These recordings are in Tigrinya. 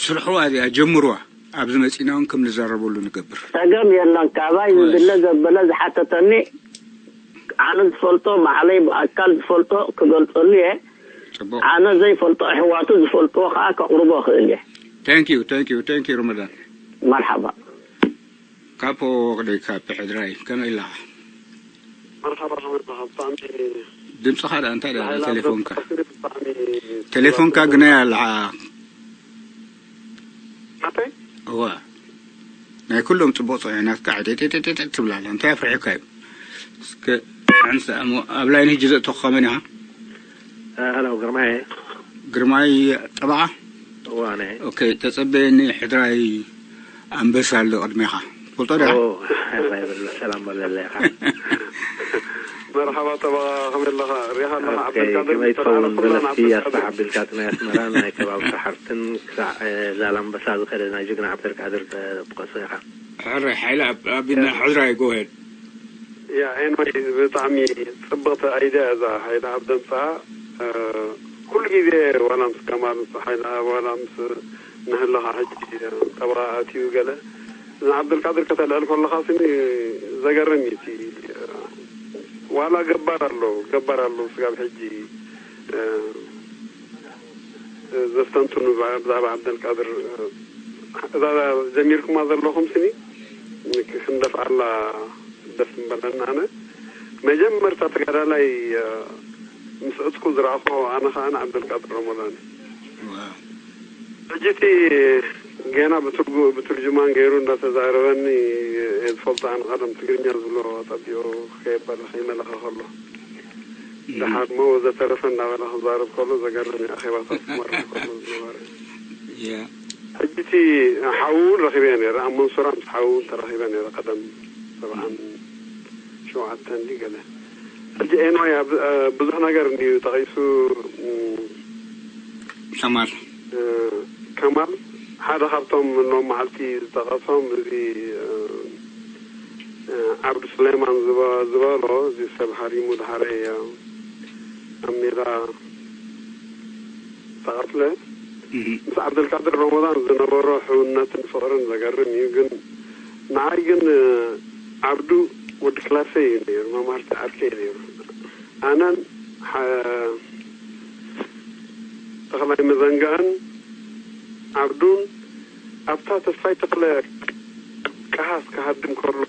ስርሕዋ እዚኣ ጀምርዋ። ኣብዚ መጺና እውን ከም ንዛረበሉ ንገብር። ጸገም የለን። ካባይ ዝድለ ዘበለ ዝሓተተኒ ኣነ ዝፈልጦ ባዕለይ ብኣካል ዝፈልጦ ክገልጸሉ እየ። ጽቡቕ። ኣነ ዘይፈልጦ ኣሕዋቱ ዝፈልጥዎ ከዓ ከቕርቦ እኽእል እየ። Thank you, thank you, thank you ረመዳን። መርሓባ። ካፖ ወቕደይ ካፕ ሕድራይ ከመይ ኣለኻ? መርሓባ ከመይ ኣለኻ? ብጣዕሚ ድምፅኻ ደኣ እንታይ ደኣ ሓይላ ቴሌፎንካ ብጣዕሚ ቴሌፎንካ ግናይ ኣለዓ። ናተይ እዋ ናይ ኩሎም ፅቡቕ ፅሑይ ናትካ ዕጤጤጤጤ ትብላለ እንታይ ኣፍርሕካ እዩ? እስከ ሓንሳ እሞ ኣብ ላይን ህጂ ዘእተኹኻ መን ኢኻ? ሀሎ ግርማዬ። ግርማይ ጠበዓ። እዋ ናይ ኦኬ ተፀበየኒ ሕድራይ ኣንበሳ ኣሎ ቅድሜኻ ትፈልጦ ዲኻ? ኦ፣ ሕራይ በሎ ሰላም በለለይ ኢኻ። መርሓባ ጠበቓ ከመይ ኣለኻ? ሪኢኻ ኣለኻ ኦኬ ዓብደልቃድር ከመይ ትኸውን ኩልና በለስቲ ዓብደልቃድር። ኣስተሓቢልካ እቲ ናይ ኣስመራ ናይ ከባቢ ሰሓርትን ክሳዕ እ፣ ዛላምበሳ ዝኸደ ናይ ጅግና ዓብደልቃድር እ፣ ጥቀሶ ኢኻ። ሕራይ ሓይለ ኣብ ኣብ ናይ ሕድራይ ጎሄድ ያ ኤንወይ ብጣዕሚ ጽብቕቲ ኣይድያ እዛ ሓይለ ኣብ ደምፃ ኩሉ ግዜ ዋላ ምስ ከማል ምስ ሓይለ ዋላ ምስ ንህለኻ ሕጂ ጠበቓ ኣትዩ ገለ ንዓብደልቃድር ከተልዕል ከለኻ ስኒ ዘገርም እዩ እቲ ዋላ ገባር ኣሎ ገባር ኣሎ ስጋብ ሕጂ ዘስተንትኑ ብዛዕባ ዓብደልቃድር እዛ ጀሚርኩማ ዘለኹም ስኒ ክንደፍኣላ ደስ ምበለና ኣነ መጀመርታ ተጋዳላይ ምስ ዕጥቁ ዝረኣኹ ኣነ ከዓ ንዓብደልቃድር ረመዳን ሕጂ እቲ ገና ብትርጉ ብትርጅማን ገይሩ እንዳተዛረበኒ ዝፈልጦ ኣነ ቀደም ትግርኛ ዝብሎ ጠቢቑ ከየበለ ከይመለኸ ከሎ ደሓር ሞ ወዘተረፈ እንዳበለ ክዛረብ ከሎ ዘገርም እዩ ኣኼባታት ክመርሕ ከሎ ዝነበረ ሕጂ እቲ ሓዉ እውን ረኺበ ነረ ኣብ መንሱራ ምስ ሓዉ እውን ተረኺበ ነረ ቀደም ሰብዓን ሸውዓተን ድዩ ገለ ሕጂ ኤንዋይ ብዙሕ ነገር እንድዩ ጠቒሱ ከማል ከማል ሓደ ካብቶም ሎም መዓልቲ ዝጠቐሶም እዚ ዓብዱ ሱሌማን ዝበሎ እዚ ሰብ ሃሪሙ ድሓረይ ኣብ ሜዳ ዝተቐትለ ምስ ዓብደልቃድር ረመዳን ዝነበሮ ሕውነትን ፍቕርን ዘገርም እዩ። ግን ንዓይ ግን ዓብዱ ወዲ ክላሰይ እዩ ነይሩ፣ መማህርቲ ዓርከይ ነይሩ። ኣነን ተኽላይ መዘንግዕን ዓብዱን ኣብታ ተስፋይ ተኽለ ቀሃስ ክሃድም ከሎ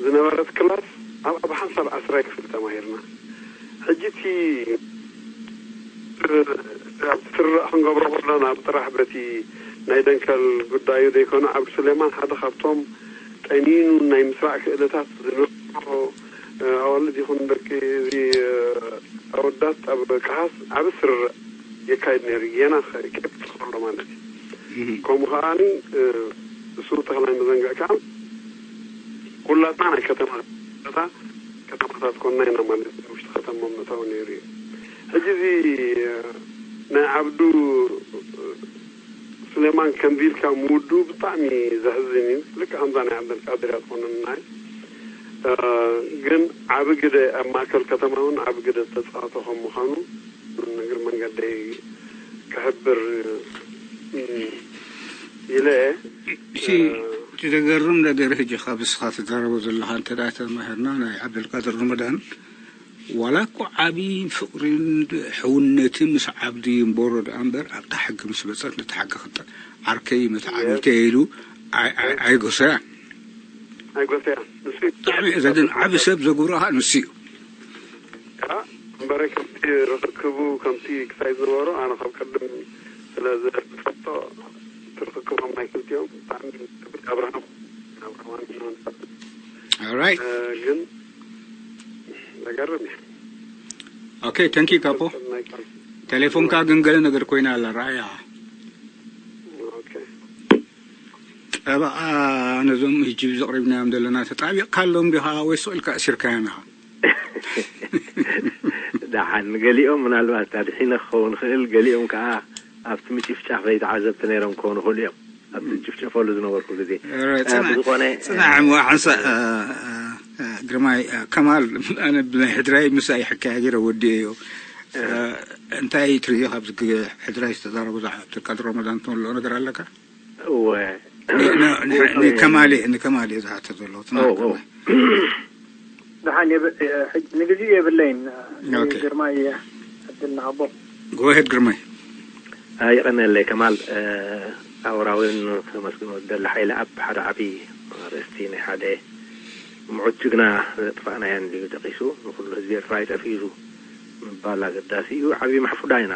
ዝነበረት ክላስ ኣብኣ ብሓንሳብ ዓስራይ ክፍሊ ተማሂርና። ሕጂ እቲ ኣብቲ ስርርዕ ክንገብሮ ከሎና ብጥራሕ በቲ ናይ ደንከል ጉዳዩ ዘይኮነ ዓብዱ ሱሌማን ሓደ ካብቶም ጠኒኑ ናይ ምስራዕ ክእለታት ዝነበሮ ኣዋልድ ይኹን ደቂ እዚ ኣወዳት ኣብ ቀሃስ ዓቢ ስርርዕ የካይድ ነይሩ ጌና ኬብት ከሎ ማለት እዩ። ከምኡ ከዓኒ እሱ ተኽላይ መዘንግዕ ከዓ ኩላትና ናይ ከተማ ከተማታት ኮንና ኢና ማለት እዩ። ውሽጢ ከተማ ምእታው ነይሩ እዩ። ሕጂ እዚ ናይ ዓብዱ ሱሌማን ከምዚ ኢልካ ምውድኡ ብጣዕሚ ዘሕዝን እዩ። ልክዕ ከምዛ ናይ ዓብደልቃድር እያ ትኾነና። ግን ዓቢ ግደ ኣብ ማእከል ከተማ እውን ዓቢ ግደ ዝተፃወተ ከም ምዃኑ እግሪ መንገደይ ክሕብር ኢለ እየ። እቲ ዘገርም ነገር ሕጂ ካብ እስኻ ትዛረቦ ዘለኻ እንተ ተማሂርና ናይ ዓብደልቃድር ረመዳን ዋላ እኮ ዓቢ ፍቕርን ሕውነትን ምስ ዓብዲ ይንበሮ ደኣ እምበር ኣብታ ሕጊ ምስ መጸት ነቲ ሓቂ ክጠ ዓርከይ መተዓብይተይ ኢሉ ኣይጎሰያን። ኣይጎሰያን። ንሱ እዩ። ብጣዕሚ እዛ ግን ዓቢ ሰብ ዘጉብሮ ከዓ ንሱ እዩ። እምበረ ከምቲ ርኽክቡ ከምቲ ክሳይ ዝነበሮ ኣነ ካብ ቅድም ስለ ዝፈልጦ ትርኽክቦም ናይ ክልቲኦም ብጣዕሚ ክብል ኣብርሃም ኣብርሃም Alright. ግን ዘገርም እዩ። Okay, thank you ካፖ። ቴሌፎንካ ግን ገለ ነገር ኮይና ኣላ ረኣያ። ጠበቓ ነዞም ህጂ ዘቕሪብናዮም ዘለና ተጣቢቕካሎም ዲኻ ወይ ስቕ ኢልካ ኣሲርካዮም ኢኻ? ደሓን ገሊኦም ምናልባት ኣድሒነ ክኸውን ይኽእል፣ ገሊኦም ከዓ ኣብቲ ምጭፍጫፍ ዘይተዓዘብቲ ነይሮም ክኾኑ ይኽእሉ እዮም። ኣብቲ ዝጭፍጨፈሉ ዝነበርኩ ግዜ ብዝኾነ ጽናዕ እሞ ሓንሳእ ግርማይ ከማል ኣነ ብናይ ሕድራይ ምሳይ ሕካያ ገይረ ወዲኤዮ። እንታይ ትርእዮ ካብዚ ግ- ሕድራይ ዝተዛረቡ ዝዓ- ዓብዱልቃድር ረመዳን ትመልኦ ነገር ኣለካ? እወ ን- ን- ን- ንከማሌ ንከማሌ ዝሓተ ዘሎ እቲ ኦ፣ ኦ። ናትካ ደሓን የብ- ሕጂ ንግዜኡ የብለይን። ኦኬ። ግርማይ ዕድል ንሃቦ። ጎሄድ ግርማይ ይቐነለይ ከማል። ኣውራዊን ከመስግኖ ዝደሊ ሓይሊ ኣብ ሓደ ዓብዪ ኣርእስቲ ናይ ሓደ ምዑት ጅግና ዘጥፋእናዮ እንድዩ ጠቂሱ። ንኩሉ ህዝቢ ኤርትራ ይጠፍእ ኢሉ ምባል ኣገዳሲ እዩ። ዓብዪ ማሕፉዳ ኢና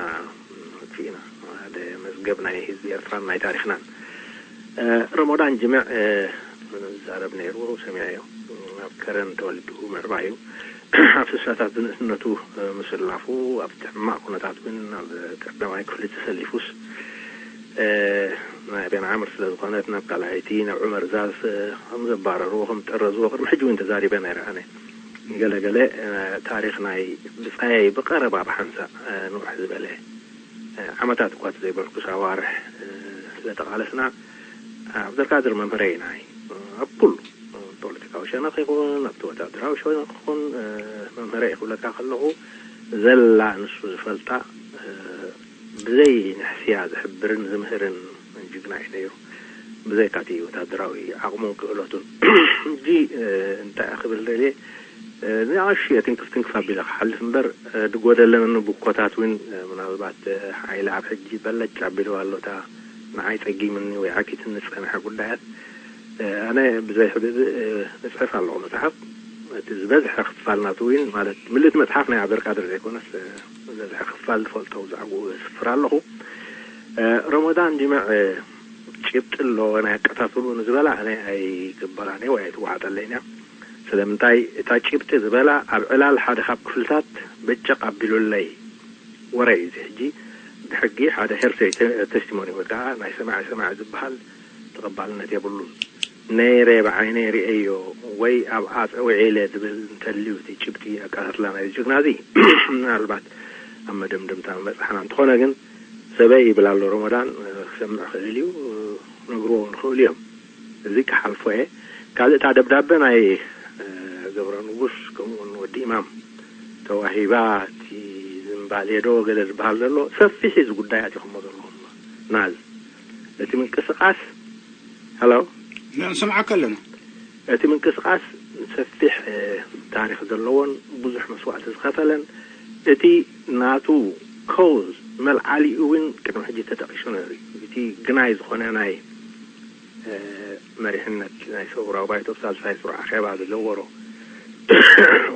ኣጥፊእና፣ ሓደ መዝገብ ናይ ህዝቢ ኤርትራን ናይ ታሪክናን። ረሞዳን ጅምዕ ዝዛረብ ነይሩ፣ ሰሚዐዮ። ኣብ ከረን ተወሊዱ ምዕባዩ ኣብ ስሳታት ብንእስነቱ ምስላፉ ኣብቲ ሕማቕ ኩነታት እውን ኣብ ቀዳማይ ክፍሊ ተሰሊፉስ ናይ ቤን ዓምር ስለ ዝኾነት ናብ ካልኣይቲ ናብ ዑመር ዛዝ ከም ዘባረርዎ ከም ጠረዝዎ ቅድሚ ሕጂ እውን ተዛሪበ ነይረ ኣነ። ገለ ገለ ታሪኽ ናይ ብጻየይ ብቐረባ ብሓንሳእ ንውሕ ዝበለ ዓመታት እኳ ዘይበልኩስ ኣዋርሕ ስለ ተቓለስና ኣብደርካድር መምህረይ ናይ ኣብ ኩሉ ፖለቲካዊ ሸነኽ ይኹን ኣብቲ ወታደራዊ ሸነኽ ይኹን መምህረይ ክብለካ ከለኹ ዘላ ንሱ ዝፈልጣ ብዘይ ንሕስያ ዝሕብርን ዝምህርን ጅግና እዩ ነይሩ። ብዘይካ እቲ ወታደራዊ ዓቕሙን ክእለቱን ሕጂ እንታይ ክብል ደልየ ንኣሽየ ትንክፍ ትንክፍ ኣቢለ ክሓልፍ እምበር ድጎደለኒ ብኮታት እውን ምናልባት ሓይሊ ኣብ ሕጂ በለጭ ኣቢልዋ ኣሎ እታ ንዓይ ጸጊምኒ ወይ ዓኪትኒ ዝጸንሐ ጉዳያት ኣነ ብዘይ ሕድእ እጽሕፍ ኣለኹ መጽሓፍ። እቲ ዝበዝሐ ክፋል ናቱ እውን ማለት ምልእቲ መጽሓፍ ናይ ዓብደልቃድር ዘይኮነስ ዝበዝሐ ክፋል ዝፈልጦ ብዛዕባኡ እስፍር ኣለኹ። ረመዳን ጅምዕ ጭብጢ ኣለዎ ናይ ኣቀታትሉ ንዝበላ ኣነ ኣይቅበላን እየ ወይ ኣይትወሓጠለይን እያ። ስለምንታይ እታ ጭብጢ ዝበላ ኣብ ዕላል ሓደ ካብ ክፍልታት በጨቕ ኣቢሉለይ ወረ እዩ እዚ ሕጂ ብሕጊ ሓደ ሄርሰይ ተስቲሞኒ ወይ ከዓ ናይ ሰማዒ ሰማዒ ዝበሃል ተቐባልነት የብሉን። ነይረ ብዓይነይ ርእየዮ ወይ ኣብ ኣፀ ውዒለ ዝብል እንተልዩ እቲ ጭብጢ ኣቀታትላ ናይዚ ጅግና እዚ ምናልባት ኣብ መደምደምታ ምበፃሕና። እንተኾነ ግን ሰበይ ይብል ኣሎ ረመዳን ክሰምዕ ክእል እዩ ነግርዎ ንኽእሉ እዮም። እዚ ክሓልፎ እየ። ካልእ እታ ደብዳበ ናይ ገብረ ንጉስ ከምኡውን ወዲ ኢማም ተዋሂባ እቲ ዝምባሌ ዶ ገለ ዝበሃል ዘሎ ሰፊሕ እዩ እዚ ጉዳይ ኣቲኹሞ ዘለኹም ናዝ እቲ ምንቅስቃስ ሄሎ ንስምዓካ ኣለና እቲ ምንቅስቃስ ሰፊሕ ታሪክ ዘለዎን ብዙሕ መስዋእቲ ዝኸፈለን እቲ ናቱ ኮዝ መልዓሊኡ እውን ቅድሚ ሕጂ ተጠቂሱ ነይሩ እዩ። እቲ ግናይ ዝኾነ ናይ መሪሕነት ናይ ሰውራዊ ባይቶ ሳልሳይ ስሩዕ ኣኼባ ዝገበሮ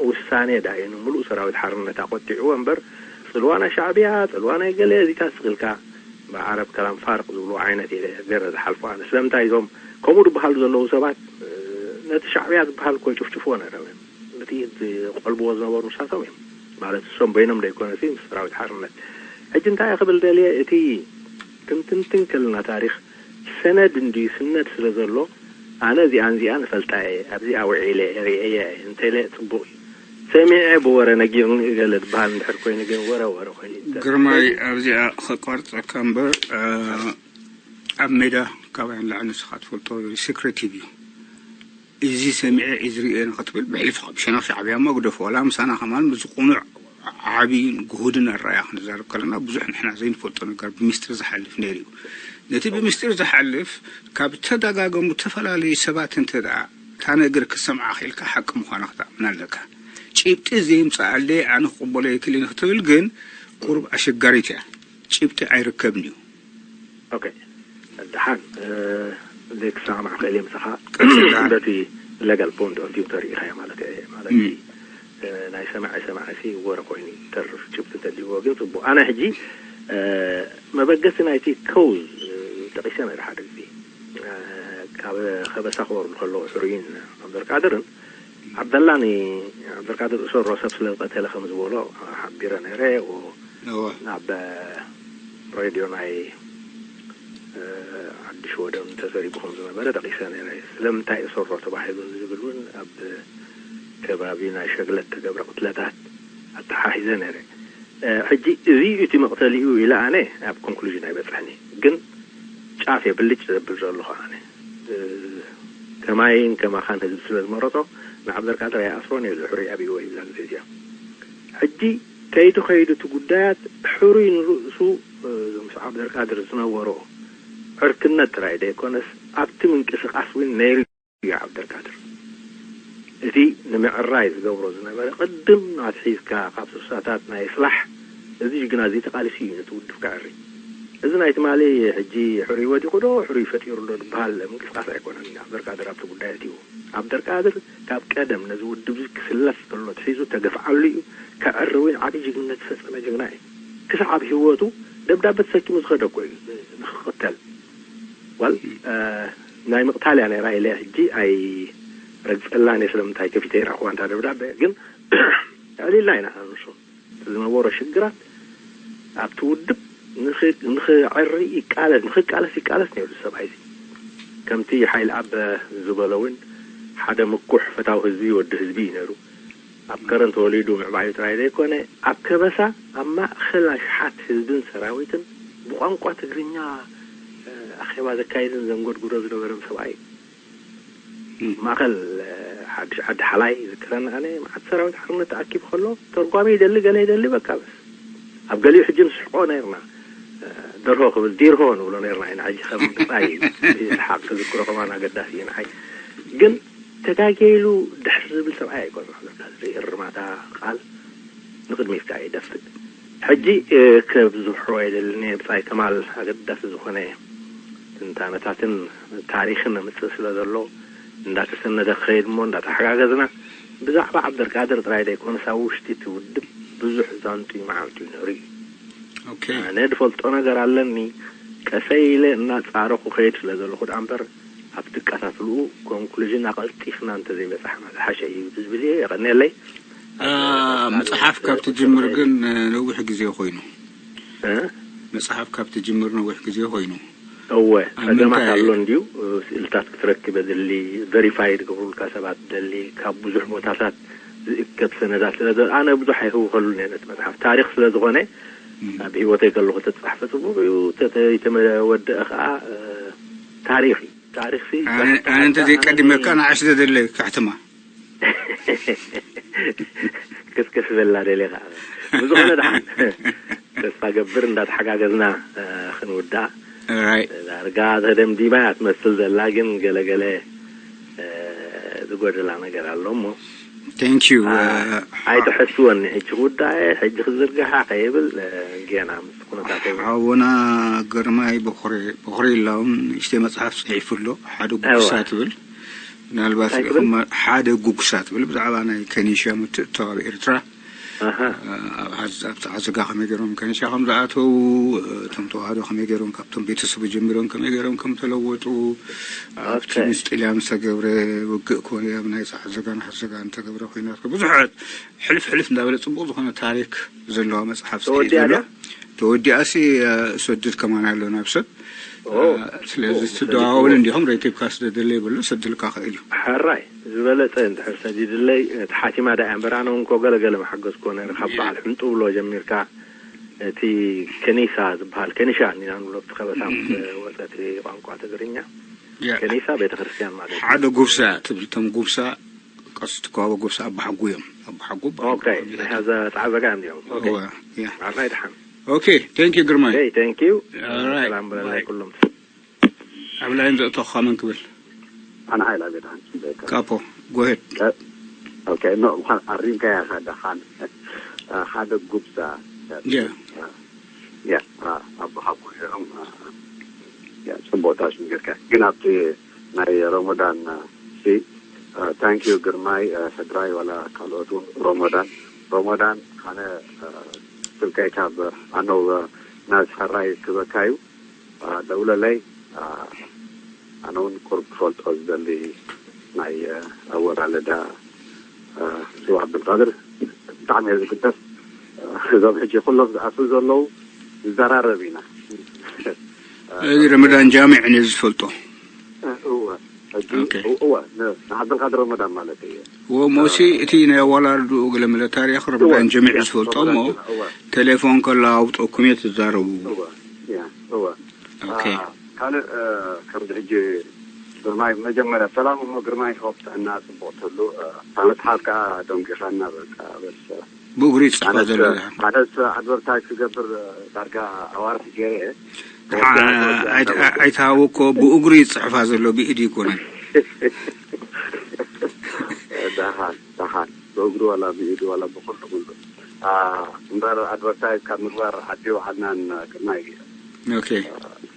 ውሳኔ ዳእዩ ንምሉእ ሰራዊት ሓርነት ኣቆጢዕዎ እምበር ጽልዋ ናይ ሻዕብያ ጽልዋ ናይ ገለ እዚታት ስቕ ኢልካ ብዓረብ ከላም ፋርቕ ዝብልዎ ዓይነት እየ ገረ ዝሓልፎ ኣነ። ስለምንታይ እዞም ከምኡ ዝበሃሉ ዘለዉ ሰባት ነቲ ሻዕብያ ዝበሃል እኮ ይጭፍጭፍዎ ነይሮም እዮም። ብጥይት ዝቆልብዎ ዝነበሩ ንሳቶም እዮም። ማለት እሶም በይኖም ዘይኮነሲ ምስ ሰራዊት ሓርነት። ሕጂ እንታይ እየ ክብል ደልየ እቲ ትንትንትን ከልና ታሪኽ ሰነድ እንድዩ ስነድ ስለ ዘሎ ኣነ እዚኣን እዚኣን እፈልጣ እየ ኣብዚኣ ውዒለ ርእየያ እየ እንተለ ፅቡቕ እዩ ሰሚዐ ብወረ ነጊሩኒ እገለ ዝበሃል እንድሕር ኮይኑ ግን ወረ ወረ ኮይኑ ይተርፍ። ግርማይ ኣብዚኣ ከቋርፀካ እምበር ኣብ ሜዳ ካባይ ንላዕሊ ንስኻ ትፈልጦ secretive እዩ። እዚ ሰሚዐ እዚ ርእየ ንክትብል ብሕልፊ ካብ ሸነኽ ሻዕብያ እሞ ግደፎ ዋላ ምሳና ከማን ምስ ቁኑዕ ዓብይን ግሁድን ኣረኣያ ክንዛረብ ከለና ብዙሕ ንሕና ዘይንፈልጦ ነገር ብምስጢር ዝሓልፍ ነይሩ እዩ። ነቲ ብምስጢር ዝሓልፍ ካብ ተደጋገሙ ዝተፈላለዩ ሰባት እንተ ደኣ እታ ነገር ክትሰምዓ ክኢልካ ሓቂ ምዃና ክትኣምን ኣለካ። ጭብጢ ዘየምፅኣለይ ኣነ ክቕበሎ ይክእል ንክትብል ግን ቁሩብ ኣሸጋሪት እያ። ጭብጢ ኣይርከብን እዩ። ኦኬ ደሓን ዘይክሰማማዕ ክእል እየ ምሳኻ በቲ legal point of view ተሪኢኻዮ ማለት እየ ማለት ናይ ሰማዒ ሰማዒ ሲ ወረ ኮይኑ ይተርፍ ጭብጢ እንተልይዎ ግን ፅቡቅ ኣነ ሕጂ መበገሲ ናይቲ cause ጠቂሰ ነይረ ሓደ ግዜ ካብ ከበሳ ክወርዱ ከለዉ ሕሩይን ኣብደርቃድርን ዓብደላ ን ዓብደልቃድር እሰሮ ሰብ ስለ ዝቐተለ ከም ዝበሎ ሓቢረ ነይረ ናብ ሬድዮ ናይ ዓዲ ሽወደን ተዘሪቡ ከም ዝነበረ ጠቂሰ ነይረ። ስለምንታይ እሰሮ ተባሂሉ ዝብል እውን ኣብ ከባቢ ናይ ሸግለት ተገብረ ቅትለታት ኣተሓሒዘ ነይረ። ሕጂ እዚ እዩ እቲ መቕተሊኡ ኢለ ኣነ ኣብ conclusion ኣይበፅሕን እየ። ግን ጫፍ እየ ብልጭ ዘብል ዘለኹ ኣነ ከማይን ከማኻን ህዝቢ ስለ ዝመረፆ ንዓብደልቃድር ኣይኣስሮን እየ ዝሕሩይ ኣብይዎ ይብላ ግዜ እዚኣ ሕጂ ከይዱ ከይዱ እቲ ጉዳያት ሕሩይ ንርእሱ፣ እ፣ ምስ ዓብደልቃድር ዝነበሮ ዕርክነት ጥራይ ዘይኮነስ ኣብቲ ምንቅስቃስ እውን ነይሩ እዩ። ዓብደልቃድር እቲ ንምዕራይ ዝገብሮ ዝነበረ ቅድም ኣትሒዝካ ካብ ስሳታት ናይ ስላሕ እዚ ጅግና እዚ ተቃሊሱ እዩ ነቲ ውድብ ከዕሪ። እዚ ናይ ትማሊ ሕጂ ሕሩይ ወዲቑ ዶ ሕሩይ ፈጢሩ ዶ ዝበሃል ምንቅስቃስ ኣይኮነን። ዓብደልቃድር ኣብቲ ጉዳይ ኣትዩ። ዓብደልቃድር ካብ ቀደም ነዚ ውድብ እዚ ክስለፍ ከሎ ኣትሒዙ ተገፍዓሉ እዩ። ከዕሪ እውን ዓብዪ ጅግንነት ዝፈጸመ ጅግና እዩ። ክሳዕ ኣብ ህይወቱ ደብዳበ ተሰኪሙ ዝኸደ እኮ እዩ ንክቕተል። ዋል፣ እ፣ ናይ ምቕታል እያ ነይራ ኢለ ሕጂ ኣይረግጸላን እየ። ስለምንታይ ከፊተ ይረኽዋ እንታ ደብዳበ ግን ኣዕሊልና ኢና ንሱ ዝነበሮ ሽግራት ኣብቲ ውድብ ንኽ-፣ ንኽዕሪ ይቃለስ፣ ንኽቃለስ ይቃለስ ነይሩ ሰብኣይ እዚ። ከምቲ ሓይሊ ኣበ ዝበሎ እውን ሓደ ምኩሕ ፈታው ህዝቢ ወዲ ህዝቢ እዩ ነይሩ። ኣብ ከረን ተወሊዱ ምዕባዩ ጥራይ ዘይኮነ ኣብ ከበሳ ኣብ ማእኸል ኣሽሓት ህዝብን ሰራዊትን ብቋንቋ ትግርኛ፣ እ፣ ኣኼባ ዘካይድን ዘንጎድጉዶ ዝነበረን ሰብኣይ እዩ። ማእኸል፣ እ፣ ሓድሽ ዓዲ ሓላይ ይዝክረኒ ኣነ፣ መዓት ሰራዊት ሓርነት ተኣኪቡ ከሎ፣ ተርጓሚ ይደሊ፣ ገለ ይደሊ፣ በቃ በስ። ኣብ ገሊኡ ሕጂ ንስሕቆ ነይርና። እ፣ ደርሆ ክብል ዲርሆ ንብሎ ነይርና ኢና። ሕጂ ከም ብጻይ ስሓቕ ክዝክሮ ከማን ኣገዳሲ እዩ ንዓይ። ግን ተጋጌሉ ድሕር ዝብል ሰብኣይ ኣይኮነን። ዘርኢ እርማታ ቃል ንቕድሚት ከኣ ይደፍእ። ሕጂ፣ እ፣ ከብዝሖ ኣይደልን እየ። ብጻይ ከማል ኣገዳሲ ዝኾነ ትንታነታትን ታሪኽን ኣምጽእ ስለ ዘሎ፣ እንዳተሰነደ ክኸይድ እሞ እንዳተሓጋገዝና፣ ብዛዕባ ዓብደልቃድር ጥራይ ዘይኮነስ ኣብ ውሽጢ እቲ ውድብ ብዙሕ ዛንቱ መዓልቱ ይነሩ እዩ። ኦኬ። ኣነ ዝፈልጦ ነገር ኣለኒ። ቀሰይ ኢለ እናጻረኹ ከይድ ስለ ዘለኹ ደኣ እምበር፣ ኣብ ድቃታትልኡ ኮንክሉዥን ኣቐልጢፍና እንተዘይበጻሕና ዝሓሸ እዩ ብዝብል እየ። የቐንየለይ። አ፣ መጽሓፍ ካብ ትጅምር ግን፣ እ፣ ነዊሕ ግዜ ኮይኑ። እ? መጽሓፍ ካብ ትጅምር ነዊሕ ግዜ ኮይኑ። እወ፣ ኣብ ጸገማት ምንታይ? ኣሎ እንድዩ። ስእልታት ክትረክብ የድሊ፣ ቨሪፋይ ዝገብሩልካ ሰባት ደሊ፣ ካብ ብዙሕ ቦታታት ዝእከብ ሰነዳት ስለ ዘ-፣ ኣነ ብዙሕ ኣይህውኸሉን እየ ነቲ መጽሓፍ። ታሪኽ ስለ ዝኾነ፣ እም። ኣብ ህይወተይ ከለኹ ተጻሕፈ ጽቡቕ እዩ፣ ተ-፣ ተ-፣ ተመወደአ ኸኣ፣ እ፣ ታሪኽ እዩ። ታሪኽሲ ኣነ፣ ኣነ እንተዘይቀዲመካ ኣነ ንዓሽ ዘደለ ካሕትማ። ክትክስ በላ ደሊኻ። ብዝኾነ ደሓን ተስፋ ገብር እንዳተሓጋገዝና፣ እ፣ ክንውዳእ። ራይት። ዳርጋ ተደምዲማ እያ ትመስል ዘላ፣ ግን ገለገለ፣ እ፣ ዝጎደላ ነገር ኣሎ እሞ። Thank you። አ፣ እ፣ ኣይትሐስወኒ፣ ሕጂ ክውዳእ እየ፣ ሕጂ ክዝርግሓ ከይብል፣ እ፣ ጌና ምስ ኩነታት ኣይብልን። ሓውና ግርማይ በኹሪ፣ በኹሪ ኢላውን ንእሽተይ መጽሓፍ ጽሒፉ ኣሎ፣ ሓደ እዋ። ጉሳ ትብል። ምናልባት እንታይ ትብል? ሪኢኹም ሓደ ጉሳ ትብል ብዛዕባ ናይ ከኒሻ ምትእትታው ኣብ ኤርትራ። ኣሃ። እ፣ ኣብ ሓዝ-፣ ኣብ ዓዘጋ ከመይ ገይሮም ከኒሻ ከም ዝኣተዉ፣ እ፣ እቶም ተዋህዶ ከመይ ገይሮም ካብቶም ቤተሰቡ ጀሚሮም ከመይ ገይሮም ከም ተለወጡ፣ ኣብቲ ኦኬ። ምስ ጥልያን ዝተገብረ ውግእ ኮነ ኣብ ናይ ዓዘጋን ሓዘጋን ዝተገብረ ኲናት ብዙሕ ሕልፍ ሕልፍ እንዳበለ ጽቡቕ ዝኾነ ታሪክ ዘለዋ መጽሓፍ ጽሒፍ ተወዲኣ ዘሎ። ድያ? ተወዲኣሲ፣ እ፣ ሰድድ ከማን ኣሎ ናብ ሰብ። ኦ፣ እ፣ ስለዚ ኦ፣ ትደዋወሉ ሰዲድዎ። እንዲኹም ረኪብካ ስለ ደለ ይብሉ ሰድልካ ክእል እዩ። ሕራይ፣ ዝበለጸ እንድሕር ሰዲድለይ፣ እ፣ ተሓቲማ ዳኣ እያ እምበር ኣነ እውን እኮ ገለ ገለ መሓገዝኮ ነይረ ካብ ያ። በዓል ሕንጡ ብሎ ጀሚርካ እቲ ከኒሳ ዝበሃል፣ ከኒሻ እንዲና ንብሎ ኣብቲ ከበሳ ምስ እም። ወጸ እቲ ቋንቋ ትግርኛ። ያ። ከኒሳ ቤተ ክርስቲያን ማለት እዩ። ሓደ ጉብሳ ትብል፣ እቶም ጉብሳ ቀስ ትከዋበ ጎሳ ኣባሓጉ እዮም። ኣባሓጉ በዓል ኦኬ፣ ጎሳ ናይ ሀዘ ጻዕዘጋ እንዲኦም። ኦኬ። እወ፣ ያ። ዓርናይ ደሓን። ኦኬ፣ thank you ግርማይ። ኦኬ፣ thank you። ኦራይት፣ ሰላም በለለይ ባይ። ኩሎም። ኣብ ላይን ዘእተኹኻ መን ክብል? ኣነ ሓይላ ቤት ሓንቲ ጽበየካ። ካፖ፣ go ahead። እ፣ ኦኬ፣ ኖ፣ ምዃን ኣሪምካያ ኢኻ ደሓን። እ፣ ሓደ ጉብዛ። ያ። እ፣ ያ፣ እ፣ ኣባሓጉ እዮም። እ፣ ያ፣ ጽቡቕ ታሽም ጌርካ። ግን ኣብቲ ናይ ሮሞዳን፣ እ፣ ሲ፣ እ፣ ታንክ ዩ ግርማይ፣ እ፣ ሕድራይ ዋላ ካልኦት እውን ሮሞዳን። ሮሞዳን፣ ኣነ፣ እ፣ ስልከይ ካብ ኣነው፣ እ፣ ናዝ ሕራይ ክበካ እዩ። እ፣ ደውለለይ። እ፣ ኣነ እውን ቁሩብ ክፈልጦ ዝደሊ ናይ፣ እ፣ ኣወራልዳ፣ እ፣ ስዋ ዓብዱልቃድር ብጣዕሚ እየ ዝግደስ። እ፣ እዞም ሕጂ ኩሎም ዝኣትዉ ዘለዉ ንዘራረብ ኢና። እዚ ረመዳን ጃሚዕ ነዚ ዝፈልጦ። እወ፣ ሕጂ፣ ኦኬ። እወ፣ ን-፣ ንዓብደልቃድር ረመዳን ማለት እየ። እወ፣ ሞሲ፣ እ፣ እቲ ናይ ኣወላልድኡ ገለ መለ ታሪኽ እወ፣ ረመዳን ጀሚዕ ያ፣ ዝፈልጦ እሞ፣ ረመዳን ጀሚዕ፣ እወ። ቴሌፎን ከለዋውጠኩም እየ ትዛረቡ። እወ፣ ያ፣ እወ። ኦኬ። አ፣ ካልእ፣ እ፣ ከምዚ ሕጂ ግርማይ፣ መጀመርያ ሰላም እሞ ግርማይ፣ ሆፕ ጥዕና ጽቡቕ ትህሉ። እ፣ እታ መጽሓፍ ከኣ ደንጒኻና፣ በቃ፣ በስ፣ ብእግሩ ይጽሕፋ ዘሎ። ኣነስ ኣድቨርታይዝ ክገብር ዳርጋ ኣዋርሕ ገይረ። ኣይትሃወ እኮ ብእግሩ ይጽሕፋ ዘሎ ብኢድ ይኮነን። ደሓን ደሓን ብእግሩ ዋላ ብኢዱ ዋላ ብኩሉ ኩሉ እምበር ኣድቨርታይዝ ካብ ምግባር ዓዲ ውዓልናን ቅድማይ። ኦኬ።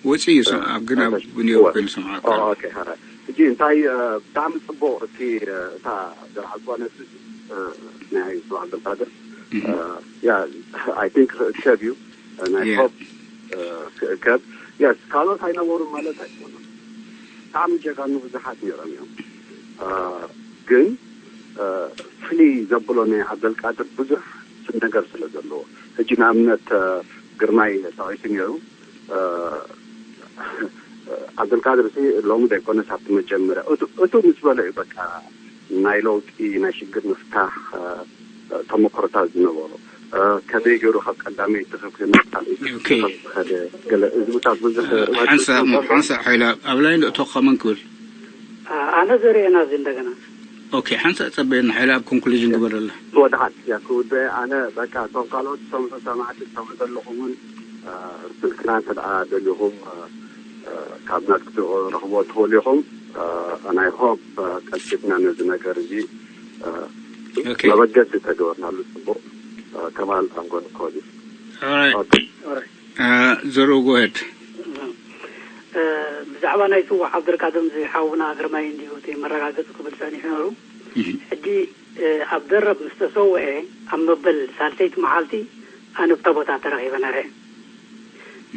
ወፂ እዩ ስም ኣብ ግን ኣብ ኒው ኮይኑ ስምዓ። ኦኬ። ሕጂ እንታይ ብጣዕሚ ፅቡቅ እቲ እታ ዘርዓልኳ ነብሲ ናይ ስብሓት ገብረሃገር ያ ኣይ ቲንክ ክእከብ እዩ ናይ ሆፕ ክእከብ የስ ካልኦት ኣይነበሩ ማለት ኣይኮኑን። ብጣዕሚ ጀጋኑ ብዙሓት ነይሮም እዮም። ግን ፍልይ ዘብሎ ናይ ዓብደልቃድር ብዙሕ ስም ነገር ስለ ዘለዎ ሕጂ ንኣብነት ግርማይ ተቂሱ ነይሩ። ዓብደልቃድር ሲ ሎሚ ዘይኮነስ ኣብቲ መጀመርያ እቱ ምስ በለ እዩ በቃ ናይ ለውጢ ናይ ሽግር ምፍታሕ ተመክሮታት ዝነበሮ ከመይ ገይሩ ካብ ቀዳመይ ተሰኩ ዝመጣ ዝኸደ ገለ ህዝብታት ብዙሕ ሓንሳእ ሓንሳእ ሓይላ ኣብ ላይ ንእቶ ከመን ክብል ኣነ ዘርእየና እዚ እንደገና ኦኬ ሓንሳእ ጸበየና ሓይላ ኣብ ኮንክሉዥን ግበረላ። ወድሓት ያ ክውደ ኣነ በቃ እቶም ካልኦት ዝሰምዑ ሰማዕቲ ዝሰምዑ ዘለኹም እውን ስልክና እንተ ደኣ ደሊኹም ካብ ናት ክትረኽብዎ ትኽእሉ ኢኹም። ናይ ሆፕ ቀልጢፍና ነዚ ነገር እዚ መበገሲ ተገበርናሉ ጽቡቕ ከማል ኣንጎን ኮዲ ዘሮ ጎሄድ ብዛዕባ ናይ ስዋዕ ዓብደልቃድር እዚ ሓውና ግርማይ እንድዩ እቲ መረጋገፂ ክብል ፀኒሑ ነሩ ሕጂ ኣብ ደረብ ምስ ተሰውአ ኣብ መበል ሳልሰይቲ መዓልቲ ኣነ ብታ ቦታ ተረኺበ ነረ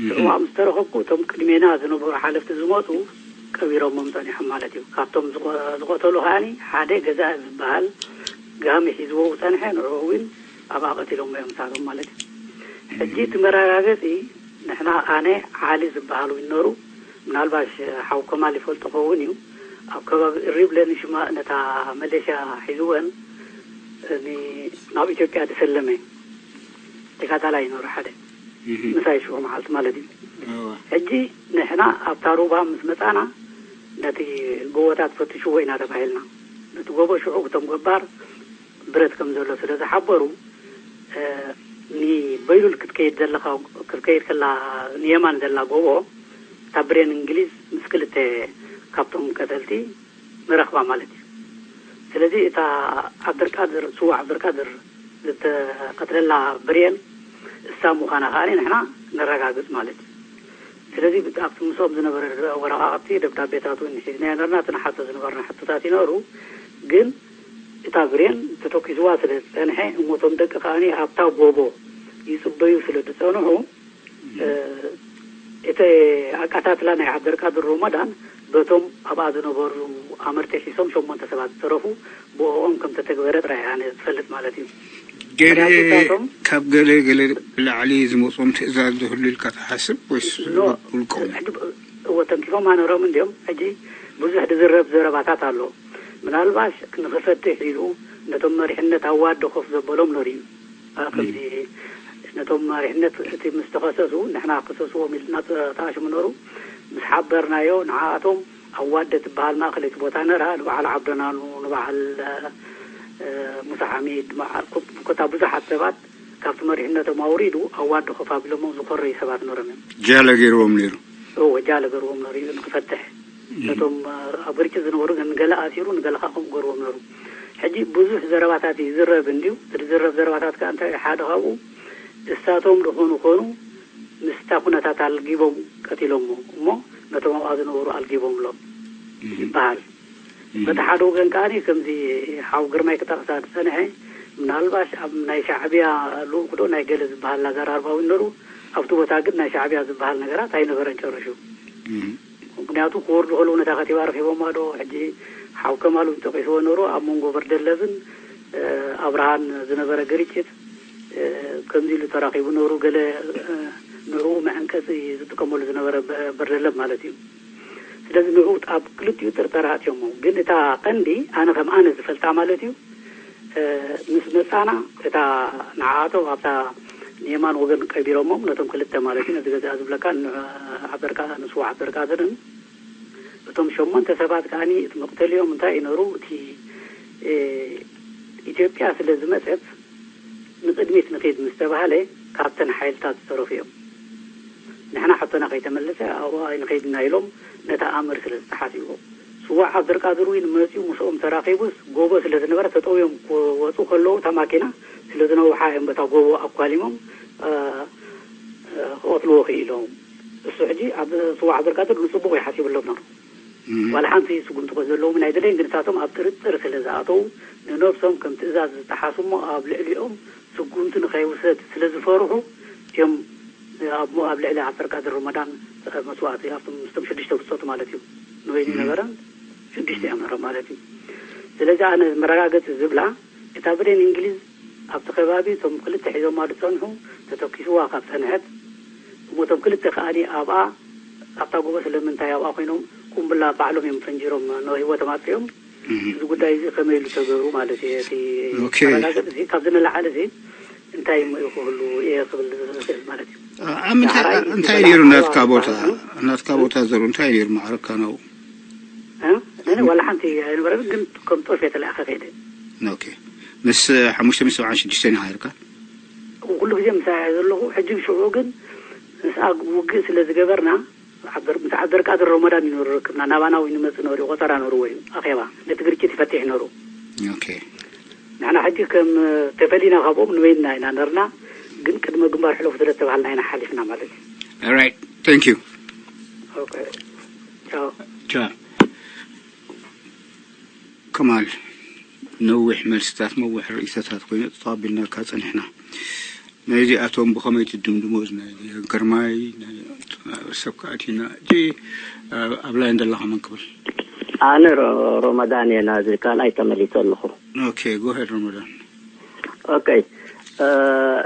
ሽዑ ምስ ተረኸብኩ እቶም ቅድሜና ዝነበሩ ሓለፍቲ ዝመፁ ቀቢሮሞም ፀኒሖም ማለት እዩ። ካብቶም ዝቐተሉ ከዓኒ ሓደ ገዛኢ ዝበሃል ጋሚ ሒዝዎ ዝፀንሐ ንዕኡ እውን ኣብኣ ቀቲሎሞ እዮም ምሳቶም ማለት እዩ። ሕጂ እቲ መረጋገፂ ንሕና ኣነ ዓሊ ዝበሃል እውን ነሩ ምናልባሽ ሓው ከማል ይፈልጦ ከውን እዩ ኣብ ከባቢ ሪብለ ንሽማ ነታ መሌሽያ ሒዝወን ናብ ኢትዮጵያ ዝሰለመ ተጋዳላይ ይኖሩ ሓደ ምሳይ ሽዑ መዓልቲ ማለት እዩ። ሕጂ ንሕና ኣብታ ሩባ ምስ መጻና ነቲ ጎቦታት ፈትሽዎ ኢና ተባሂልና። ነቲ ጎቦ ሽዑ እቶም ገባር ብረት ከም ዘሎ ስለ ዝሓበሩ ንበይሉል ክትከይድ ዘለኻ ክትከይድ ከላ ንየማን ዘላ ጎቦ እታ ብሬን እንግሊዝ ምስ ክልተ ካብቶም ቀተልቲ ንረኽባ ማለት እዩ። ስለዚ እታ ዓብደልቃድር ስዋ ዓብደልቃድር ዝተቐትለላ ብሬን እሳ ምዃና ከኣ ንሕና ነረጋግጽ ማለት እዩ። ስለዚ ኣብቲ ምስኦም ዝነበረ ወረቓቕቲ ደብዳቤታት እውን ሒዝናዮ ነርና። እቲ ንሓቶ ዝነበርና ሕቶታት ይነበሩ፣ ግን እታ ብሬን ተተኪስዋ ስለ ዝጸንሐ እሞ እቶም ደቂ ከኣ ኣብታ ጎቦ ይጽበዩ ስለ ዝጸንሑ እቲ ኣቀታትላ ናይ ዓብደልቃድር ሮሞዳን በቶም ኣብኣ ዝነበሩ ኣመርቲ ሒሶም ሸሞንተ ሰባት ዝተረፉ ብኦም ከም ተተግበረ ጥራይ ኣነ ዝፈልጥ ማለት እዩ። ገለ ካብ ገለ ገለ ብላዕሊ ዝመፅኦም ትእዛዝ ዝህሉ ኢልካ ትሓስብ ወይስ ውልቆም? እዎ ተንኪፎም ኣነሮም እንዲዮም። ሕጂ ብዙሕ ዝዝረብ ዘረባታት ኣሎ። ምናልባሽ ንክፈትሕ ኢሉ ነቶም መሪሕነት ኣዋዲ ኮፍ ዘበሎም ነሩ እዩ። ከምዚ ነቶም መሪሕነት እቲ ምስ ተኸሰሱ ንሕና ክሰስዎም ኢልና ተኣሽሙ ነሩ ምስ ሓበርናዮ ንዓኣቶም ኣዋደ ትበሃል ማእኸለይቲ ቦታ ነራ ንበዓል ዓብደናኑ ንበዓል ሙሳ ሓሚድ ኮታ ብዙሓት ሰባት ካብቲ መሪሕነቶም ኣውሪዱ ኣዋዲ ኮፍ ኣቢሎሞም ዝኾረዩ ሰባት ነሮም እዮም። ጃለ ገይርዎም ነይሩ። እወ ጃለ ገርዎም ነሩ እዩ ንክፈትሕ ነቶም ኣብ ግርጭት ዝነበሩ ንገለ ኣሲሩ ንገለ ከዓ ከምኡ ገርዎም ነሩ። ሕጂ ብዙሕ ዘረባታት ይዝረብ እንድዩ። እቲ ዝረብ ዘረባታት ከዓ እንታይ ሓደ ካብኡ እሳቶም ዝኾኑ ኮኑ ምስታ ኩነታት ኣልጊቦም ቀቲሎሞ እሞ ነቶም ኣብኣ ዝነበሩ ኣልጊቦምሎም ይበሃል። በቲ ሓደ ወገን ከዓ ከምዚ ሓው ግርማይ ክጠቕሳ ዝፀንሐ ምናልባሽ ኣብ ናይ ሻዕብያ ልኡክ ዶ ናይ ገለ ዝበሃል ኣዘራርባ እውን ነሩ ኣብቲ ቦታ ግን ናይ ሻዕብያ ዝበሃል ነገራት ኣይነበረን ጨርሹ። ምክንያቱ ክወርዱ ከለዉ ነታ ከቲባ ረኺቦማ ዶ ሕጂ ሓው ከማል እውን ጠቂስዎ ነሩ ኣብ መንጎ በርደለብን ኣብርሃን ዝነበረ ግርጭት ከምዚ ኢሉ ተራኺቡ ነሩ ገለ ንዕኡ መዐንቀፂ ዝጥቀመሉ ዝነበረ በርደለብ ማለት እዩ። ስለዚ ንዕኡ ኣብ ክልቲኡ ጥርጠራ ኣትዮሞ ግን እታ ቀንዲ ኣነ ከም ኣነ ዝፈልጣ ማለት እዩ ምስ መጻና እታ ንዓኣቶም ኣብታ ንየማን ወገን ቀቢሮሞም ነቶም ክልተ ማለት እዩ ነዚ ገዛ ዝብለካ ዓበርቃ ንስዋ ዓበርቃ ዘርን እቶም ሸሞንተ ሰባት ከዓኒ እቲ መቕተሊኦም እንታይ እዩ ነሩ እቲ ኢትዮጵያ ስለ ዝመፀት ንቕድሚት ንኸይድ ምስ ተባህለ ካብተን ሓይልታት ዝተረፉ እዮም። ንሕና ሕቶና ከይተመለሰ ኣብኡ ኣይንኸይድና ኢሎም ነታ ኣምር ስለ ዝጠሓስዎ። ስዋዕ ዓብደልቃድር እውን መፂኡ ምስኦም ተራኺቡስ ጎቦ ስለ ዝነበረ ተጠውዮም ክወፁ ከለዉ እታ ማኪና ስለ ዝነውሓ እዮም በታ ጎቦ ኣኳሊሞም ክቐትልዎ ክኢሎም። እሱ ሕጂ ኣብ ስዋዕ ዓብደልቃድር ንፅቡቕ ይሓሲብሎም ነሩ። ዋላ ሓንቲ ስጉምቲ ኮ ዘለዎም ናይ ደለይን ግን ንሳቶም ኣብ ጥርጥር ስለ ዝኣተዉ ንነብሶም ከም ትእዛዝ ዝጠሓሱ እሞ ኣብ ልዕሊኦም ስጉምቲ ንኸይውሰድ ስለ ዝፈርሑ እዮም ኣብ ኣብ ልዕሊ ዓብደልቃድር ረመዳን መስዋእቲ ኣብቶም ምስቶም ሽዱሽተ ብጾቱ ማለት እዩ ንበይኑ ነበረን ሽዱሽተ እዮም ነሮም ማለት እዩ። ስለዚ ኣነ መረጋገፂ ዝብላ እታ ብሬን እንግሊዝ ኣብቲ ከባቢ እቶም ክልተ ሒዞማ ዝፀንሑ ተተኪስዋ ካብ ፀንሐት እሞ እቶም ክልተ ከኣኒ ኣብኣ ኣብታ ጎቦ ስለምንታይ ኣብኣ ኮይኖም ቁምብላ ባዕሎም እዮም ፈንጂሮም ንህይወቶም ኣጥቂኦም እዚ ጉዳይ እዚ ከመይ ኢሉ ተገብሩ ማለት እዩ እቲ ኦኬ። መረጋገፂ እዚ ካብዚ ንላዓሊ እዚ እንታይ እሞ እዩ ክህሉ እየ ክብል ዝኽእል ማለት እዩ ኣብ ምንታይ ዳሕራይ እንታይ እቲ ነይሩ በላዕቲ ናትካ ሓዋ ቦታ ዝበሃል ናትካ ቦታ ዘሩ እንታይ ነይሩ ማዕረካ ነው እ? ነነ ዋላ ሓንቲ ኣይነበረን ግን ከም ጦፍ የተለኣኸ ከይደ ኦኬ ምስ ሓሙሽተ ሚእቲ ሰብዓን ሽዱሽተን ኢኻ ነርካ ኩሉ ግዜ ምሳይ እየ ዘለኹ ሕጂ ሽዑ ግን ምስኣ ውግእ ስለ ዝገበርና ምስ ዓብደልቃድር ረመዳን እዩ ነሩ ርክብና ናባና ወይ ንመፅእ ነሩ ቆፀራ ነርዎ እዩ ኣኼባ ነቲ ግርጭት ይፈትሕ ነሩ ኦኬ ንሕና ሕጂ ከም ተፈሊና ካብኦም ንበይንና ኢና ነርና ግን ቅድመ ግንባር ሕለፉ ስለ ዝተባሃልና ኢና ሓሊፍና ማለት እዩ All right. Thank you. ኦኬ ቻው ቻው። ከማል ነዊሕ መልስታት ነዊሕ ርእይቶታት ኮይኑ ተቐቢልናካ ጸኒሕና። ነዚኣቶም ብኸመይ ትድምድሞ እዚ ናይ ግርማይ ናይ ሰብ ከኣቲና እቲ ኣብ ላይን ዘለኻ መን ክብል ኣነ ሮ- ሮመዳን እየ ናዚ ካልኣይ ተመሊሰ ኣለኹ ኦኬ ጎሄድ ረመዳን ኦኬ እ፣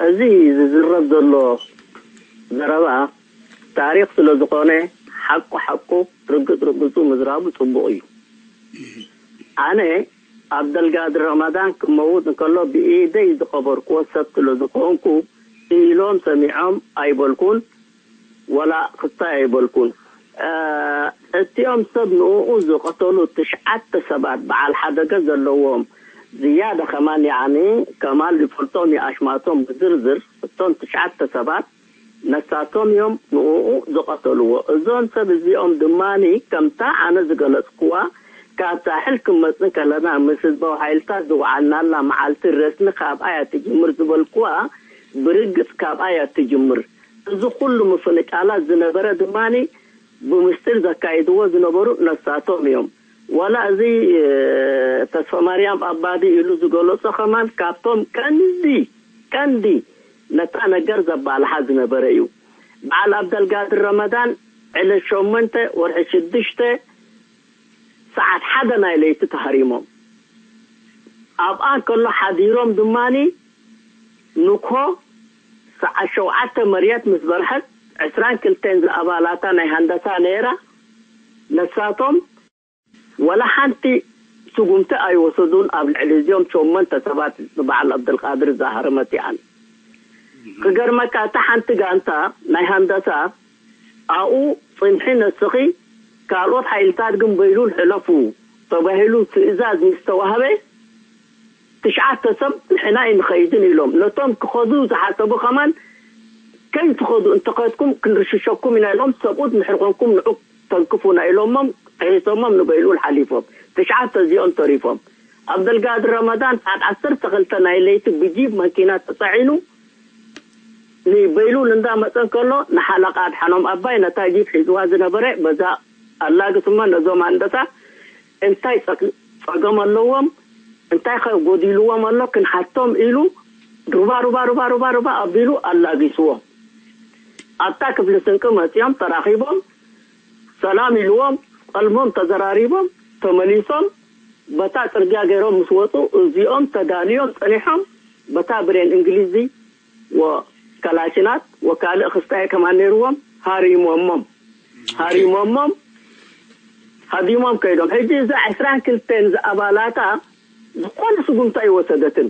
እዚ ዝዝረብ ዘሎ ዘረባ ታሪክ ስለ ዝኾነ ሓቁ ሓቁ ርግፅ ርግፁ ምዝራቡ ፅቡቅ እዩ ኣነ ኣብደልጋድር ረመዳን ክመውት እንከሎ ብኢደይ ዝቐበርክዎ ሰብ ስለ ዝኾንኩ ኢሎም ሰሚዖም ኣይበልኩን ወላ ክስታይ ኣይበልኩን። እቲኦም ሰብ ንእኡ ዝቐተሉ ትሽዓተ ሰባት በዓል ሓደገ ዘለዎም ዝያዳ ከማን ያዕኒ ከማል ዝፈልጦም እዩ ኣሽማቶም ብዝርዝር እቶም ትሽዓተ ሰባት ነሳቶም እዮም ንእኡ ዝቐተልዎ። እዞም ሰብ እዚኦም ድማኒ ከምታ ኣነ ዝገለጽክዋ ካብ ሳሕል ክንመጽእ ከለና ምስ ህዝባዊ ሓይልታት ዝወዓልናላ መዓልቲ ረስኒ ካብኣ እያ ትጅምር ዝበልክዋ ብርግጽ ካብኣ እያ ትጅምር። እዚ ኩሉ ምፍንጫላት ዝነበረ ድማ ብምስጢር ዘካይድዎ ዝነበሩ ነሳቶም እዮም። ዋላ እዚ ተስፋማርያም ኣባዲ ኢሉ ዝገለጾ ከማን ካብቶም ቀንዲ ቀንዲ ነታ ነገር ዘባልሓ ዝነበረ እዩ። በዓል ኣብደልጋድር ረመዳን ዕለት ሸሞንተ ወርሒ ሽዱሽተ ሰዓት ሓደ ናይ ለይቲ ተሃሪሞም ኣብኣ ከሎ ሓዲሮም ድማኒ ንግሆ ሰዓት ሸውዓተ መርየት ምስ በርሐት ዕስራን ክልተን ዝኣባላታ ናይ ሃንደሳ ነይራ። ነሳቶም ወላ ሓንቲ ስጉምቲ ኣይወሰዱን ኣብ ልዕሊ እዚኦም ሸሞንተ ሰባት ንበዓል ኣብደልቃድር ዝሃረመት እያ። ክገርመካ እታ ሓንቲ ጋንታ ናይ ሃንደሳ ኣብኡ ፅንሒ ነስኺ ካልኦት ሓይልታት ግን በይሉል ሕለፉ ተባሂሉ ትእዛዝ ምስ ተዋህበ ትሽዓተ ሰብ ንሕና ኣይንኸይድን ኢሎም ነቶም ክኸዱ ዝሓሰቡ ከማን ከይትኸዱ እንተኸድኩም ክንርሽሸኩም ኢና ኢሎም ሰብኡት ምሕር ኮንኩም ንዑ ተንክፉና ኢሎሞም ጥሒሶሞም ንበይሉል ሓሊፎም ትሽዓተ እዚኦም ተሪፎም ኣብ ደልጋድ ረመዳን ሰዓት ዓሰርተ ክልተ ናይ ለይቲ ብጂፕ መኪና ተፃዒኑ ንበይሉል እንዳመፀ እንከሎ ንሓለቓ ኣድሓኖም ኣባይ ነታ ጂፕ ሒዝዋ ዝነበረ በዛ ኣላግስሞ ነዞም ኣንበሳ እንታይ ፀገም ኣለዎም እንታይ ከ ጎዲልዎም ኣሎ ክንሓቶም ኢሉ ሩባ ሩባ ሩባ ሩባ ሩባ ኣቢሉ ኣላጊስዎም ኣብታ ክፍሊ ስንቂ መፂኦም ተራኺቦም ሰላም ኢልዎም ቐልሞም ተዘራሪቦም ተመሊሶም በታ ፅርግያ ገይሮም ምስ ወፁ እዚኦም ተዳልዮም ፀኒሖም በታ ብሬን እንግሊዝ ወከላሽናት ወካልእ ክስታይ ከማን ነይርዎም ሃሪሞሞም ሃሪሞሞም ሃዲሞም ከይዶም ሕጂ እዛ ዕስራን ክልተን ዝኣባላታ ዝኾነ ስጉምቲ ኣይወሰደትን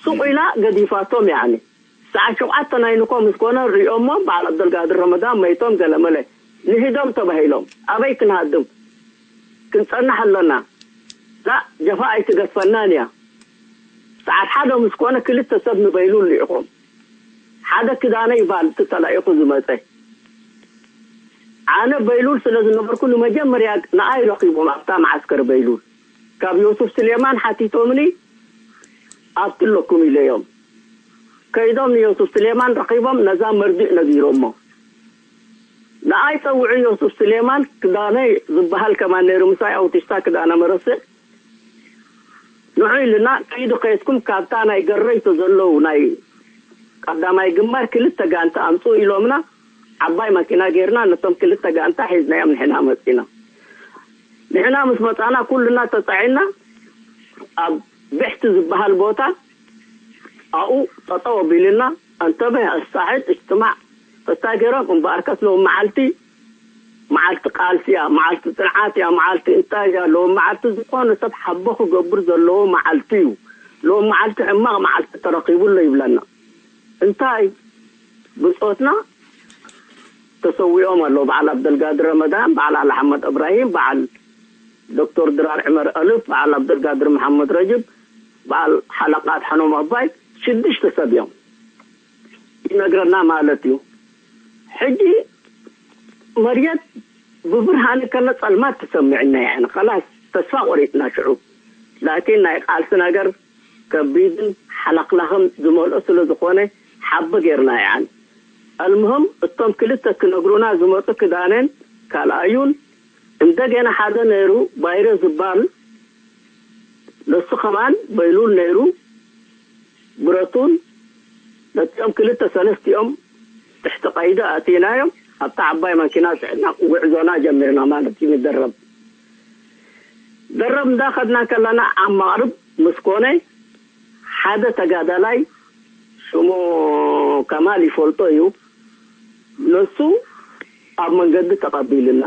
ሱቕ ኢላ ገዲፋቶም ያኒ ሰዓት ሸውዓተ ናይ ንኮ ምስ ኮነ ሪኦሞ በዓል ኣብደልጋድር ረመዳን መይቶም ገለመለ ንሂዶም ተባሂሎም ኣበይ ክንሃድም ክንፀንሕ ኣለና ላ ጀፋ ኣይትገድፈናን እያ ሰዓት ሓደ ምስ ኮነ ክልተ ሰብ ንበይሉል ልኢኾም። ሓደ ክዳነይ ይበሃል፣ እቲ ተላኢኹ ዝመጸ። ኣነ በይሉል ስለ ዝነበርኩ ንመጀመርያ ንኣይ ረኺቦም ኣብታ መዓስከር በይሉል። ካብ ዮሱፍ ስሌማን ሓቲቶምኒ ኣብቲ ኣለኩም ኢለዮም። ከይዶም ንዮሱፍ ስሌማን ረኺቦም ነዛ መርድእ ነጊሮሞ። ንኣይ ጸውዑ ዮሱፍ ስሌማን ክዳነ ዝበሃል ከማን ነይሩ ምሳይ ኣውቲስታ ክዳነ መረስዕ ንዑ ኢልና ከይዱ ከየስኩም ካብታ ናይ ገረይቶ ዘለዉ ናይ ቀዳማይ ግንባር ክልተ ጋንታ ኣምፁ ኢሎምና ዓባይ መኪና ጌርና ነቶም ክልተ ጋንታ ሒዝናዮም ንሕና መፂና። ንሕና ምስ መፃና ኩልና ተፃዒና ኣብ ብሕቲ ዝበሃል ቦታ ኣብኡ ጠጠው ኣቢልና እንተበህ ኣስታሕድ እጅትማዕ ተታገሮም እምበኣርከስ ሎም መዓልቲ መዓልቲ ቃልሲ እያ፣ መዓልቲ ፅንዓት እያ፣ መዓልቲ እንታይ እያ። ሎም መዓልቲ ዝኾነ ሰብ ሓቦ ክገብር ዘለዎ መዓልቲ እዩ። ሎም መዓልቲ ሕማቕ መዓልቲ ተረኺቡሎ ይብለና። እንታይ ብፆትና ተሰዊኦም ኣለዉ። በዓል ኣብደልጋድር ረመዳን፣ በዓል ኣል ኣሕመድ እብራሂም፣ በዓል ዶክተር ድራር ዕመር ኣልፍ፣ በዓል ኣብደልጋድር መሓመድ ረጅብ፣ በዓል ሓለቃት ሓኖም ኣባይ ሽዱሽተ ሰብ እዮም ይነግረና ማለት እዩ። ሕጂ መርየት ብብርሃን ከለ ጸልማት ትሰምዕና እያ። ከላስ ተስፋ ቆሪጥና ሽዑ። ላኪን ናይ ቃልሲ ነገር ከቢድን ሓላክላኽን ዝመልኦ ስለ ዝኾነ ሓቢ ጌርና እያን። ኣልምህም እቶም ክልተ ክነግሩና ዝመፁ ክዳነን ካልኣዩን እንደገና ሓደ ነይሩ ባይረ ዝባል ንሱ ከማን በይሉል ነይሩ ብረቱን ነቲኦም ክልተ ሰለስቲኦም ትሕቲ ቀይዲ ኣእቲናዮም ኣብታ ዓባይ መኪና ፅዕና ጉዕዞና ጀሚርና ማለት እዩ። ንደረብ ደረብ እንዳኸድና ከለና ኣብ መቕርብ ምስ ኮነ ሓደ ተጋዳላይ ሽሙ ከማል ይፈልጦ እዩ። ንሱ ኣብ መንገዲ ተቐቢልና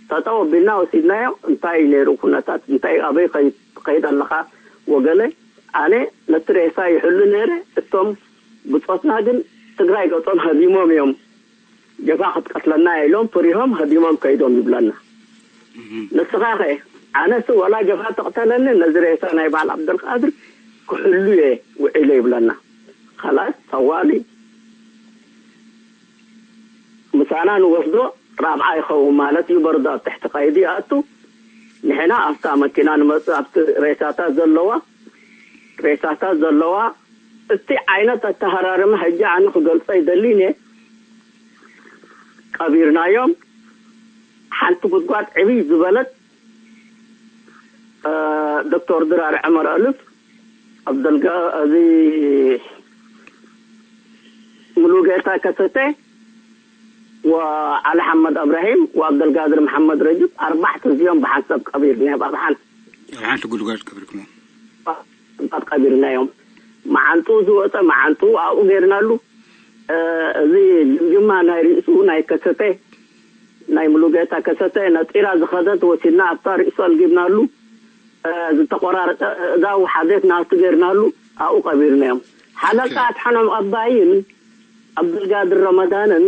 ተጠው ኣቢልና ወሲድናዮ። እንታይ ነይሩ ኩነታት እንታይ ኣበይ ከይድ ኣለኻ ወገለ ኣነ ነቲ ሬሳ ይሕሉ ነይረ። እቶም ብጾትና ግን ትግራይ ገጾም ሃዲሞም እዮም። ጀፋ ክትቀትለና ኢሎም ፍሪሆም ሃዲሞም ከይዶም ይብለና። ንስኻ ኸ ኣነስ ወላ ጀፋ ተቕተለኒ ነዚ ሬሳ ናይ በዓል ዓብደልቃድር ክሕሉ እየ ውዒለ ይብለና። ኸላስ ተዋሊ ምሳና ንወስዶ ራብዓ ይኸውን ማለት እዩ። በርዶ ኣብ ትሕቲ ቀይዲ ይኣቱ። ንሕና ኣብታ መኪና ንመጽእ ኣብቲ ሬሳታት ዘለዋ ሬሳታት ዘለዋ እቲ ዓይነት ኣተሃራርማ ሕጂ ኣነ ክገልጾ ይደሊን እየ። ቀቢርናዮም። ሓንቲ ጉድጓድ ዕብይ ዝበለት ዶክተር ድራር ዕመር ኣልፍ ኣብደልጋ እዚ ሙሉጌታ ከሰተ ወዓሊ ሓመድ እብራሂም ወኣብደልጋድር መሓመድ ረጅብ ኣርባዕተ እዚኦም ብሓንሳብ ቀቢርናዮም። ኣብ ሓንቲ ኣብ ሓንቲ ጉድጓድ ቀብርክሞ ኣብ ቀቢርናዮም። መዓንጡ ዝወፀ መዓንጡ ኣብኡ ገይርናሉ። እዚ ግምግማ ናይ ርእሱ ናይ ከሰተ ናይ ሙሉጌታ ከሰተ ነጢራ ዝኸደት ወሲድና ኣብታ ርእሱ ኣልጊብናሉ። ዝተቆራረጠ እዳው ሓደት ናቱ ገይርናሉ ኣብኡ ቀቢርናዮም። ሓለቃ ኣድሓኖም ኣባይን ኣብዱልጋድር ረመዳንን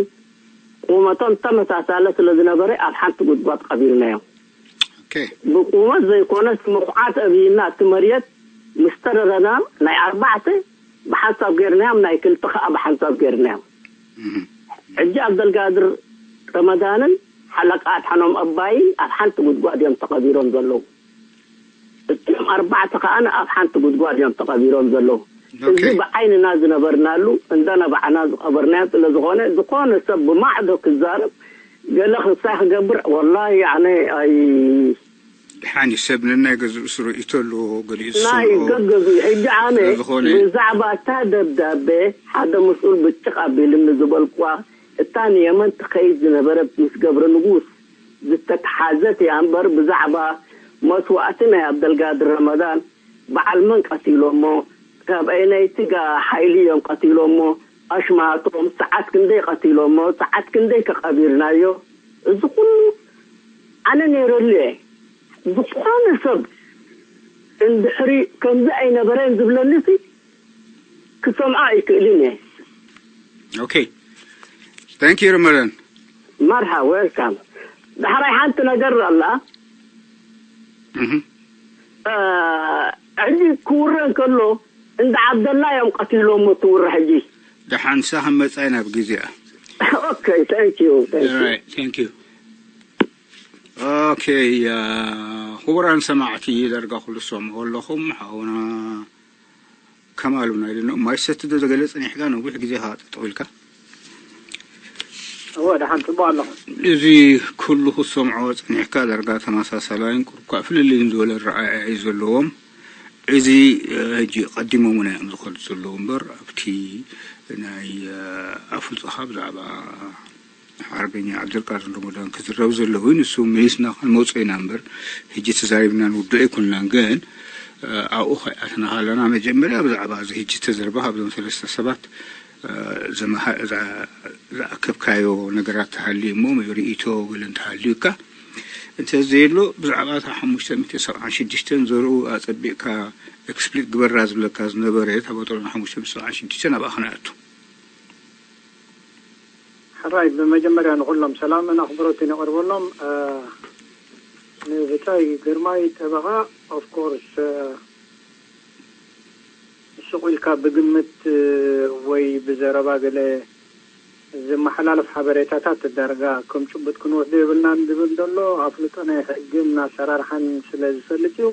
ቁመቶም ተመሳሳለ ስለ ዝነበረ ኣብ ሓንቲ ጉድጓድ ቀቢርናዮም። ብቁመት ዘይኮነስ ምኹዓት ኣብይና እቲ መርየት ምስ ተረረና ናይ ኣርባዕተ ብሓንሳብ ገይርናዮም፣ ናይ ክልተ ከዓ ብሓንሳብ ገይርናዮም። ሕጂ ኣብደልጋድር ረመዳንን ሓለቃ ኣድሓኖም ኣባይን ኣብ ሓንቲ ጉድጓድ እዮም ተቐቢሮም ዘለዉ። እቶም ኣርባዕተ ከኣ ኣብ ሓንቲ ጉድጓድ እዮም ተቐቢሮም ዘለዉ። እዚ ብዓይንና ዝነበርናሉ እንዳነባዕና ዝቐበርናዮ ስለ ዝኾነ ዝኾነ ሰብ ብማዕዶ ክዛረብ ገለ ክሳይ ክገብር ወላሂ ኣነ ኣይ ድሓን እዩ ሰብ ነናይ ገዝኡ ስርኢቶ ኣለዎ ገሊኡ ናይ ዝሰምዖ ገገዙ ሕጂ ኣነ ስለዝኾነ ብዛዕባ እታ ደብዳቤ ሓደ መስኡል ብጭቕ ኣቢልኒ ዝበልኩዋ እታ ንየመን ትኸይድ ዝነበረት ምስ ገብረ ንጉስ ዝተተሓዘት እያ እምበር ብዛዕባ መስዋእቲ ናይ ኣብደልጋድር ረመዳን በዓል መን ቀቲሎሞ ካብ ኣይናይቲ ጋ ሓይሊ እዮም ቀቲሎሞ ኣሽማቶም ሰዓት ክንደይ ቀቲሎሞ ሰዓት ክንደይ ከቐቢርናዮ እዚ ኩሉ ኣነ ነይረሉ እየ ዝኾነ ሰብ እንድሕሪ ከምዚ ኣይነበረን ዝብለኒ ሲ ክሰምዖ ኣይክእልን እየ okay thank you Ramadan መርሓ welcome ዳሕራይ ሓንቲ ነገር ኣላ ሕጂ ክውረ እንከሎ እንዳ ዓብደላ እዮም ቀቲሎሞ እቲ ውረ ሕጂ። ደሓን ንሳ ከም መጻኢ ናብ ግዜኣ። Okay, thank you, thank you. Right, thank you. Okay, ክቡራን ሰማዕቲ፣ ደርጋ ኩሉ ትሰምዑ ኣለኹም። ሓውና ከማሉ ናይ ልኖ ማይ ሰቲ ዶ ዘገለ ጸኒሕካ ነዊሕ ግዜ ካ ጠጠው ኢልካ? እወ፣ ደሓን ጽቡቕ ኣለኹ። እዚ ኩሉ ክትሰምዖ ጸኒሕካ፣ ዳርጋ ተመሳሳላይን ቁርኳ ፍልልይን ዝበለ ረኣያ እዩ ዘለዎም። እዚ ሕጂ ቀዲሞም ናይ እዮም ዝኸዱ ዘለዉ እምበር፣ ኣብቲ ናይ ኣፍልጦኻ ብዛዕባ ሓርበኛ ዓብደልቃድር ሮሞዳን ክዝረብ ዘለዎ ንሱ መሊስና ክንመጾ ኢና እምበር፣ ሕጂ ተዛሪብና ንውድኦ ኣይኮንናን። ግን ኣብኡ ከይኣትና ከለና፣ መጀመርያ ብዛዕባ እዚ ሕጂ ተዘርባ ካብዞም ሰለስተ ሰባት ዝኣከብካዮ ነገራት ተሃልዩ እሞ፣ ርእይቶ ገለ እንተሃልዩካ፣ እንተዘየሎ ብዛዕባ እታ ሓሙሽተ ሚእቲ ሰብዓን ሽዱሽተን ዘርኡ ኣጸቢቕካ ኤክስፕሊት ግበራ ዝብለካ ዝነበረ፣ እታ በጦሎና ሓሙሽተ ሚእቲ ሰብዓን ሽዱሽተን ኣብኣ ክነኣቱ። ሕራይ፣ ብመጀመርያ ንኹሎም ሰላምን ኣኽብሮትን የቐርበሎም። ንብጻይ ግርማይ ጠበቓ፣ ኦፍኮርስ፣ ስቕ ኢልካ ብግምት ወይ ብዘረባ ገለ ዝመሓላለፍ ሓበሬታታት ዳርጋ ከም ጭቡጥ ክንወስዶ የብልናን ዝብል ዘሎ፣ ኣፍልጦ ናይ ሕግን ኣሰራርሓን ስለ ዝፈልጥ እዩ።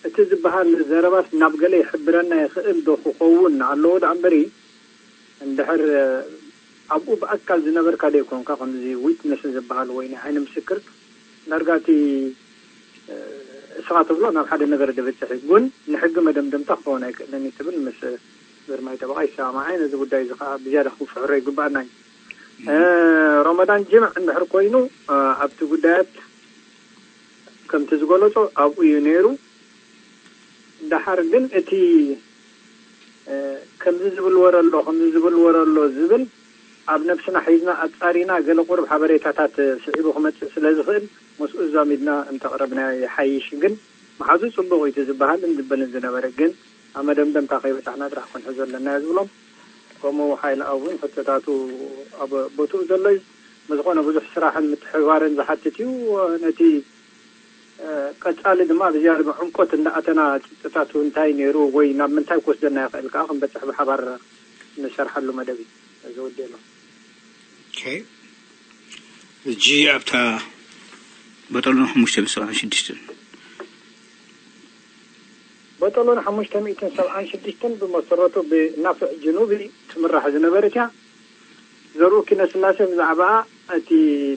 እቲ ዝበሃል ዘረባስ ናብ ገለ ይሕብረና ይኽእል ዶ ክኸውን ኣለዎ ደኣ እምበሪ፣ እንድሕር ኣብኡ ብኣካል ዝነበርካ ደይኮንካ፣ ከምዚ ዊትነስ ዝበሃል ወይ ናይ ዓይኒ ምስክር፣ ዳርጋ እቲ እስኻ ትብሎ ናብ ሓደ ነገር ድብጽሕ እዩ። ግን ንሕጊ መደምደምታ ክኸውን ኣይክእልን እዩ ትብል ምስ ግርማይ ጠበቓ ይሰማማዕ እየ። ነዚ ጉዳይ እዚ ከኣ ብዝያዳ ክንፍሕሮ ይግባኣና እዩ። ሮመዳን ጅምዕ እንድሕር ኮይኑ፣ ኣብቲ ጉዳያት ከምቲ ዝገለጾ ኣብኡ እዩ ነይሩ። ደሓር ግን እቲ ከምዚ ዝብል ወረ ኣሎ፣ ከምዚ ዝብል ወረ ኣሎ ዝብል ኣብ ነብስና ሒዝና ኣጻሪና ገለ ቁሩብ ሓበሬታታት ስዒቡ ክመጽእ ስለ ዝኽእል፣ ምስኡ ዛሚድና እንተቕረብናዮ ይሓይሽ። ግን መሓዙ ጽቡቕ እዩ እቲ ዝበሃልን ዝበልን ዝነበረ፣ ግን ኣብ መደምደምታ ከይበጻሕና ጥራሕ ክንሕዞ ኣለና እየ ዝብሎም። ከምኡ ሓይሊ ኣብ እውን ሕቶታቱ ኣብ ቦትኡ ዘሎ እዩ። ብዝኾነ ብዙሕ ስራሕን ምትሕብባርን ዝሓትት እዩ። ነቲ ቀጻሊ ድማ ብዝያዳ ብዕምቆት እንዳኣተና ጭብጥታቱ እንታይ ነይሩ ወይ ናብ ምንታይ ክወስደና ይኽእል ከኣ ክንበጽሕ ብሓባር ንሰርሓሉ መደብ እዩ። እዚ ወዲኤ ኣለኹ። ኦኬ። ሕጂ ኣብታ በጠሎን ሓሙሽተ ሚእትን ሰብዓን ሽዱሽተን። በጠሎን ሓሙሽተ ሚእትን ሰብዓን ሽዱሽተን ብመሰረቱ ብናፍዕ ጅኑቢ ትምራሕ ዝነበረት እያ። ዘርኡ ኪነስላሴ ብዛዕባኣ እቲ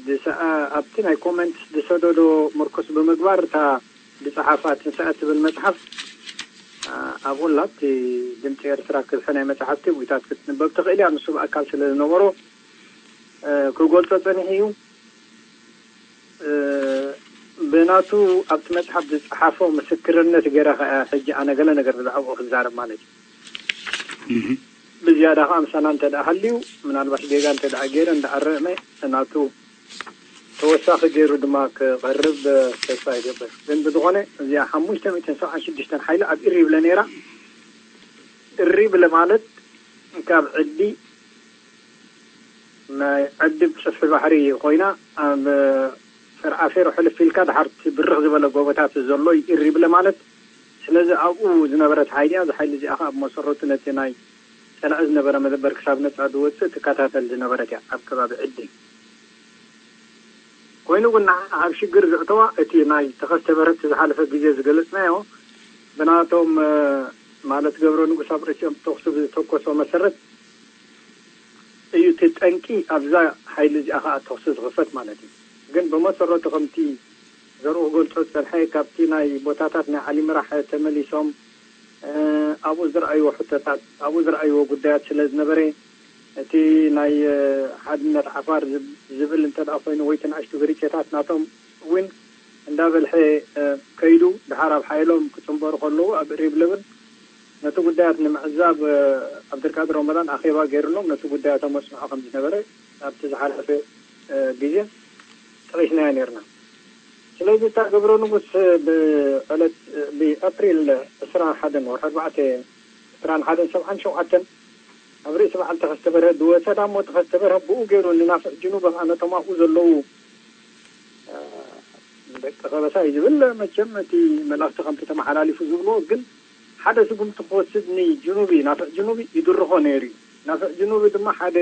ዝሰኣ-፣ ኣብቲ ናይ ኮመንትስ ዝሰደዶ ምርኩስ ብምግባር እታ ዝጸሓፋ ትንሳኤ ትብል መጽሓፍ፣ ኣ፣ ኣብኡ ኣላ። እቲ ድምጺ ኤርትራ ክብሒ ናይ መጽሓፍቲ ብዊታት ክትንበብ ትኽእል እያ። ንሱ ብኣካል ስለ ዝነበሮ፣ እ፣ ክገልጾ ጸኒሑ እዩ። እ፣ ብናቱ ኣብቲ መጽሓፍ ዝጸሓፎ ምስክርነት ገይረ ከኣ ሕጂ ኣነ ገለ ነገር ብዛዕባኡ ክዛረብ ማለት እዩ። እህ። ብዝያዳ ከኣ ምሳና እንተ ደኣ ሃልዩ፣ ምናልባሽ ጌጋ እንተ ደኣ ገይረ እንዳኣረመ ናቱ ተወሳኺ ገይሩ ድማ ክቐርብ ተስፋ ይገብር። ግን ብዝኾነ እዚኣ ሓሙሽተ ሚእትን ሰብዓን ሽዱሽተን ሓይሊ ኣብ ኢሪ ይብለ ነይራ። እሪ ብለ ማለት ካብ ዕዲ ናይ ዕዲ ጽፍሒ ባሕሪ ኮይና ኣብ ፈርዓፌር ሕልፍ ኢልካ ድሓር እቲ ብርኽ ዝበለ ጎቦታት ዘሎ እዩ ኢሪ ብለ ማለት። ስለዚ ኣብኡ ዝነበረት ሓይሊ እያ። እዚ ሓይሊ እዚኣ ከኣ ብመሰረቱ ነቲ ናይ ጸላኢ ዝነበረ መደበር ክሳብ ነጻ ዝወጽእ ትከታተል ዝነበረት እያ ኣብ ከባቢ ዕዲ። ኮይኑ ግን ንዓና ኣብ ሽግር ዘእተዋ እቲ ናይ ተኸስተ በርሀት ዝሓለፈ ግዜ ዝገለጽናዮ ብናቶም፣ እ፣ ማለት ገብረ ንጉስ ኣብ ርእሲኦም ተኹሲ ብዝተኮሶ መሰረት እዩ እቲ ጠንቂ ኣብዛ ሓይሊ እዚኣ ከኣ ተኹሲ ዝኽፈት ማለት እዩ። ግን ብመሰረቱ ከምቲ ዘርኡ ክገልጾ ዝጸንሐ ካብቲ ናይ ቦታታት ናይ ዓሊ ምራሕ ተመሊሶም፣ እ፣ ኣብኡ ዝረኣይዎ ሕቶታት፣ ኣብኡ ዝረኣይዎ ጉዳያት ስለ ዝነበረ እቲ ናይ፣ እ፣ ሓድነት ዓፋር ዝብ-፣ ዝብል እንተ ደኣ ኮይኑ ወይ እቲ ንኣሽቱ ግርጭታት ናቶም እውን እንዳበልሐ፣ እ፣ ከይዱ ድሓር ኣብ ሓይሎም ክጽንበሩ ከለዉ ኣብ ሪብ ልብል ነቲ ጉዳያት ንምዕዛብ፣ እ፣ ዓብደልቃድር ረመዳን ኣኼባ ገይሩሎም ነቲ ጉዳያቶም ኣጽንዖ ከም ዝነበረ ኣብቲ ዝሓለፈ፣ እ፣ ግዜ ጠቒስናዮ ነይርና። ስለዚ እታ ገብረ ንጉስ ብዕለት፣ ብኣፕሪል ዕስራን ሓደን ወርሒ ኣርባዕተ ዕስራን ሓደን ሰብዓን ሸውዓተን ኣብ ርእሲ በዓል ተኸስተ በርሀ ዝወሰዳ እሞ ተኸስተ በርሀ ብኡ ገይሩ ንናፍዕ ጅኑብ ከኣ ነቶም ኣብኡ ዘለዉ፣ እ፣ ደቂ ከበሳ እዩ ዝብል መቸም እቲ መልእኽቲ ከምቲ ተመሓላሊፉ ዝብልዎ ግን ሓደ ስጉምቲ ክወስድ ንጅኑቢ፣ ናፍዕ ጅኑቢ ይድርኾ ነይሩ እዩ። ናፍዕ ጅኑቢ ድማ ሓደ፣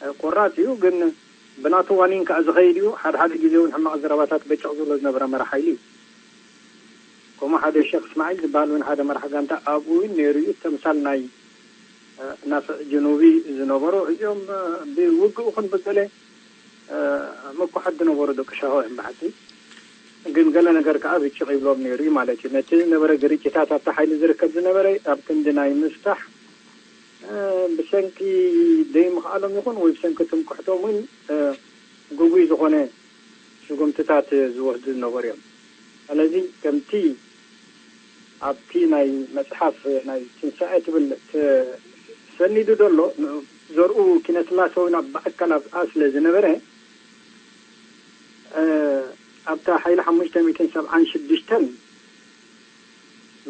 እ፣ ቆራጽ እዩ፣ ግን ብናቱ ዋኒን ከኣ ዝኸይድ እዩ። ሓደ ሓደ ግዜ እውን ሕማቕ ዘረባታት በጨቕ ዝብሎ ዝነበረ መራሕ ሓይሊ እዩ። ከምኡ ሓደ ሸኽ እስማዒል ዝበሃል እውን ሓደ መራሕ ጋንታ ኣብኡ እውን ነይሩ እዩ። ተምሳል ናይ፣ እ፣ ናፍዕ ጅኑቢ ዝነበሮ እዚኦም፣ እ፣ ብውግእ ይኹን ብገለ፣ እ፣ ምኩሓት ዝነበሩ ደቂ ሻሆ እዮም ብሓቂ። ግን ገለ ነገር ከኣ ብጭቕ ይብሎም ነይሩ እዩ ማለት እዩ። ነቲ ዝነበረ ግርጭታት ኣብቲ ሓይሊ ዝርከብ ዝነበረ ኣብ ክንዲ ናይ ምፍታሕ፣ እ፣ ብሰንኪ ደይምኽኣሎም ይኹን ወይ ብሰንኪ ትምክሕቶም እውን፣ እ፣ ግጉይ ዝኾነ ስጉምትታት ዝወስዱ ዝነበሩ እዮም። ስለዚ ከምቲ ኣብቲ ናይ መጽሓፍ ናይ ትንሳኤ ትብል ተሰኒዱ ዘሎ፣ ን-፣ ዘርኡ ኪነስላሰ እውን ኣብ ብኣካል ኣብኣ ስለ ዝነበረ፣ እ፣ ኣብታ ሓይሊ ሓሙሽተ ሚእትን ሰብዓን ሽዱሽተን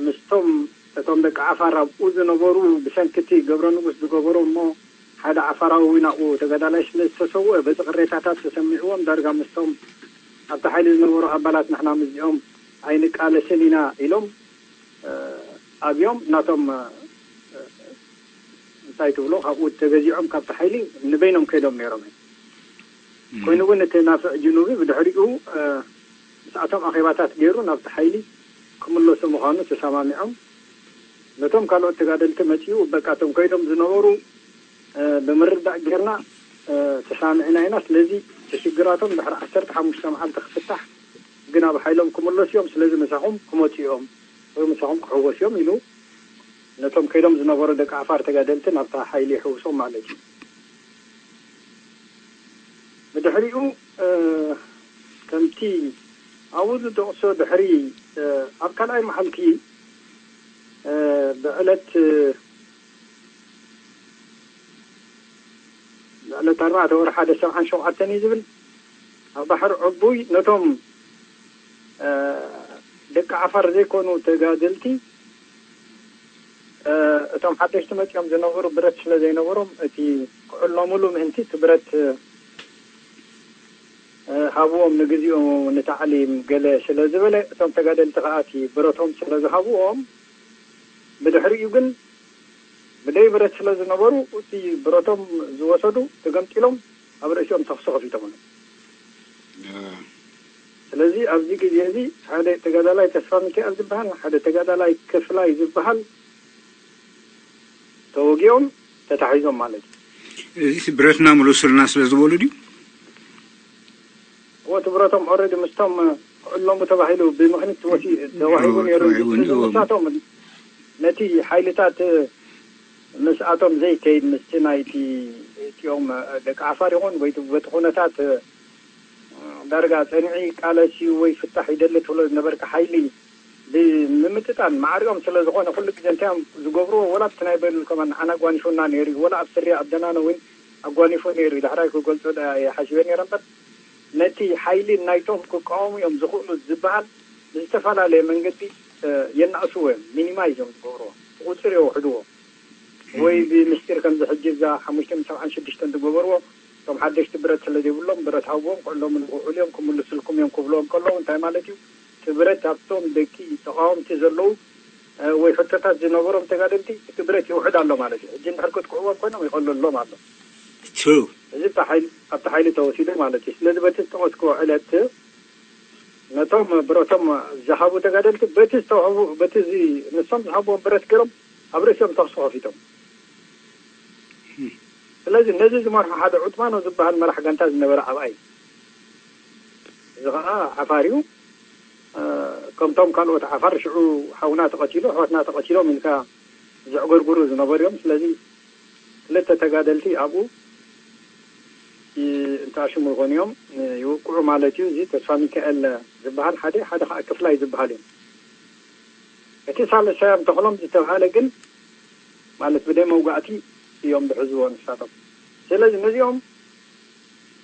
ምስቶም እቶም ደቂ ዓፋር ኣብኡ ዝነበሩ ብሰንኪ እቲ ገብረ ንጉስ ዝገበሮ እሞ ሓደ ዓፋራዊ እውን ኣብኡ ተጋዳላይ ስለ ዝተሰውአ በዚ ቅሬታታት ተሰሚዕዎም ዳርጋ ምስቶም ኣብቲ ሓይሊ ዝነበሩ ኣባላት ንሕና ምስዚኦም ኣይንቃለስን ኢና ኢሎም፣ እ፣ ኣብዮም ናቶም፣ እ፣ እንታይ ትብሎ ካብኡ ተገዚዖም ካብቲ ሓይሊ ንበይኖም ከይዶም ነይሮም እዮም። ኮይኑ እውን እቲ ናፍዕ ጅኑቢ ብድሕሪኡ፣ እ፣ ምስኣቶም ኣኼባታት ገይሩ ናብቲ ሓይሊ ክምለሱ ምዃኑ ተሰማሚዖም። ነቶም ካልኦት ተጋደልቲ መጺኡ በቃ እቶም ከይዶም ዝነበሩ፣ እ፣ ብምርዳእ ጌርና፣ እ፣ ተሳሚዕና ኢና። ስለዚ እቲ ሽግራቶም ድሕሪ ዓሰርተ ሓሙሽተ መዓልቲ ክፍታሕ ግን ኣብ ሓይሎም ክምለሱ እዮም። ስለዚ ምሳኹም ክመጹ እዮም ወይ ምሳኹም ክሕወሱ እዮም ኢሉ ነቶም ከይዶም ዝነበሩ ደቂ ዓፋር ተጋደልቲ ናብታ ሓይሊ ይሕውሶም ማለት እዩ። ብድሕሪኡ፣ እ፣ ከምቲ ኣብኡ ዝጠቕሶ ድሕሪ፣ እ፣ ኣብ ካልኣይ መዓልቲ፣ እ፣ ብዕለት፣ እ፣ ብዕለት ኣርባዕተ ወርሒ ሓደ ሰብዓን ሸውዓተን እዩ ዝብል፣ ኣብ ባሕሪ ዕቡይ ነቶም፣ እ፣ ደቂ ዓፋር ዘይኮኑ ተጋደልቲ፣ እ፣ እቶም ሓደሽቲ መጺኦም ዝነበሩ ብረት ስለ ዘይነበሮም፣ እቲ ክዕለሙሉ ምእንቲ እቲ ብረት፣ እ፣ ሃብዎም ንግዚኡ ንታዕሊም ገለ ስለ ዝበለ፣ እቶም ተጋደልቲ ከኣ እቲ ብረቶም ስለ ዝሃብዎም፣ ብድሕሪኡ ግን ብደይ ብረት ስለ ዝነበሩ፣ እቲ ብረቶም ዝወሰዱ ተገምጢሎም ኣብ ርእሲኦም ተኹሲ ከፊቶምሎም። እ። ስለዚ ኣብዚ ግዜ እዚ ሓደ ተጋዳላይ ተስፋ ሚካኤል ዝበሃል፣ ሓደ ተጋዳላይ ክፍላይ ዝበሃል ተወጊኦም ተታሒዞም ማለት እዩ። እዚ ብረትና ምለሱልና ስለ ዝበሉ ድዩ? እዎ፣ እቲ ብረቶም ኦልሬዲ ምስቶም ክዕለሙ ተባሂሉ ብምኽኒት ወሲ-፣ ተዋሂቡ ተዋሂቡ ነይሩ። ነይሩ። ስለዚ እዎ። ንሳቶም ነቲ ሓይልታት ምስኣቶም ዘይከይድ ምስቲ ናይቲ እቲኦም ደቂ ዓፋር ይኹን ወይ በቲ ኩነታት ዳርጋ ጸኒዒ ይቃለስ እዩ ወይ ፍታሕ ይደሊ ትብሎ ዝነበርካ ሓይሊ ብምምጥጣን ማዕሪኦም ስለ ዝኾነ ኩሉ ግዜ እንታይ እዮም ዝገብርዎ? ወላ ኣብቲ ናይ በሉል ከማን ንዓና ኣጓኒፉና ነይሩ እዩ። ወላ ኣብ ስርያ ኣብ ደናኖ እውን ኣጓኒፉ ነይሩ እዩ። ዳሕራይ ክገልጾ ደኣ እየ ሓሲበ ነይረ እምበር ነቲ ሓይሊ ናይቶም ክቃወሙ እዮም ዝኽእሉ ዝበሃል ብዝተፈላለየ መንገዲ፣ እ፣ የናእስዎ እዮም፣ ሚኒማይዝ እዮም ዝገብርዎ፣ ብቁጽሪ የውሕድዎ። ወይ ብምስጢር ከምዚ ሕጂ እዛ ሓሙሽተ ሚእቲ ሰብዓን ሽዱሽተን ዝገበርዎ፣ እቶም ሓደሽቲ ብረት ስለ ዘይብሎም ብረት ሃብዎም ክዕለሙ ንኽውዕሉ እዮም፣ ክምልስልኩም እዮም ክብልዎም ከለዉ እንታይ ማለት እዩ? እቲ ብረት ኣብቶም ደቂ ተቃወምቲ ዘለዉ፣ እ፣ ወይ ሕቶታት ዝነበሮም ተጋደልቲ እቲ ብረት ይውሕድ ኣሎ ማለት እዩ። ሕጂ እንድሕር ክትክዕዎም ኮይኖም ይቐልሎም ኣሎ። ትሩ። እዚ ኣብታ ሓይሊ፣ ኣብታ ሓይሊ ተወሲዱ ማለት እዩ። ስለዚ በቲ ዝጠቐስክዎ ዕለት ነቶም ብረቶም ዝሃቡ ተጋደልቲ በቲ ዝተዋህቡ፣ በቲ እዚ ንሶም ዝሃብዎም ብረት ገይሮም ኣብ ርእሲኦም ተኹሲ ከፊቶም። እም። ስለዚ ነዚ ዝመርሖ ሓደ ዑትማኖ ዝበሃል መራሕ ጋንታ ዝነበረ ኣብኣይ፣ እዚ ኸዓ ዓፋር እዩ። እ፣ ከምቶም ካልኦት ዓፋር ሽዑ ሓውና ተቐቲሉ፣ ኣሕዋትና ተቐቲሎም ኢልካ ዘዕገርግሩ ዝነበሩ እዮም። ስለዚ ክልተ ተጋደልቲ ኣብኡ ይ-፣ እንተኣሽሙ ይኾኑ እዮም፣ ይውቅዑ ማለት እዩ። እዚ ተስፋ ሚካኤል ዝበሃል ሓደ፣ ሓደ ኸዓ ክፍላይ ዝበሃል እዮም። እቲ ሳልሳዮም ተኽሎም ዝተብሃለ ግን፣ ማለት ብደይ መውጋእቲ እዮም ዝሕዝዎ ንሳቶም። ስለዚ ነዚኦም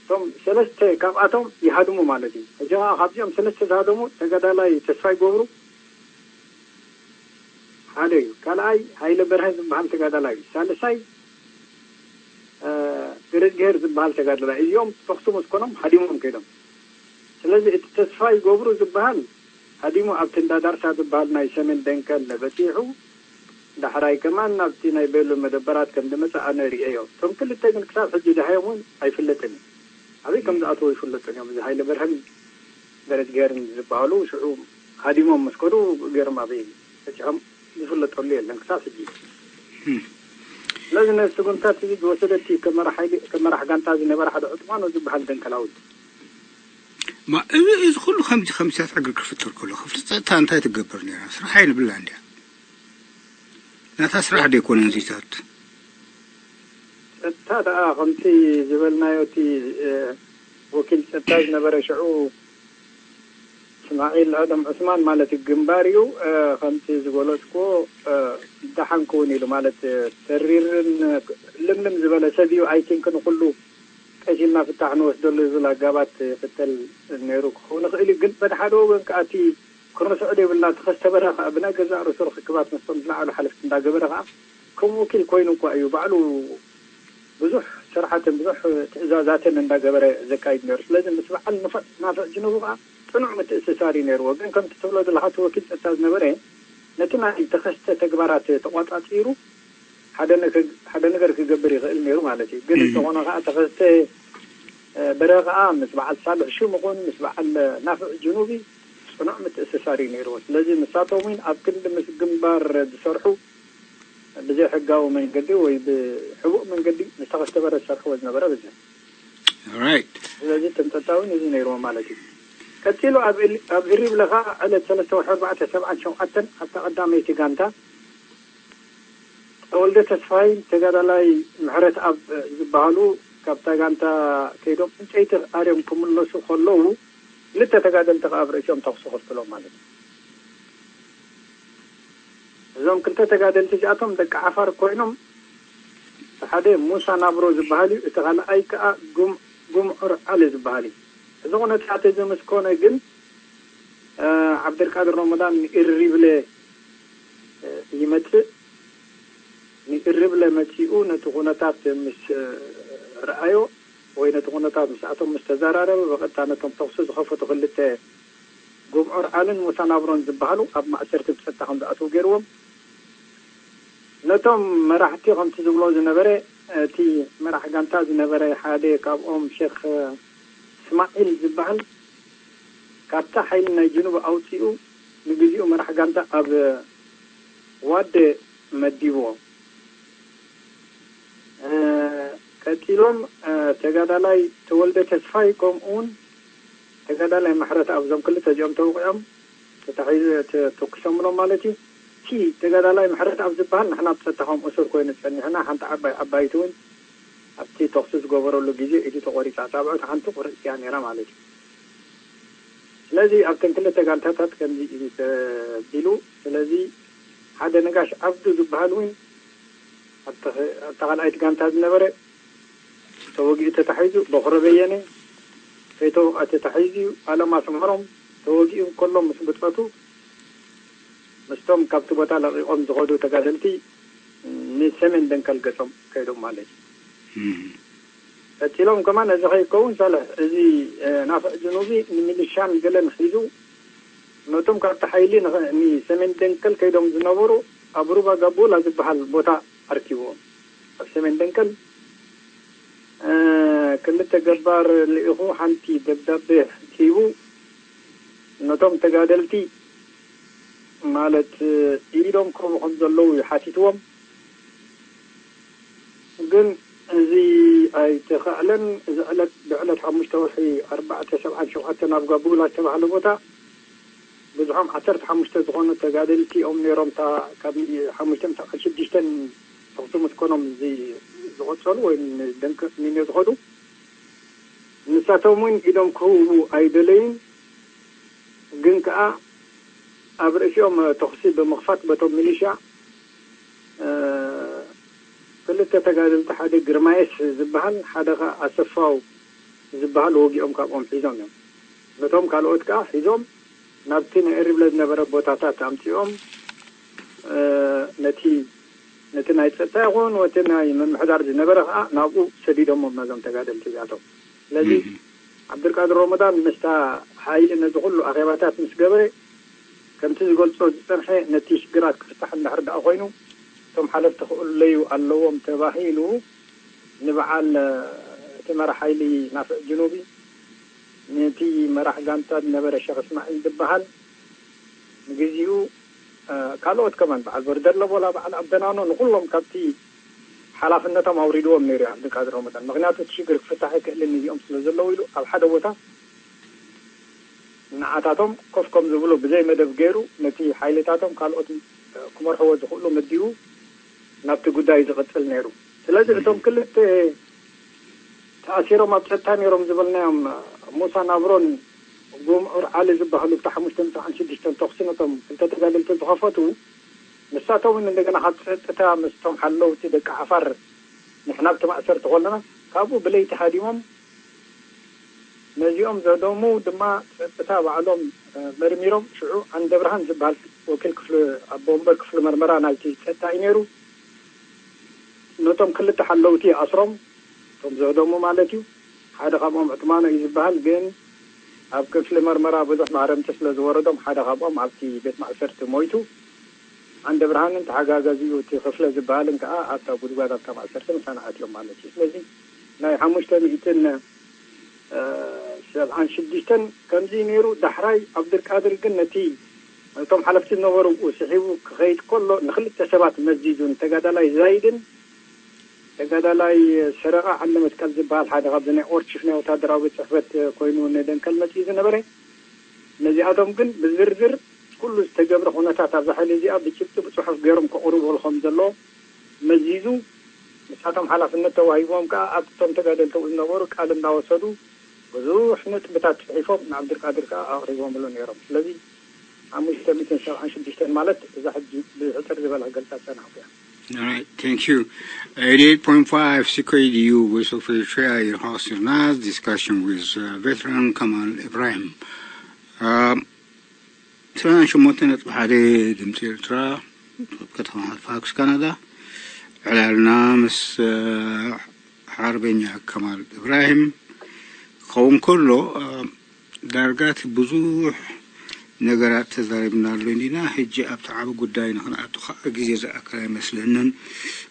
እቶም ሰለስተ ካብኣቶም ይሃድሙ ማለት እዩ። ሕጂ ኸዓ ካብዚኦም ሰለስተ ዝሃደሙ ተጋዳላይ ተስፋይ ገብሩ ሓደ እዩ። ካልኣይ ሃይለ በርሀ ዝበሃል ተጋዳላይ እዩ። ሳልሳይ፣ እ፣ ገረዝግሄር ዝበሃል ተጋዳላይ። እዚኦም ተኹሲ ምስ ኮኖም ሃዲሞም ከይዶም። ስለዚ እቲ ተስፋይ ገብሩ ዝበሃል ሃዲሙ ኣብቲ እንዳ ዳርሳ ዝበሃል ናይ ሰሜን ደንከል በጺሑ፣ ዳሕራይ ከማን ናብቲ ናይ ቤሎ መደበራት ከም ዝመጸ ኣነ ርእየዮ። እቶም ክልተ ግን ክሳብ ሕጂ ደሃዮም እውን ኣይፍለጥን እዩ። ኣበይ ከም ዝኣተዉ ኣይፍለጡን እዮም። እዚ ሃይለ በርሀን በረድ ገርን ዝበሃሉ ሽዑ ሃዲሞም ምስ ከዱ ገርም ኣበይ በጺሖም ዝፍለጠሉ የለን ክሳብ ሕጂ። ስለዚ ነዚ ስጉምታት እዚ ዝወሰደ እቲ ከመራሕ ሓይሊ፣ ከመራሕ ጋንታ ዝነበረ ሓደ ዕጥማኖ ዝበሃል ደንከላዊ እዩ። ማ እዚ እዚ ኩሉ ከምዚ ከምዚታት ዕግርግር ክፍጠር ከሎ ክፍሊ ፀጥታ እንታይ ትገብር ነይራ? ስራሕ ኣይንብላ እንዲያ። ናታ ስራሕ ዶ ኣይኮነን እዚታት? ጸጥታ ደኣ ከምቲ ዝበልናዮ እቲ ወኪል ጸጥታ ዝነበረ ሽዑ እስማዒል ኣደም ዑስማን ማለት ግንባር እዩ። ከምቲ ዝገለጽኩዎ ደሓን ክውን ኢሉ ማለት ተሪርን ልምልም ዝበለ ሰብ እዩ። ኣይቲንክ ንኩሉ ቀስ ኢልና ፍታሕ ንወስደሉ ዝብል ኣጋባት ይኽተል ነይሩ ክኸውን ይኽእል እዩ። ግን በድሓደ ወገን ከኣ እቲ ክንርስዖ ዘይብልና ተኸስተ በርሀ ከኣ ብናይ ገዛእ ርእሱ ርኽክባት ምስቶም ዝለዓሉ ሓለፍቲ እንዳገበረ ከኣ ከም ወኪል ኮይኑ እኳ እዩ ባዕሉ ብዙሕ ስራሓትን ብዙሕ ትእዛዛትን እንዳገበረ ዘካይድ ነይሩ። ስለዚ ምስ በዓል ንፍዕ ናፍዕ ጅኑቡ ከኣ ጽኑዕ ምትእስሳር እዩ ነይርዎ። ግን ከምቲ ትብሎ ዘለኻ እቲ ወኪል ጸጥታ ዝነበረ ነቲ ናይ ተኸስተ ተግባራት ተቋጻጺሩ ሓደ ነገር ክገብር ይኽእል ነይሩ ማለት እዩ። ግን እንተኾነ ከዓ ተኸስተ በርሀ ከዓ ምስ በዓል ሳልሕ ሽም ይኹን ምስ በዓል ናፍዕ ጅኑቢ ፅኑዕ ምትእስሳር እዩ ነይርዎ። ስለዚ ንሳቶም እውን ኣብ ክንዲ ምስ ግንባር ዝሰርሑ ብዘይሕጋዊ መንገዲ ወይ ብሕቡእ መንገዲ ምስ ተኸስተ በርሀ ዝሰርሕዎ ዝነበረ ብዙሕ ራይት ስለዚ ተምጠጣውን እዚ ነይርዎ ማለት እዩ። ቀፂሉ ኣብ እሊ- ኣብ እሪብለ ከዓ ዕለት ሰለስተ ወርሒ ኣርባዕተ ሰብዓን ሸውዓተን ኣብታ ቀዳመይቲ ጋንታ ተወልደ ተስፋይ ተጋዳላይ ምሕረት ኣብ ዝበሃሉ ካብታ ጋንታ ከይዶም ዕንጨይቲ ኣርዮም ክምለሱ ከለዉ ክልተ ተጋደልቲ ከዓ ኣብ ርእሲኦም ተኩሲ ከፍትሎም ማለት እዩ። እዞም ክልተ ተጋደልቲ እዚኣቶም ደቂ ዓፋር ኮይኖም እቲ ሓደ ሙሳ ናብሮ ዝበሃል እዩ፣ እቲ ካልኣይ ከዓ ጉምዑር ዓሊ ዝበሃል እዩ። እዚ ኩነታት እዚ ምስ ኮነ ግን ዓብደልቃድር ሮሞዳን ንኢሪብለ ይመፅእ። ንኢሪብለ መፂኡ ነቲ ኩነታት ምስ ረኣዮ ወይ ነቲ ኩነታት ምስኣቶም ምስ ተዘራረበ ብቐጥታ ነቶም ተኹሲ ዝኸፈቱ ክልተ ጉምዑር ዓልን ሙሳ ናብሮን ዝበሃሉ ኣብ ማእሰርቲ ብፀጥታ ከም ዝኣትዉ ገይርዎም። ነቶም መራሕቲ ከምቲ ዝብሎ ዝነበረ እቲ መራሕ ጋንታ ዝነበረ ሓደ ካብኦም ሼክ እስማዒል ዝበሃል ካብታ ሓይሊ ናይ ጅኑብ ኣውፂኡ ንግዚኡ መራሕ ጋንታ ኣብ ዋደ መዲብዎ። ቀፂሎም ተጋዳላይ ተወልደ ተስፋይ ከምኡ እውን ተጋዳላይ ምሕረት ኣብዞም ክልተ እዚኦም ተወቂዖም ተታሒዙ ተተኩሶምሎም ማለት እዩ። እቲ ተጋዳላይ ምሕረት ኣብ ዝበሃል ንሕና ብፀጥታ ከም እሱር ኮይኑ ፀኒሕና ሓንቲ ዓባይ ዓባይቲ እውን ኣብቲ ተኩሲ ዝገበረሉ ግዜ ኢዱ ተቆሪፃ ኣፃብዑ ሓንቲ ቁርፂ እያ ነይራ ማለት እዩ። ስለዚ ኣብተን ክልተ ጋንታታት ከምዚ እዩ ተቢሉ። ስለዚ ሓደ ነጋሽ ዓብዱ ዝበሃል እውን ኣብታ ካልኣይቲ ጋንታ ዝነበረ ተወጊኡ ተታሒዙ፣ በኹረ በየነ ከይተወቕዐ ተታሒዙ እዩ። ኣለም ኣስምዕሮም ተወጊኡ እንከሎ ምስ ብፅቱ ምስቶም ካብቲ ቦታ ለቒቖም ዝኸዱ ተጋደልቲ ንሰሜን ደንከል ገጾም ከይዶም ማለት እዩ። ቀፂሎም ከማን እዚ ከይከውን ሳልሕ እዚ ናፍዕ ጅኑቢ ንሚሊሻን ገለን ሒዙ ነቶም ካብቲ ሓይሊ ንሰሜን ደንከል ከይዶም ዝነበሩ ኣብ ሩባ ጋቡላ ዝበሃል ቦታ ኣርኪብዎም። ኣብ ሰሜን ደንከል ክልተ ገባር ልኢኹ ሓንቲ ደብዳቤ ሂቡ ነቶም ተጋደልቲ ማለት ኢዶም ክህቡ ከም ዘለዉ ሓቲትዎም። ግን እዚ ኣይተኻእለን። እዚ ዕለት ብዕለት ሓሙሽተ ወርሒ ኣርባዕተ ሰብዓን ሸውዓተን ኣብ ጋቡላ ዝተባህለ ቦታ ብዙሖም ዓሰርተ ሓሙሽተ ዝኾኑ ተጋደልቲ እዮም ነይሮም። እታ ካብ ሓሙሽተ ሰብዓን ሽዱሽተን ተኽሲ ምስ ኮኖም እዚ ዝቐጸሉ ወይ ንደንከ ሚሜ ዝኸዱ ንሳቶም እውን ኢዶም ክህቡ ኣይደለዩን። ግን ከኣ ኣብ ርእሲኦም ተኹሲ ብምኽፋት በቶም ሚሊሻ ክልተ ተጋደልቲ ሓደ ግርማየስ ዝበሃል ሓደ ከኣ ኣሰፋው ዝበሃል ወጊኦም ካብኦም ሒዞም እዮም። ነቶም ካልኦት ከኣ ሒዞም ናብቲ ናይ እሪብለ ዝነበረ ቦታታት ኣምፂኦም ነቲ ነቲ ናይ ፀጥታ ይኹን ወቲ ናይ ምምሕዳር ዝነበረ ከኣ ናብኡ ሰዲዶሞም ነዞም ተጋደልቲ እዚኣቶም። ስለዚ ዓብዱልቃድር ሮሞዳን ምስታ ሓይሊ ነዚ ኩሉ ኣኼባታት ምስ ገበረ ከምቲ ዝገልጾ ዝጸንሐ ነቲ ሽግራት ክፍታሕ እንድሕር ደኣ ኮይኑ እቶም ሓለፍቲ ክእለዩ ኣለዎም ተባሂሉ ንበዓል እቲ መራሕ ሓይሊ ናፍዕ ጅኑቢ ነቲ መራሕ ጋንታ ዝነበረ ሸኽ እስማዒል ዝበሃል ንግዚኡ ካልኦት ከማን በዓል በርደር ለቦላ በዓል ኣበናኖ ንኩሎም ካብቲ ሓላፍነቶም ኣውሪድዎም ነይሩ እዩ ዓብድልቃድር ረመዳን። ምክንያቱ እቲ ሽግር ክፍታሕ ኣይክእልን እዚኦም ስለ ዘለዉ ኢሉ ኣብ ሓደ ቦታ ንዓታቶም ኮፍ ከም ዝብሉ ብዘይ መደብ ገይሩ ነቲ ሓይልታቶም ካልኦት ክመርሕዎ ዝኽእሉ መዲቡ ናብቲ ጉዳይ ዝቕጽል ነይሩ። ስለዚ እቶም ክልተ ተኣሲሮም ኣብ ጸጥታ ነይሮም ዝበልናዮም ሙሳ ናብሮን ጉምዑር ዓሊ ዝበሃሉ ብታ ሓሙሽተ ሚእትን ሰብዓን ሽዱሽተን ተኹሲ ነቶም ክልተ ተጋደልቲ ዝኸፈቱ ንሳቶም እውን እንደገና ካብ ጸጥታ ምስቶም ሓለውቲ ደቂ ዓፋር ንሕና ኣብቲ ማእሰርቲ ከለና ካብኡ ብለይቲ ሃዲሞም ነዚኦም ዘህደሙ ድማ ጸጥታ ባዕሎም መርሚሮም ሽዑ ዓንደብርሃን ዝበሃል ወኪል ክፍሊ ኣቦ ወንበር ክፍሊ መርመራ ናይቲ ጸጥታ እዩ ነይሩ። ነቶም ክልተ ሓለውቲ ኣስሮም እቶም ዘህደሙ ማለት እዩ። ሓደ ካብኦም ዕትማኖ እዩ ዝበሃል ግን ኣብ ክፍሊ መርመራ ብዙሕ ማህረምቲ ስለ ዝወረዶም ሓደ ካብኦም ኣብቲ ቤት ማእሰርቲ ሞይቱ። ዓንደብርሃንን ተሓጋጋዚኡ እቲ ክፍለ ዝበሃልን ከዓ ኣብታ ጉድጓድ ኣብታ ማእሰርቲ ምሳና ኣትዮም ማለት እዩ። ስለዚ ናይ ሓሙሽተ ሚእትን ሰብዓን ሽዱሽተን ከምዚ ነይሩ። ዳሕራይ ኣብድርቃድር ግን ነቲ እቶም ሓለፍቲ ዝነበሩ ስሒቡ ክኸይድ ከሎ ንክልተ ሰባት መዚዙ ንተጋዳላይ ዛይድን ተጋዳላይ ሰረቓ ዓለ መስቀል ዝበሃል ሓደ ካብዚ ናይ ኦርቺፍ ናይ ወታደራዊ ቤት ጽሕፈት ኮይኑ ንደንከል መጺኡ ዝነበረ ነዚኣቶም ግን ብዝርዝር ኩሉ ዝተገብረ ኩነታት ኣብዛ ሕሊ እዚኣ ብጭብጢ ብጽሑፍ ገይሮም ከቕርቡ ከም ዘለዎ መዚዙ ንሳቶም ሓላፍነት ተዋሂቦም ከዓ ኣብቶም ተጋደልቲ ዝነበሩ ቃል እንዳወሰዱ ብዙሕ ነጥብታት ፅሒፎም ንዓብድልቃድር ከዓ ኣቕሪቦምሉ ነይሮም። ስለዚ ሓሙሽተ ሚእትን ሰብዓን ሽዱሽተን ማለት እዛ ሕጂ ብሕፅር ዝበለ ክገልፃ ዝፀናሕኩ እያ። All right, thank you. Eighty-eight point five C K D U Voice of Eritrea, your host is Nas, discussion with uh, veteran Kamal Ibrahim. Um, ትራን ሸሞንተ ነጥቢ ሓደ ድምፂ ኤርትራ ኣብ ከተማ ሃልፋክስ ካናዳ ዕላልና ምስ ሓርበኛ ከማል እብራሂም ክኸውን ከሎ ዳርጋ እቲ ብዙሕ ነገራት ተዛሪብናሉ ኢና። ሕጂ ኣብቲ ዓቢ ጉዳይ ንክንኣቱ ከዓ ግዜ ዝኣክል ኣይመስለንን።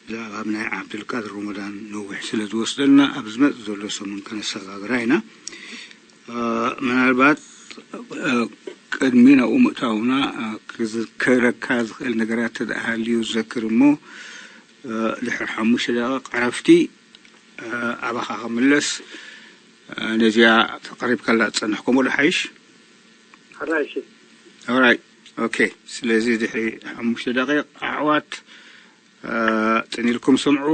ብዛዕባ ናይ ዓብዱልቃድር ሮሞዳን ነዊሕ ስለ ዝወስደልና ኣብ ዝመጽእ ዘሎ ሰሙን ከነሰጋግራ ኢና። ምናልባት ቅድሚ ናብኡ ምእታውና ክዝከረካ ዝኽእል ነገራት ተደኣ ሃልዩ ዝዘክር እሞ ድሕሪ ሓሙሽተ ደቂቕ ዕረፍቲ ኣባኻ ክምለስ ነዚኣ ተቐሪብካላ ዝጸንሕኩም ወላ ሓይሽ ሓራይሽ ኦራይት ኦኬ ስለዚ ድሕሪ ሓሙሽተ ደቂቕ ኣሕዋት ጽን ኢልኩም ስምዑ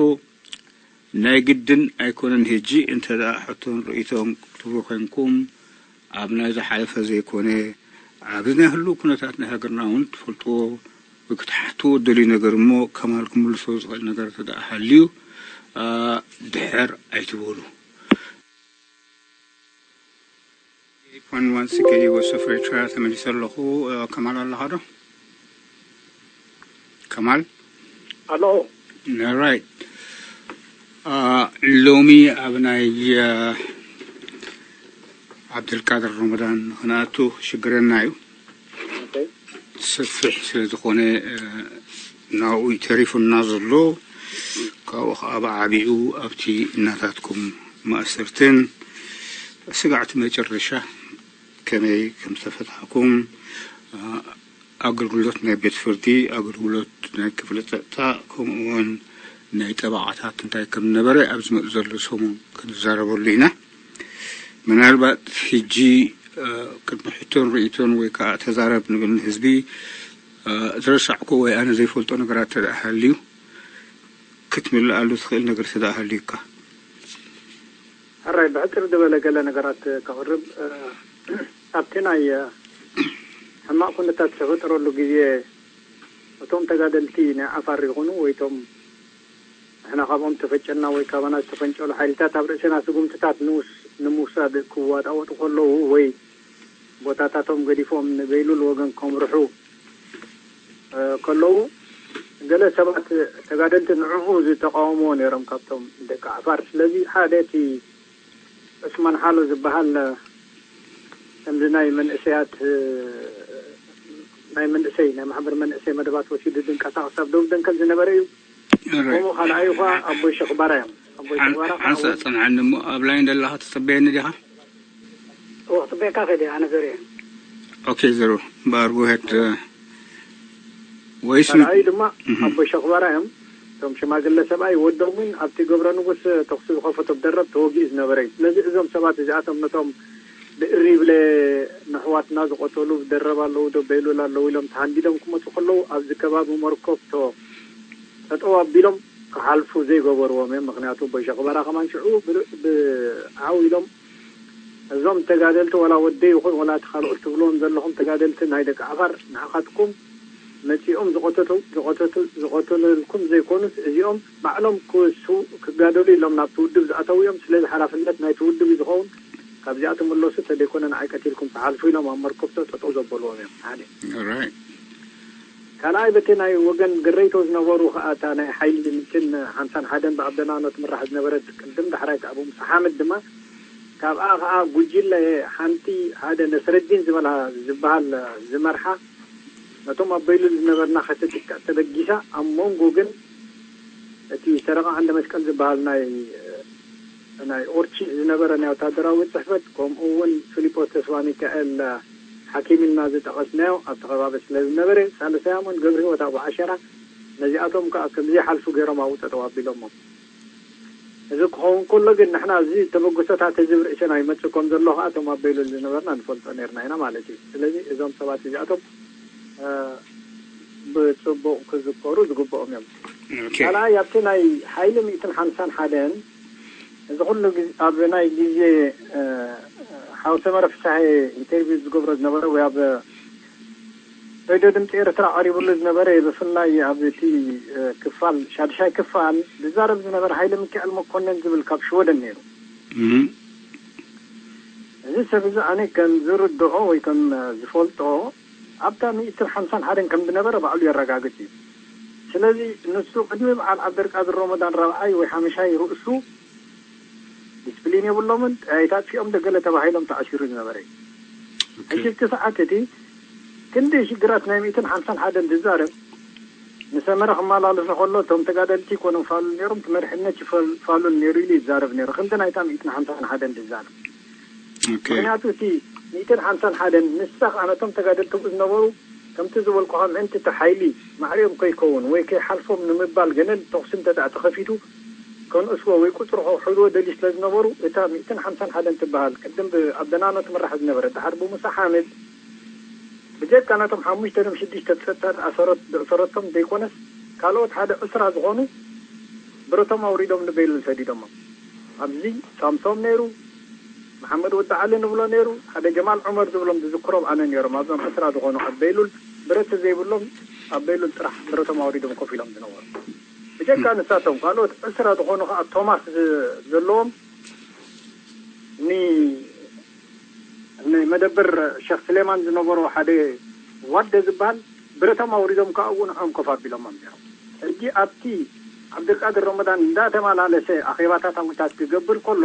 ናይ ግድን ኣይኮነን ህጂ እንተ ደኣ ሕቶን ርእይቶን ክትህቡ ኮንኩም ኣብ ናይ ዝሓለፈ ዘይኮነ ኣብዚ ናይ ህሉው ኩነታት ናይ ሃገርና እውን ትፈልጥዎ ወይ ክትሓትዎ እደልዩ ነገር እሞ ከማል ክምልሶ ዝኽእል ነገር እንተ ደኣ ሃልዩ ድሕር ኣይትበሉ። ፖን ዋን ሲክስ ዲ ወሶፍ ኤርትራ ተመሊሰ ኣለኹ። ከማል ኣለኻ ዶ? ከማል ኣለኹ። ራይት። ሎሚ ኣብ ናይ ዓብደልቃድር ረመዳን ንክንኣቱ ሽግረና እዩ። ሰፊሕ ስለ ዝኾነ ናብኡ እዩ ተሪፉና ዘሎ። ካብኡ ከዓ ብዓቢኡ ኣብቲ እናታትኩም ማእሰርትን ስጋዕቲ መጨረሻ ከመይ ከም ዝተፈትሓኩም ኣገልግሎት ናይ ቤት ፍርዲ ኣገልግሎት ናይ ክፍሊ ፀጥታ ከምኡ እውን ናይ ጠበቓታት እንታይ ከም ዝነበረ ኣብ ዝመፅ ዘሎ ሰሙን ክንዛረበሉ ኢና። ምናልባት ሕጂ ቅድሚ ሕቶን ርእይቶን ወይ ከዓ ተዛረብ ንብል ንህዝቢ ዝረሳዕኮ ወይ ኣነ ዘይፈልጦ ነገራት ተደኣ ሃልዩ ክትምልኣሉ ትኽእል ነገር ተደኣ ሃልዩካ። ሕራይ ብሕፅር ዝበለ ገለ ነገራት ከቕርብ ኣብቲ ናይ ሕማቕ ኩነታት ዝተፈጠረሉ ግዜ እቶም ተጋደልቲ ናይ ዓፋር ይኹኑ ወይቶም ንሕና ካብኦም ተፈጨና ወይ ካባና ዝተፈንጨሉ ሓይልታት ኣብ ርእስና ስጉምትታት ንውስ ንምውሳድ ክዋጣወጡ ከለዉ ወይ ቦታታቶም ገዲፎም ንበይሉል ወገን ከምርሑ ከለዉ ገለ ሰባት ተጋደልቲ ንዕኡ ዝተቃወምዎ ነይሮም ካብቶም ደቂ ዓፋር። ስለዚ ሓደ እቲ ዑስማን ሓሎ ዝበሃል ከምዚ ናይ መንእሰያት ናይ መንእሰይ ናይ ማሕበር መንእሰይ መደባት ወሲዱ ድንቀሳቐስ ኣብ ደቡብ ደንከል ዝነበረ እዩ። ከምኡ ካልኣዩ ኸዓ ኣቦይ ሸኽባራ እዮም። ኣቦይ ሸኽባራ ሓንሳ ጸንዓኒ እሞ ኣብ ላይን ደለኻ ተጸበየኒ ዲኻ? ወክጽበየካ ከደ ኣነ ዘር እየ። ኦኬ ዘሩ ባር ጎሄድ ወይስ ካልኣዩ ድማ ኣቦይ ሸኽባራ እዮም። እቶም ሽማግለ ሰብኣይ ወዶም እውን ኣብቲ ገብረ ንጉስ ተኽሲ ዝኸፈቶ ብደረብ ተወጊኡ ዝነበረ እዩ። ስለዚ እዞም ሰባት እዚኣቶም ነቶም ብእሪ ይብለ ንሕዋትና ዝቐተሉ ደረብ ኣለዉ ዶ በይሉል ኣለዉ ኢሎም ተሃንዲዶም ክመፁ ከለዉ ኣብዚ ከባቢ መርኮብቶ ጠጠው ኣቢሎም ክሓልፉ ዘይገበርዎም እዮም። ምክንያቱ ኣቦይ ሸኽባራ ከማን ሽዑ ብዓው ኢሎም እዞም ተጋደልቲ ዋላ ወደይ ይኹን ዋላ እቲ ካልኦት ትብልዎም ዘለኹም ተጋደልቲ ናይ ደቂ ዓፋር ንዓኻትኩም መፂኦም ዝቐተቱ ዝቐተቱ ዝቐተለልኩም ዘይኮኑስ እዚኦም ባዕሎም ክሱ ክጋደሉ ኢሎም ናብቲ ውድብ ዝኣተው እዮም። ስለዚ ሓላፍነት ናይቲ ውድብ እዩ ዝኸውን። ካብዚኣ ትምለሱ ተደይኮነ ንዓይ ቀቲልኩም ትሓልፉ ኢሎም ኣብ መርከብቶ ጠጠው ዘበልዎም እዮም። ሓደ ኦራይት ካልኣይ በቲ ናይ ወገን ግረይቶ ዝነበሩ ከዓ እታ ናይ ሓይሊ ምትን ሓምሳን ሓደን ብኣበናኖ ትምራሕ ዝነበረት ቅድም ዳሕራይ ከዓ ብሙሳ ሓመድ ድማ ካብኣ ከዓ ጉጅለ ሓንቲ ሓደ ነስረዲን ዝበላ ዝበሃል ዝመርሓ ነቶም ኣብ በይሉል ዝነበርና ከተጥቅዕ ተበጊሳ ኣብ መንጎ ግን እቲ ሰረቐ ዓንደ መስቀል ዝበሃል ናይ ናይ ኦርቺ ዝነበረ ናይ ወታደራዊ ጽሕፈት ከምኡ እውን ፊሊጶስ ተስፋ ሚካኤል ሓኪም ኢልና ዝጠቐስናዮ ኣብቲ ከባቢ ስለ ዝነበረ ሳልሳያሞን ገብረ ህይወት ኣቡ ዓሸራ ነዚኣቶም ከዓ ከምዘይሓልፉ ገይሮም ኣብኡ ጠጠው ኣቢሎሞ። እዚ ክኸውን ከሎ ግን ንሕና እዚ ተበግሶታት እዚ ብርእስና ይመጽእ ከም ዘሎ ከዓ እቶም ኣብ በይሉል ዝነበርና ንፈልጦ ነርና ኢና ማለት እዩ። ስለዚ እዞም ሰባት እዚኣቶም ብፅቡቕ ክዝከሩ ዝግብኦም እዮም። ካልኣይ ኣብቲ ናይ ሓይሊ ሚእትን ሓምሳን ሓደን እዚ ኩሉ ኣብ ናይ ግዜ ሓው ሰመረ ፍሳሐ ኢንተርቪው ዝገብሮ ዝነበረ ወይ ኣብ ሬድዮ ድምፂ ኤርትራ ቀሪብሉ ዝነበረ ብፍላይ ኣብ እቲ ክፋል ሻድሻይ ክፋል ዝዛረብ ዝነበረ ሃይለ ሚካኤል መኮነን ዝብል ካብ ሽወደን ነይሩ። እዚ ሰብ እዚ ኣነ ከም ዝርድኦ ወይ ከም ዝፈልጦ ኣብታ ሚእትን ሓምሳን ሓደን ከም ዝነበረ ባዕሉ የረጋግጽ እዩ። ስለዚ ንሱ ቅድሚ በዓል ዓብደልቃድር ሮሞዳን ራብዓይ ወይ ሓመሻይ ርእሱ ዲስፕሊን የብሎምን፣ ጠያይት ኣጥፊኦም ዶ ገለ ተባሂሎም ተኣሲሩ ዝነበረ እዩ። ሕጂ እቲ ሰዓት እቲ ክንደይ ሽግራት ናይ ሚእትን ሓምሳን ሓደን ዝዛረብ ንሰመረ ክመላለሶ ከሎ እቶም ተጋደልቲ ይኮኑ ፋሉል ነይሮም፣ እቲ መሪሕነት ይፋሉል ነይሩ ኢሉ ይዛረብ ነይሩ። ክንዲ ናይታ ሚእትን ሓምሳን ሓደን ዝዛረብ ምክንያቱ እቲ ሚእትን ሓምሳን ሓደን ንሳ ከዓ ነቶም ተጋደልቲ ኣብኡ ዝነበሩ ከምቲ ዝበልኩኻ ምእንቲ እቲ ሓይሊ ማዕሪኦም ከይከውን ወይ ከይሓልፎም ንምባል ገነን ተኹሲ እንተ ደኣ ተኸፊቱ ከንእስዎ ወይ ቁፅሩ ከውሕድዎ ደልዩ ስለ ዝነበሩ እታ ሚእትን ሓምሳን ሓደን ትበሃል ቅድም ብኣበናኖ ትምራሕ ዝነበረት ደሓር ብሙሳ ሓምድ ብጀካ ነቶም ሓሙሽተ ዶም ሽዱሽተ ብፀጥታ ዝኣሰረት ዝእሰረቶም ዘይኮነስ ካልኦት ሓደ ዕስራ ዝኾኑ ብረቶም ኣውሪዶም ንበይሉል ሰዲዶሞም። ኣብዚ ሳምሶም ነይሩ፣ መሓመድ ወዲ ዓሊ ንብሎ ነይሩ፣ ሓደ ጀማል ዑመር ዝብሎም ዝዝክሮም ኣነ ነይሮም። ኣብዞም ዕስራ ዝኾኑ ኣብ በይሉል ብረት ዘይብሎም ኣብ በይሉል ጥራሕ ብረቶም ኣውሪዶም ኮፍ ኢሎም ዝነበሩ። ብጀካ ንሳቶም ካልኦት ዕስራ ዝኾኑ ከዓ ቶማስ ዝ- ዘለዎም ን ናይ መደብር ሸኽ ስሌማን ዝነበሮ ሓደ ዋደ ዝበሃል ብረቶም ኣውሪዶም ከዓ እውን ንዕኦም ኮፍ ኣቢሎሞም ነይሮም። ሕጂ ኣብቲ ዓብደልቃድር ረመዳን እንዳተመላለሰ ኣኼባታት ኣዊታት ክገብር ከሎ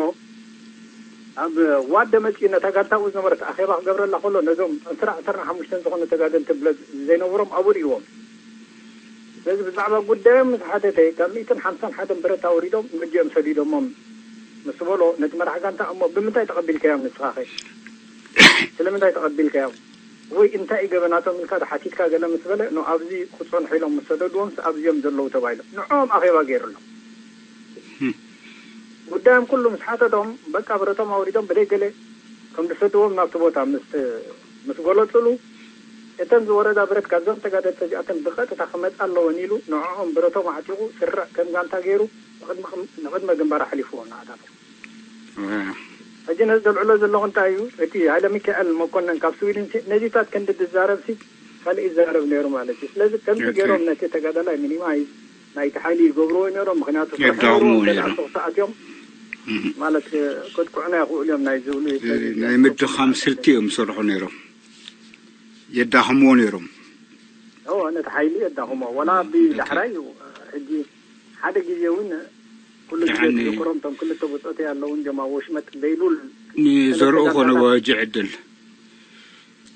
ኣብ ዋደ መፂኡ ነታ ጋንታ ኣብኡ ዝነበረት ኣኼባ ክገብረላ ከሎ ነዞም ዕስራ ዕስራን ሓሙሽተን ዝኾኑ ተጋደልቲ ብለ ዘይነበሮም ኣብኡ ርእዎም። ስለዚ ብዛዕባ ጉዳዮም ምስ ሓተተ ካብ ሚእትን ሓምሳን ሓደን ብረት ኣውሪዶም እምጅኦም ሰዲዶሞም ምስ በሎ ነቲ መራሕ ጋንታ እሞ ብምንታይ ተቐቢልካዮም ንስኻኸ ስለምንታይ ተቐቢልካዮም ወይ እንታይ እዩ ገበናቶም ኢልካ ዶ ሓቲትካ ገለ ምስ በለ ኖ ኣብዚ ክፀንሑ ኢሎም ምስ ሰደድዎም ኣብዚኦም ዘለዉ ተባሂሎም ንዕኦም ኣኼባ ገይሩሎም ጉዳዮም ኩሉ ምስ ሓተቶም በቃ ብረቶም ኣውሪዶም ብደይ ገለ ከም ዝሰድዎም ናብቲ ቦታ ምስ ምስ ገለፅሉ እተን ዝወረዳ ብረት ካብዘን ተጋደልቲ እዚኣተን ብቐጥታ ክመፃ ኣለወን ኢሉ ንዕኦም ብረቶም ኣዕጢቑ ስርዕ ከም ጋንታ ገይሩ ንቕድሚ ግንባር ኣሕሊፍዎ እናኣታቶም ሕጂ ነዚ ዘልዕሎ ዘለኹ እንታይ እዩ እቲ ሃይለ ሚካኤል መኮነን ካብ ስዊድን ነዚታት ክንዲ ዝዛረብ ሲ ካልእ ይዛረብ ነይሩ ማለት እዩ ስለዚ ከምዚ ገይሮም ነቲ ተጋዳላይ ሚኒማይዝ ናይቲ ሓይሊ ይገብርዎ ነይሮም ምክንያቱ የዳኽምዎ ነይሮም ሰዓት እዮም ማለት ከጥቅዑና ይኽእሉ እዮም ናይ ዝብሉ ናይ ምድኻም ስልቲ እዮም ዝሰርሑ ነይሮም የዳኽምዎ ነይሮም ነቲ ሓይሊ የዳኽሞ ወላ ብዳሕራይ ሕጂ ሓደ ግዜ እውን ኩሉ ግዜ ዝዝክሮም እቶም ክልተ ብፆተይ ኣለውን ጀማ ወሽመጥ በይሉል ንዘርኡ ኮነ ወጅ ዕድል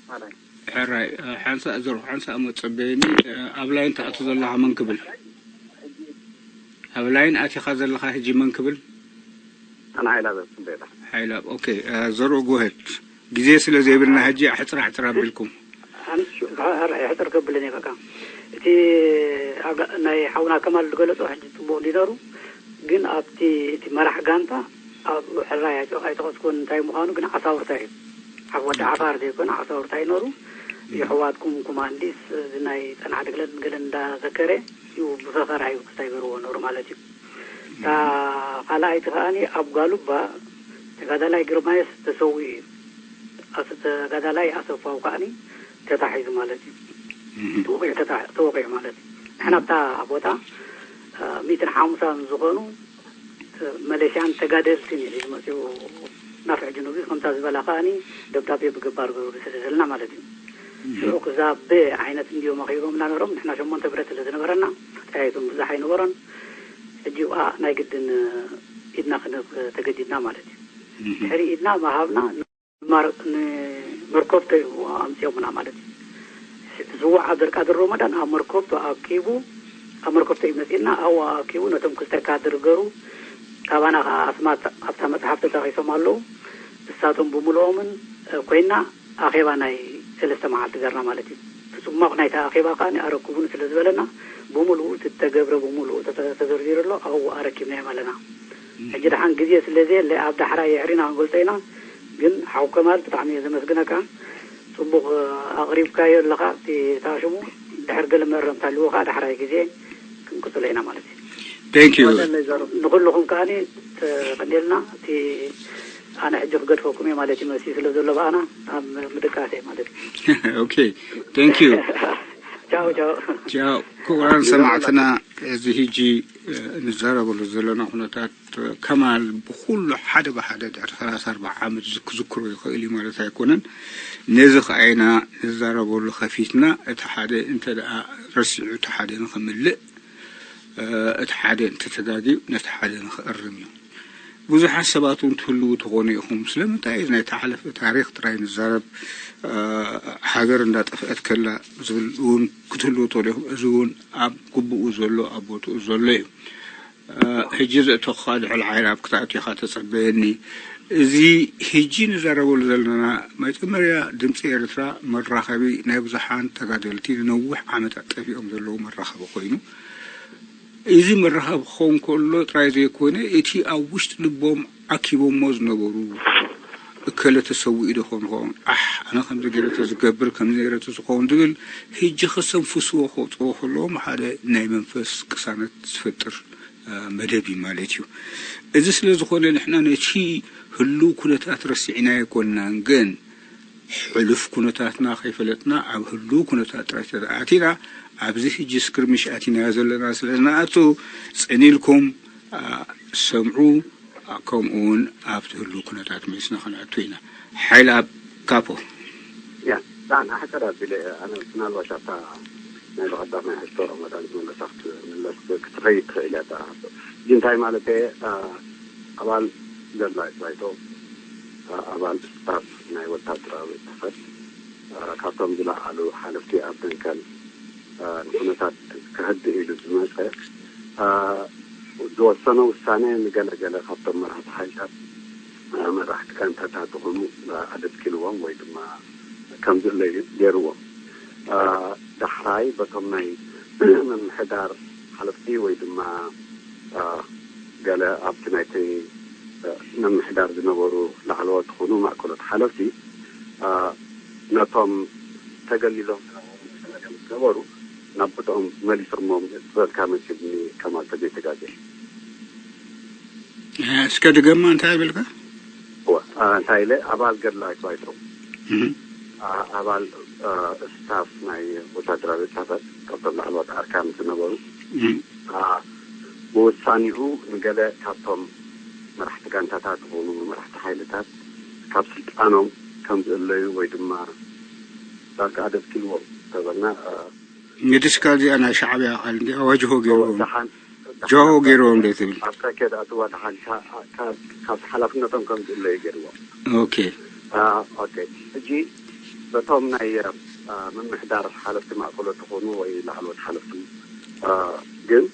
ማለት ሕራይ፣ እ፣ ሓንሳእ ዘርሑ፣ ሓንሳእ እሞ ጸበየኒ፣ እ፣ ኣብ ላይን ትኣቱ ዘለኻ መን ክብል? ኣብ ላይን ኣቲኻ ዘለኻ ሕጂ መን ክብል? ኣነ ሓይላ ዘጽበየላ። ሓይላ፣ ኦኬ፣ እ፣ ዘርኡ ጎሄድ። ግዜ ስለ ዘይብልና ሕጂ ኣሕጽር ኣሕጽር ኣቢልኩም። ኣንሱ፣ ሕራይ፣ ሕጽር ከብልን እየ በቃ። እቲ ኣጋ-፣ ናይ ሓውና ከማል ዝገለጾ ሕጂ ጽቡቕ እንዲነሩ፣ ግን ኣብቲ፣ እቲ መራሕ ጋንታ ኣብ ሕራይ ኣይጠ-፣ ኣይጠቐስኩን እንታይ ምዃኑ፣ ግን ዓሳውርታ እዩ። ኣብ ወዲ ዓፋር ዘይኮነ ዓሳውርታ እዩ ነሩ። የሕዋትኩም ኩማንዲስ፣ እዚ ናይ ጸንዓት ገለን ገለን እንዳዘከረ እዩ ብፈኸራ እዩ ክስታይ ገርዎ ነሩ ማለት እዩ። እታ ካልኣይቲ ከኣኒ ኣብ ጋሉባ ተጋዳላይ ግርማየስ ተሰዊኡ እዩ። ኣስ-፣ ተጋዳላይ ኣሰፋው ከኣኒ ተታሒዙ ማለት እዩ። እህ። ተወቂዑ ተታ-፣ ተወቂዑ ማለት እዩ። ንሕና ኣብታ ቦታ፣ እ፣ ሚእትን ሓሙሳን ዝኾኑ፣ እ፣ መሌሽያን ተጋደልትን እዩ ሒዙ መፂኡ። ናፍዕ ጅኑቢ ከምታ ዝበላ ከኣኒ ደብዳቤ ብገባር ገሩ ስለ ዘለና ማለት እዩ። እህ። ሽዑ ክዛብ ዓይነት እንዲዮም ኣኺቦም እናነበሮም ንሕና ሸሞንተ ብረት ስለ ዝነበረና፣ ጠያይቶም ብዙሕ ኣይነበሮን። ሕጂ ዋ ናይ ግድን፣ እ፣ ኢድና ክንህብ ተገዲድና ማለት እዩ። እህ። ድሕሪ ኢድና ምሃብና ማር-፣ ንመርከብቶ እዩ ኣምፅኦምና ማለት እዩ። ስዉእ ዓብደልቃድር ሮመዳን ኣብ መርከብቶ ኣኪቡ፣ ኣብ መርከብቶ እዩ መፂእና፣ ኣብኡ ኣኪቡ ነቶም ክልተ ካድር ገሩ፣ ካባና ከዓ ኣስማት ኣብታ መፅሓፍ ተጠቒሶም ኣለዉ። ንሳቶም ብምልኦምን፣ እ፣ ኮይና ኣኼባ ናይ ሰለስተ መዓልቲ ገርና ማለት እዩ። እቲ ጽሟቕ ናይታ ኣኼባ ከኣ ኣረክቡኒ ስለ ዝበለና፣ ብምሉኡ እቲ ተገብረ ብምሉኡ ተተ-፣ ተዘርዚሩ ኣሎ፣ ኣብኡ ኣረኪብናዮም ኣለና። ሕጂ ደሓን ግዜ ስለ ዘየለ፣ ኣብ ዳሕራይ የዕሪና ክንገልጾ ኢና። ግን ሓው ከማል ብጣዕሚ እየ ዘመስግነካ። ጽቡቕ ኣቕሪብካዮ ኣለኻ እቲ ታሽሙ። ድሕር ገለ መእረምታ ኣለዎ ከኣ ዳሕራይ ግዜ ክንቅጽሎ ኢና ማለት እዩ። Thank you። ንኹልኹም ከኣ ተቐንየልና። እቲ ኣነ ሕጂ ክገድፈኩም እየ ማለት እዩ፣ መሲ ስለ ዘሎ ብኣና ኣብ ምድቃስ እየ ማለት እዩ። Okay, thank you። ቻው፣ ቻው። ቻው። ክቡራን ሰማዕትና፣ እዚ ሕጂ፣ እ፣ ንዛረበሉ ዘለና ኩነታት፣ እ፣ ከማል ብኹሉ ሓደ ብሓደ ድሕሪ ሰላሳ ኣርባዓ ዓመት ዝክ-፣ ክዝክሮ ይኽእል እዩ ማለት ኣይኮነን። ነዚ ከኣ ኢና ንዛረበሉ ከፊትና፣ እቲ ሓደ እንተ ደኣ ረሲዑ፣ እቲ ሓደ ንኽምልእ፣ እ፣ እቲ ሓደ እንተተጋግዩ፣ ነቲ ሓደ ንኽእርም እዩ። ብዙሓት ሰባት እውን ትህልዉ ትኾኑ ኢኹም። ስለምንታይ እዚ ናይ ተሓለፈ ታሪኽ ጥራይ ንዛረብ? እ፣ ሃገር እንዳጠፍአት ከላ ዝብል እውን ክትህልዉ ትኽእሉ ኢኹም። እዚ እውን ኣብ ግቡኡ ዘሎ፣ ኣብ ቦትኡ ዘሎ እዩ። እ፣ ሕጂ ዘእተኹኻ ልዕሊ ዓይኒ ኣብ ክትኣቱ ኢኻ ተጸበየኒ። እዚ ሕጂ ንዛረበሉ ዘለና መጀመርያ ድምፂ ኤርትራ መራኸቢ ናይ ብዙሓን ተጋደልቲ ንነዊሕ ዓመታት ጠፊኦም ዘለዉ መራኸቢ ኮይኑ፣ እዚ መራኸቢ ክኸውን ከሎ ጥራይ ዘይኮነ፣ እቲ ኣብ ውሽጢ ልቦም ዓኪቦሞ ዝነበሩ፣ እከለ ተሰዊኡ ዶ ኾን ኾን፣ ኣሕ፣ ኣነ ከምዚ ገይረ ተዝገብር፣ ከምዚ ነይረ ተዝኸውን ዝብል፣ ሕጂ ከሰንፍስዎ ከውፅዎ ከለዎም ሓደ ናይ መንፈስ ቅሳነት ዝፈጥር፣ እ፣ መደብ እዩ ማለት እዩ። እዚ ስለ ዝኾነ ንሕና ነቲ ህሉው ኩነታት ረሲዕናዮ ኣይኮንናን፣ ግን ሕሉፍ ኩነታትና ከይፈለጥና ኣብ ህሉው ኩነታት ጥራይ ተተኣቲና ኣብዚ ሕጂ ስክርምሽ ኣቲናዮ ዘለና ስለ ዝነኣቱ ጽን ኢልኩም፣ ኣ፣ ሰምዑ፣ ኣ፣ ከምኡ እውን ኣብቲ ህሉው ኩነታት መሊስና ክንኣቱ ኢና። ሓይልኣብ ካፖ። ያ፣ ዳን፣ ኣሕጽር ኣቢለ ኣነ ምናልባት ኣብታ ናይ ብቐዳማይ ሕቶ ረመዳን ዝመለሳ ክትምለስ ክትኸይድ ትኽእል እያ። እታ ሕቶ ሕጂ እንታይ ማለት እየ? ኣ፣ ኣባል ገድላዊት ባይቶ፣ ኣ፣ ኣባል ስታፍ ናይ ወታደራዊ ጽሕፈት፣ አ፣ ካብቶም ዝለዓሉ ሓለፍቲ ኣብ ደንከል፣ አ፣ ንኩነታት ከህድእ ኢሉ ዝመጸ፣ አ፣ ዝወሰኖ ውሳነ ንገለ ገለ ካብቶም መራሕቲ ሓይልታት፣ አ፣ መራሕቲ ጋንታታት ዝኾኑ፣ አ፣ ኣደስኪልዎም ወይ ድማ ከም ዝእለዩ ገይርዎም። አ፣ ዳሕራይ በቶም ናይ ምምሕዳር ሓለፍቲ ወይ ድማ፣ አ፣ ገለ ኣብቲ ናይቲ፣ አ፣ ምምሕዳር ዝነበሩ ላዕለዎት ዝኾኑ ማእከሎት ሓለፍቲ፣ አ፣ ነቶም ተገሊሎም ዝነበሩ ምስ ተመልዮም ዝነበሩ ናብ ቦትኦም መሊሶሞም ዝበልካ መሲልኒ ከማል ተዘይተጋግየ። እስከ ድገማ እንታይ ይብልካ? እወ፣ አ፣ እንታይ ኢለ ኣባል ገድላዊት ባይቶ፣ እህ። አ፣ ኣባል፣ አ፣ ስታፍ ናይ ወታደራዊ ጽሕፈት ካብቶም ላዕለዎት ኣርካን ዝነበሩ፣ እህ። አ፣ ብውሳኔኡ ንገለ ካብቶም መራሕቲ ጋንታታት ዝኾኑ መራሕቲ ሓይልታት ካብ ስልጣኖም ከም ዝእለዩ ወይ ድማ ዳርጋ ኣደስኪልዎም ተበልና፣ አ፣ ምድስካል እዚኣ ናይ ሻዕብያ ቃል እንዲ ኣዋጅሆ ገይርዎም። ደሓን፣ ጃሆ ደሓን፣ ገይርዎም ዶ ትብል? ኣብ ተከድ ኣትዋ ደሓን ካ-፣ ካብ፣ ካብ ሓላፍነቶም ከም ዝእለዩ ገይርዎም። ኦኬ። አ፣ ኦኬ። ሕጂ በቶም ናይ፣ አ፣ ምምሕዳር ሓለፍቲ ማእከሎት ይኹኑ ወይ ላዕለዎት ሓለፍቲ፣ ግን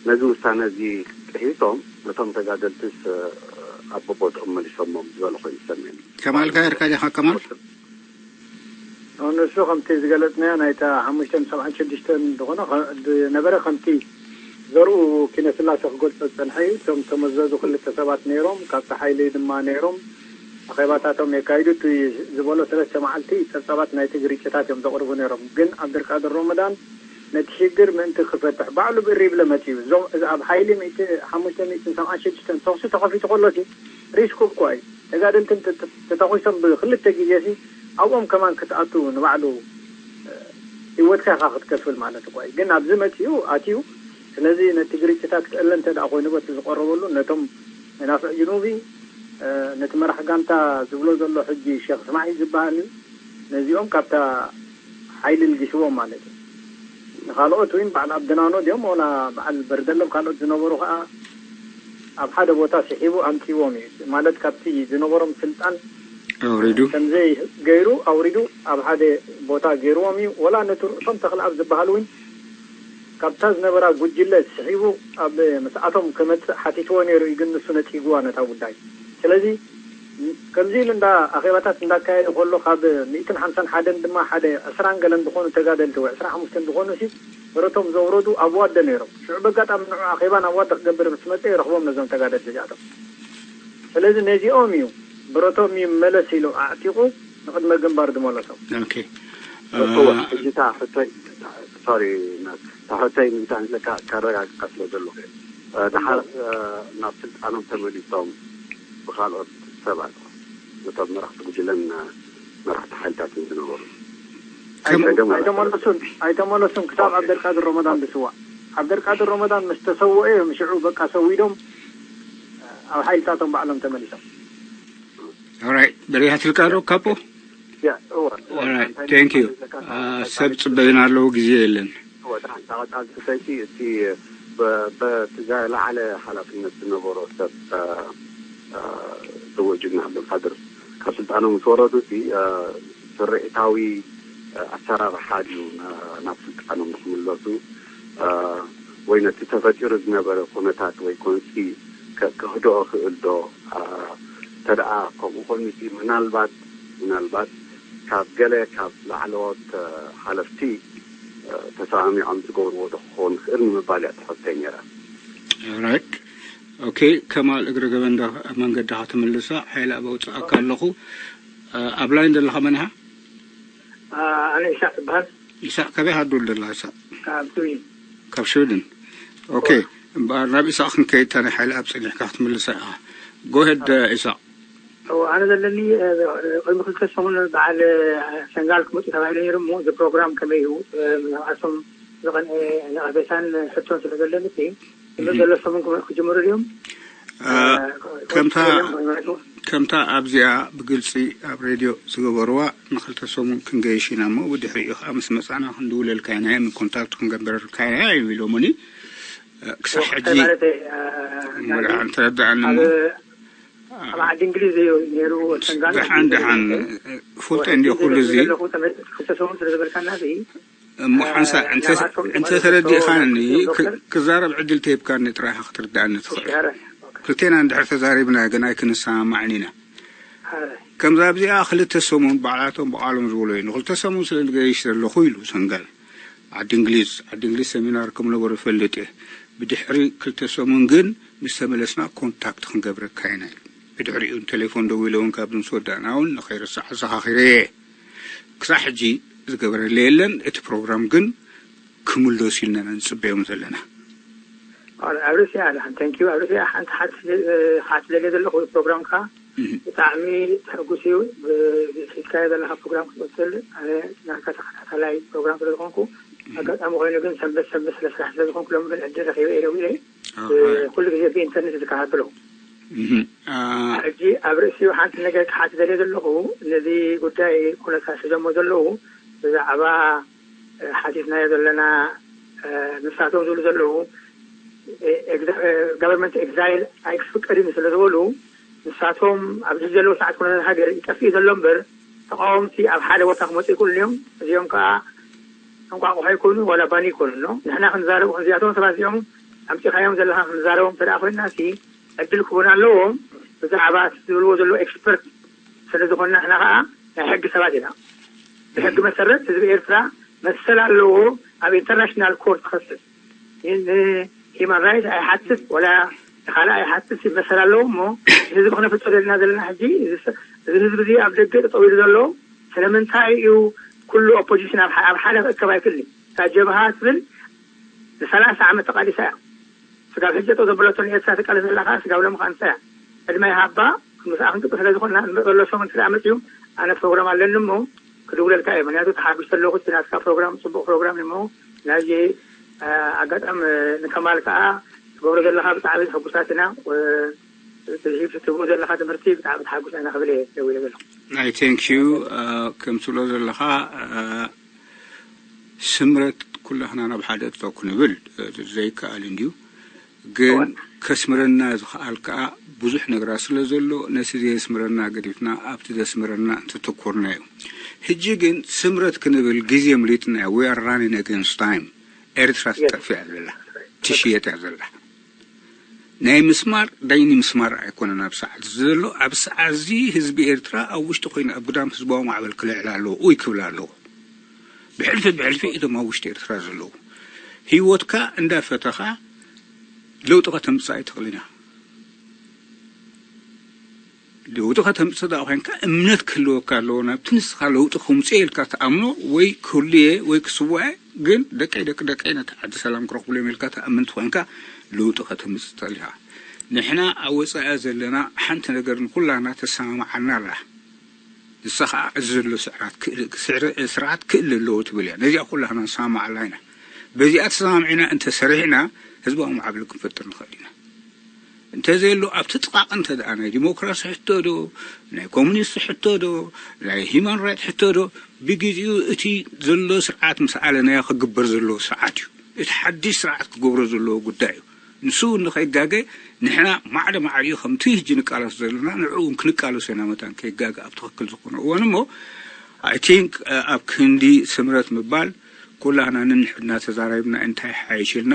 ነዚ ውሳነ እዚ ጥሒሶም ነቶም ተጋደልትስ ኣብ ቦቦትኦም መሊሶሞም ዝበለ ኮይኑ ዝሰምዕኒ። ከማል ካየርካ ዲኻ ከማል? ንሱ ከምቲ ዝገለጽናዮ ናይታ ሓሙሽተ ሰብዓን ሽዱሽተን ዝኾነ ዝነበረ ከምቲ ዘርኡ ኪነስላሴ ክገልጾ ዝጸንሐ እዩ። እቶም ተመዘዙ ክልተ ሰባት ነይሮም፣ ካብቲ ሓይሊ ድማ ነይሮም ኣኼባታቶም የካይዱ። እቲ ዝበሎ ሰለስተ መዓልቲ ጸብጻባት ናይቲ ግርጭታት እዮም ዘቕርቡ ነይሮም። ግን ኣብደርቃድር ሮመዳን ነቲ ሽግር ምእንቲ ክፈትሕ ባዕሉ ብእሪ ይብለ መጺኡ። እዞም እዚ ኣብ ሓይሊ ሚእቲ ሓሙሽተ ሚእትን ሰብዓን ሽዱሽተን ተኹሲ ተኸፊቱ ከሎሲ ሪስክ እኳ እዩ። ተጋደልትን ተተኺሶም ብክልተ ግዜሲ ኣብኦም ከማን ክትኣቱ ንባዕሉ ህይወትካ ኢኻ ክትከፍል ማለት እኳ እዩ። ግን ኣብዚ መጺኡ ኣትዩ። ስለዚ ነቲ ግርጭታት ክእለ እንተ ደኣ ኮይኑ በቲ ዝቐረበሉ ነቶም መናፍዕ ጅኑቢ ነቲ መራሕ ጋንታ ዝብሎ ዘሎ ሕጂ ሸኽ ስማዒ ዝበሃል እዩ። ነዚኦም ካብታ ሓይሊ ልጊስዎም ማለት እዩ። ንኻልኦት እውን በዓል ኣብደናኖ ድዮም ወላ በዓል በርደለም ካልኦት ዝነበሩ ከዓ ኣብ ሓደ ቦታ ስሒቡ ኣምፂዎም እዩ። ማለት ካብቲ ዝነበሮም ስልጣን ኣውሪዱ ከምዘይ ገይሩ ኣውሪዱ ኣብ ሓደ ቦታ ገይርዎም እዩ። ወላ ነቲ ርእሶም ተኽለኣብ ዝበሃል እውን ካብታ ዝነበራ ጉጅለ ስሒቡ ኣብ ምስኣቶም ክመፅእ ሓቲትዎ ነይሩ እዩ። ግን ንሱ ነፂግዋ ነታ ጉዳይ። ስለዚ ከምዚ ኢሉ እንዳ ኣኼባታት እንዳካየደ ከሎ ካብ ሚእትን ሓምሳን ሓደን ድማ ሓደ ዕስራን ገለን ዝኾኑ ተጋደልቲ ወይ ዕስራ ሓሙሽተን ዝኾኑ ሲ ብረቶም ዘውረዱ ኣብ ዋደ ነይሮም። ሽዑ በጋጣሚ ንዑ ኣኼባ ናብ ዋደ ክገብር ምስ መፀ ይረኽቦም ነዞም ተጋደልቲ እዚኣቶም። ስለዚ ነዚኦም እዩ ብረቶም ይመለስ ኢሉ ኣዕጢቑ ንቕድመ ግንባር ዝመለሶም። ኦኬ። እወ፣ ሕጂ እታ ሕቶይ፣ ሶሪ፣ እታ ሕቶይ እንታይ ኢለ ከረጋግጻ ስለ ዘለኹ እየ። ድሓር ናብ ስልጣኖም ተመሊሶም ብኻልኦት ሰባት ነቶም መራሕቲ ጉጅለን መራሕቲ ሓይልታትን ዝነበሩ ኣይተመለሱን ኣይተመለሱን ክሳብ ዓብደልቃድር ሮመዳን ዝስዋእ። ዓብደልቃድር ሮመዳን ምስ ተሰወኤ እዮም ሽዑ በቃ ሰዊዶም ኣብ ሓይልታቶም ባዕሎም ተመሊሶም። ኦራይት በሪሃትልካ ዶ ካፖ? ያ እወ። ኦራይት ቴንክ ዩ። ሰብ ጽበዩና ኣለዉ ግዜ የለን። እወ ደሓን እታ ቀጻሊ ሕቶይቲ እቲ በ- በቲ ዝለዓለ ሓላፍነት ዝነበሮ ሰብ እ፣ እ፣ ስዉእ ጅግና ዓብደልቃድር ካብ ስልጣኖም ምስ ወረዱ እቲ እ፣ ስርዒታዊ እ፣ ኣሰራርሓ ድዩ ና- ናብ ስልጣኖም ንክምለሱ እ፣ ወይ ነቲ ተፈጢሩ ዝነበረ ኩነታት ወይ ጎንፂ ከ- ከህድኦ ክእል ዶ እ፣ እንተደኣ ከምኡ ኮይኑ እቲ ምናልባት ምናልባት ካብ ገለ ካብ ላዕለዎት ሓለፍቲ ተሰማሚዖም ዝገብርዎ ዶ ክኸውን ይኽእል ንምባል እያ ትሕዝተይ ነይራ። ራይት ኦኬ። ከማል እግረ ገበንዳ መንገድኻ ትምልሳ ሓይሊ ኣብ ኣውፅኣካ ኣለኹ። ኣብ ላይን ዘለኻ መን ኢኻ? ኣነ ኢሳቅ ይበሃል። ኢሳቅ ካበይ ሃዱል ደላ ኢሳቅ? ካብ ስዊድን። ካብ ስዊድን። ኦኬ እምበኣር ናብ ኢሳቅ ክንከይድ እታ ናይ ሓይሊ ኣብ ፀኒሕካ ክትምልሳ ኢኻ። ጎሄድ ኢሳቅ። እወ፣ ኣነ ዘለኒ ቅድሚ ክልተ ሰሙን በዓል ሰንጋል ክመፁ ተባሂሉ ነይሩ እሞ እዚ ፕሮግራም ከመይ እዩ? ንብዓቶም ዝቐንዐ ነቐፌታን ሕቶን ስለ ዘለኒ እቲ ዘሎ ሰሙን ክመ- ክጅምሩ ድዮም? ከምታ ከምታ ኣብዚኣ ብግልፂ ኣብ ሬድዮ ዝገበርዋ ንክልተ ሰሙን ክንገይሽ ኢና እሞ ብድሕሪኡ ከዓ ምስ መፃና ክንድውለልካ ኢና ምን ኮንታክት ክንገብረልካ ኢና እዮም ኢሎሙኒ። ክሳብ ሕጂ ማለት ሙሉእ እንተረዳእኒ እሞ ኣብ ዓዲ እንግሊዝ እዩ ነይሩ። ሰንጋል ደሓን ደሓን ፉልጠ እንዲ ኩሉ እዚ ክልተ ሰሙን ስለ ዝበልካና እዚ እሞ ሓንሳ እንተተረዲእኻኒ ክዛረብ ዕድል ተሂብካኒ ጥራይ ክትርዳእኒ ትኽእል። ክልቴና እንድሕር ተዛሪብና ግን ኣይክንሰማማዕን ኢና። ከምዛ ኣብዚኣ ክልተ ሰሙን ባዕላቶም ብቓሎም ዝበሎ እዩ። ንክልተ ሰሙን ስለ ንገይሽ ዘለኹ ኢሉ ሰንጋል ዓዲ እንግሊዝ። ዓዲ እንግሊዝ ሰሚናር ከም ነበሩ ይፈልጥ እየ። ብድሕሪ ክልተ ሰሙን ግን ምስ ተመለስና ኮንታክት ክንገብረካ ኢና ኢሉ። ብድሕሪኡ ቴሌፎን ደዊለ እውን ካብዚ ምስ ወዳእና እውን ንኸይርስዕ ኣዘኻኺረ እየ። ክሳዕ ሕጂ ዝገበረለይ የለን። እቲ ፕሮግራም ግን ክምለሱ ኢልና ኢና ንፅበዮም ዘለና። ኣብርሲ ኣለ ሓንቲ ንኪ ኣብርሲ ሓንቲ ሓንቲ ሓንቲ ደልየ ዘለኹ ፕሮግራምካ ብጣዕሚ ተሐጉስ እዩ። ሒዝካዮ ዘለካ ፕሮግራም ክትቀፅል ኣነ ናካ ተከታታላይ ፕሮግራም ስለዝኮንኩ ኣጋጣሚ ኮይኑ ግን ሰንበት ሰንበት ስለ ስራሕ ስለዝኮንኩ ሎም ግን ዕድል ረኪበ እየ ደዊለ። ኩሉ ግዜ ብኢንተርኔት ዝከታተሎ። ሕጂ ኣብ ርእሲኡ ሓንቲ ነገር ክሓት ዘለ ዘለኹ ነዚ ጉዳይ ኩነታት ሒዞሞ ዘለዉ ብዛዕባ ሓቲትናዮ ዘለና ንሳቶም ዝብሉ ዘለዉ ጋቨርንመንት ኤግዛይል ኣይክፍቀድን ስለ ዝበሉ ንሳቶም ኣብዚ ዘለዉ ሰዓት ኩነታት ሃገር ይጠፍእ ዘሎ እምበር ተቃወምቲ ኣብ ሓደ ቦታ ክመፁ ይክእሉ እዮም። እዚኦም ከዓ እንቋቑሖ ይኮኑ ዋላ ባኒ ይኮኑ ኖ ንሕና ክንዛረቡ ክንዚኣቶም ሰባት እዚኦም ኣምፂኻዮም ዘለካ ክንዛረቦም ተደኣ ኮይንና ሲ ዕድል ክቡና ኣለዎም። ብዛዕባ ዝብልዎ ዘሎ ኤክስፐርት ስለ ዝኾንና ንሕና ከዓ ናይ ሕጊ ሰባት ኢና። ብሕጊ መሰረት ህዝቢ ኤርትራ መሰል ኣለዎ ኣብ ኢንተርናሽናል ኮርት ክኸስስ። ንሂማን ራይት ኣይሓትት ወላ ንካልእ ኣይሓትት መሰል ኣለዎ እሞ ህዝቢ ክነፍልጦ ደልና ዘለና ሕጂ እዚ ህዝቢ እዚ ኣብ ደገ ጠጠው ኢሉ ዘሎ ስለምንታይ እዩ? ኩሉ ኦፖዚሽን ኣብ ሓደ ክእከብ ኣይክእልን። እታ ጀብሃ ትብል ንሰላሳ ዓመት ተቃሊሳ እያ። ስጋብ ሕጂ ጠው ዘበለቶ ንኤርትራ ትቃለስ ዘላ ከዓ ስጋብ ሎም ከዓንሳ እያ። ዕድመ ይሃባ። ምስኣ ክንቅጥል ስለ ዝኾንና ንመበለሶም እንተ ደኣ መፅዩ ኣነ ፕሮግራም ኣለኒ እሞ ክድውለልካ እየ። ምክንያቱ ተሓጒስ ዘለኹ እቲ ናትካ ፕሮግራም ፅቡቅ ፕሮግራም እዩ እሞ ናይዚ ኣጋጣሚ ንከማል ከዓ ትገብሮ ዘለካ ብጣዕሚ ሕጉሳት ኢና። ትህብ ትህቦ ዘለካ ትምህርቲ ብጣዕሚ ተሓጉስ ኢና ክብል እየ ደው ኢለ ዘለኹ። ናይ ቴንክ ዩ። ከም ትብሎ ዘለካ ስምረት ኩላህና ናብ ሓደ እቶ ክንብል ዘይከኣል እንድዩ። ግን ከስምረና ዝኸኣል ከዓ ብዙሕ ነገራት ስለ ዘሎ ነቲ ዘየስምረና ገዲፍና ኣብቲ ዘስምረና እንተተኮርና እዩ። ሕጂ ግን ስምረት ክንብል ግዜ ምሊጥና እዩ። We are running against time። ኤርትራ ትጠፍእ እያ ዘላ፣ ትሽየጥ እያ ዘላ። ናይ ምስማር ዳይኒ ምስማር ኣይኮነን ኣብ ሰዓት እዚ ዘሎ። ኣብ ሰዓት እዚ ህዝቢ ኤርትራ ኣብ ውሽጢ ኮይኑ ኣብ ግዳም ህዝባዊ ማዕበል ክልዕል ኣለዎ፣ ኡይ ክብል ኣለዎ። ብሕልፊ ብሕልፊ እቶም ኣብ ውሽጢ ኤርትራ ዘለዉ ህይወትካ እንዳፈተኻ ለውጢ ከተምፅእ ኣይትኽእልን ኢኻ። ለውጢ ከተምፅእ ደኣ ኮይንካ እምነት ክህልወካ ኣለዎ። ናብቲ ንስኻ ለውጢ ክምፅእ ኢልካ ትኣምኖ ወይ ክህሉየ ወይ ክስዋኤ ግን ደቀይ ደቂ ደቀይ ነቲ ዓዲ ሰላም ክረኽብሉ እዮም ኢልካ ትኣምን ትኾንካ ለውጢ ከተምፅእ ትኽእል ኢኻ። ንሕና ኣብ ወፃኢ ዘለና ሓንቲ ነገር ንኩላና ተሰማማዓና ኣላ። ንሳ ከዓ እዚ ዘሎ ስርዓት ክእል ኣለዎ ትብል እያ። ነዚኣ ኩላህና ንሰማማዓላ ኢና። በዚኣ ተሰማሚዕና እንተሰሪሕና ህዝባዊ ማዕበል ክንፈጥር ንኽእል ኢና። እንተዘየሎ ኣብቲ ጥቓቕ እንተ ደኣ ናይ ዲሞክራሲ ሕቶ ዶ ናይ ኮሙኒስት ሕቶ ዶ ናይ ሂማን ራይት ሕቶ ዶ ብግዜኡ እቲ ዘሎ ስርዓት ምስ ኣለናዮ ክግበር ዘለዎ ስርዓት እዩ። እቲ ሓድሽ ስርዓት ክገብሮ ዘለዎ ጉዳይ እዩ። ንሱ እውን ንኸይጋገ ንሕና ማዕረ ማዕሪኡ ከምቲ ህጂ ንቃለስ ዘለና ንዕኡ እውን ክንቃለሶ ኢና መታን ከይጋገ ኣብ ትኽክል ዝኾነ እዋን እሞ I think ኣብ ክንዲ ስምረት ምባል ኩላህና ንንሕድና ተዛራሪብና እንታይ ሓይሽ ኢልና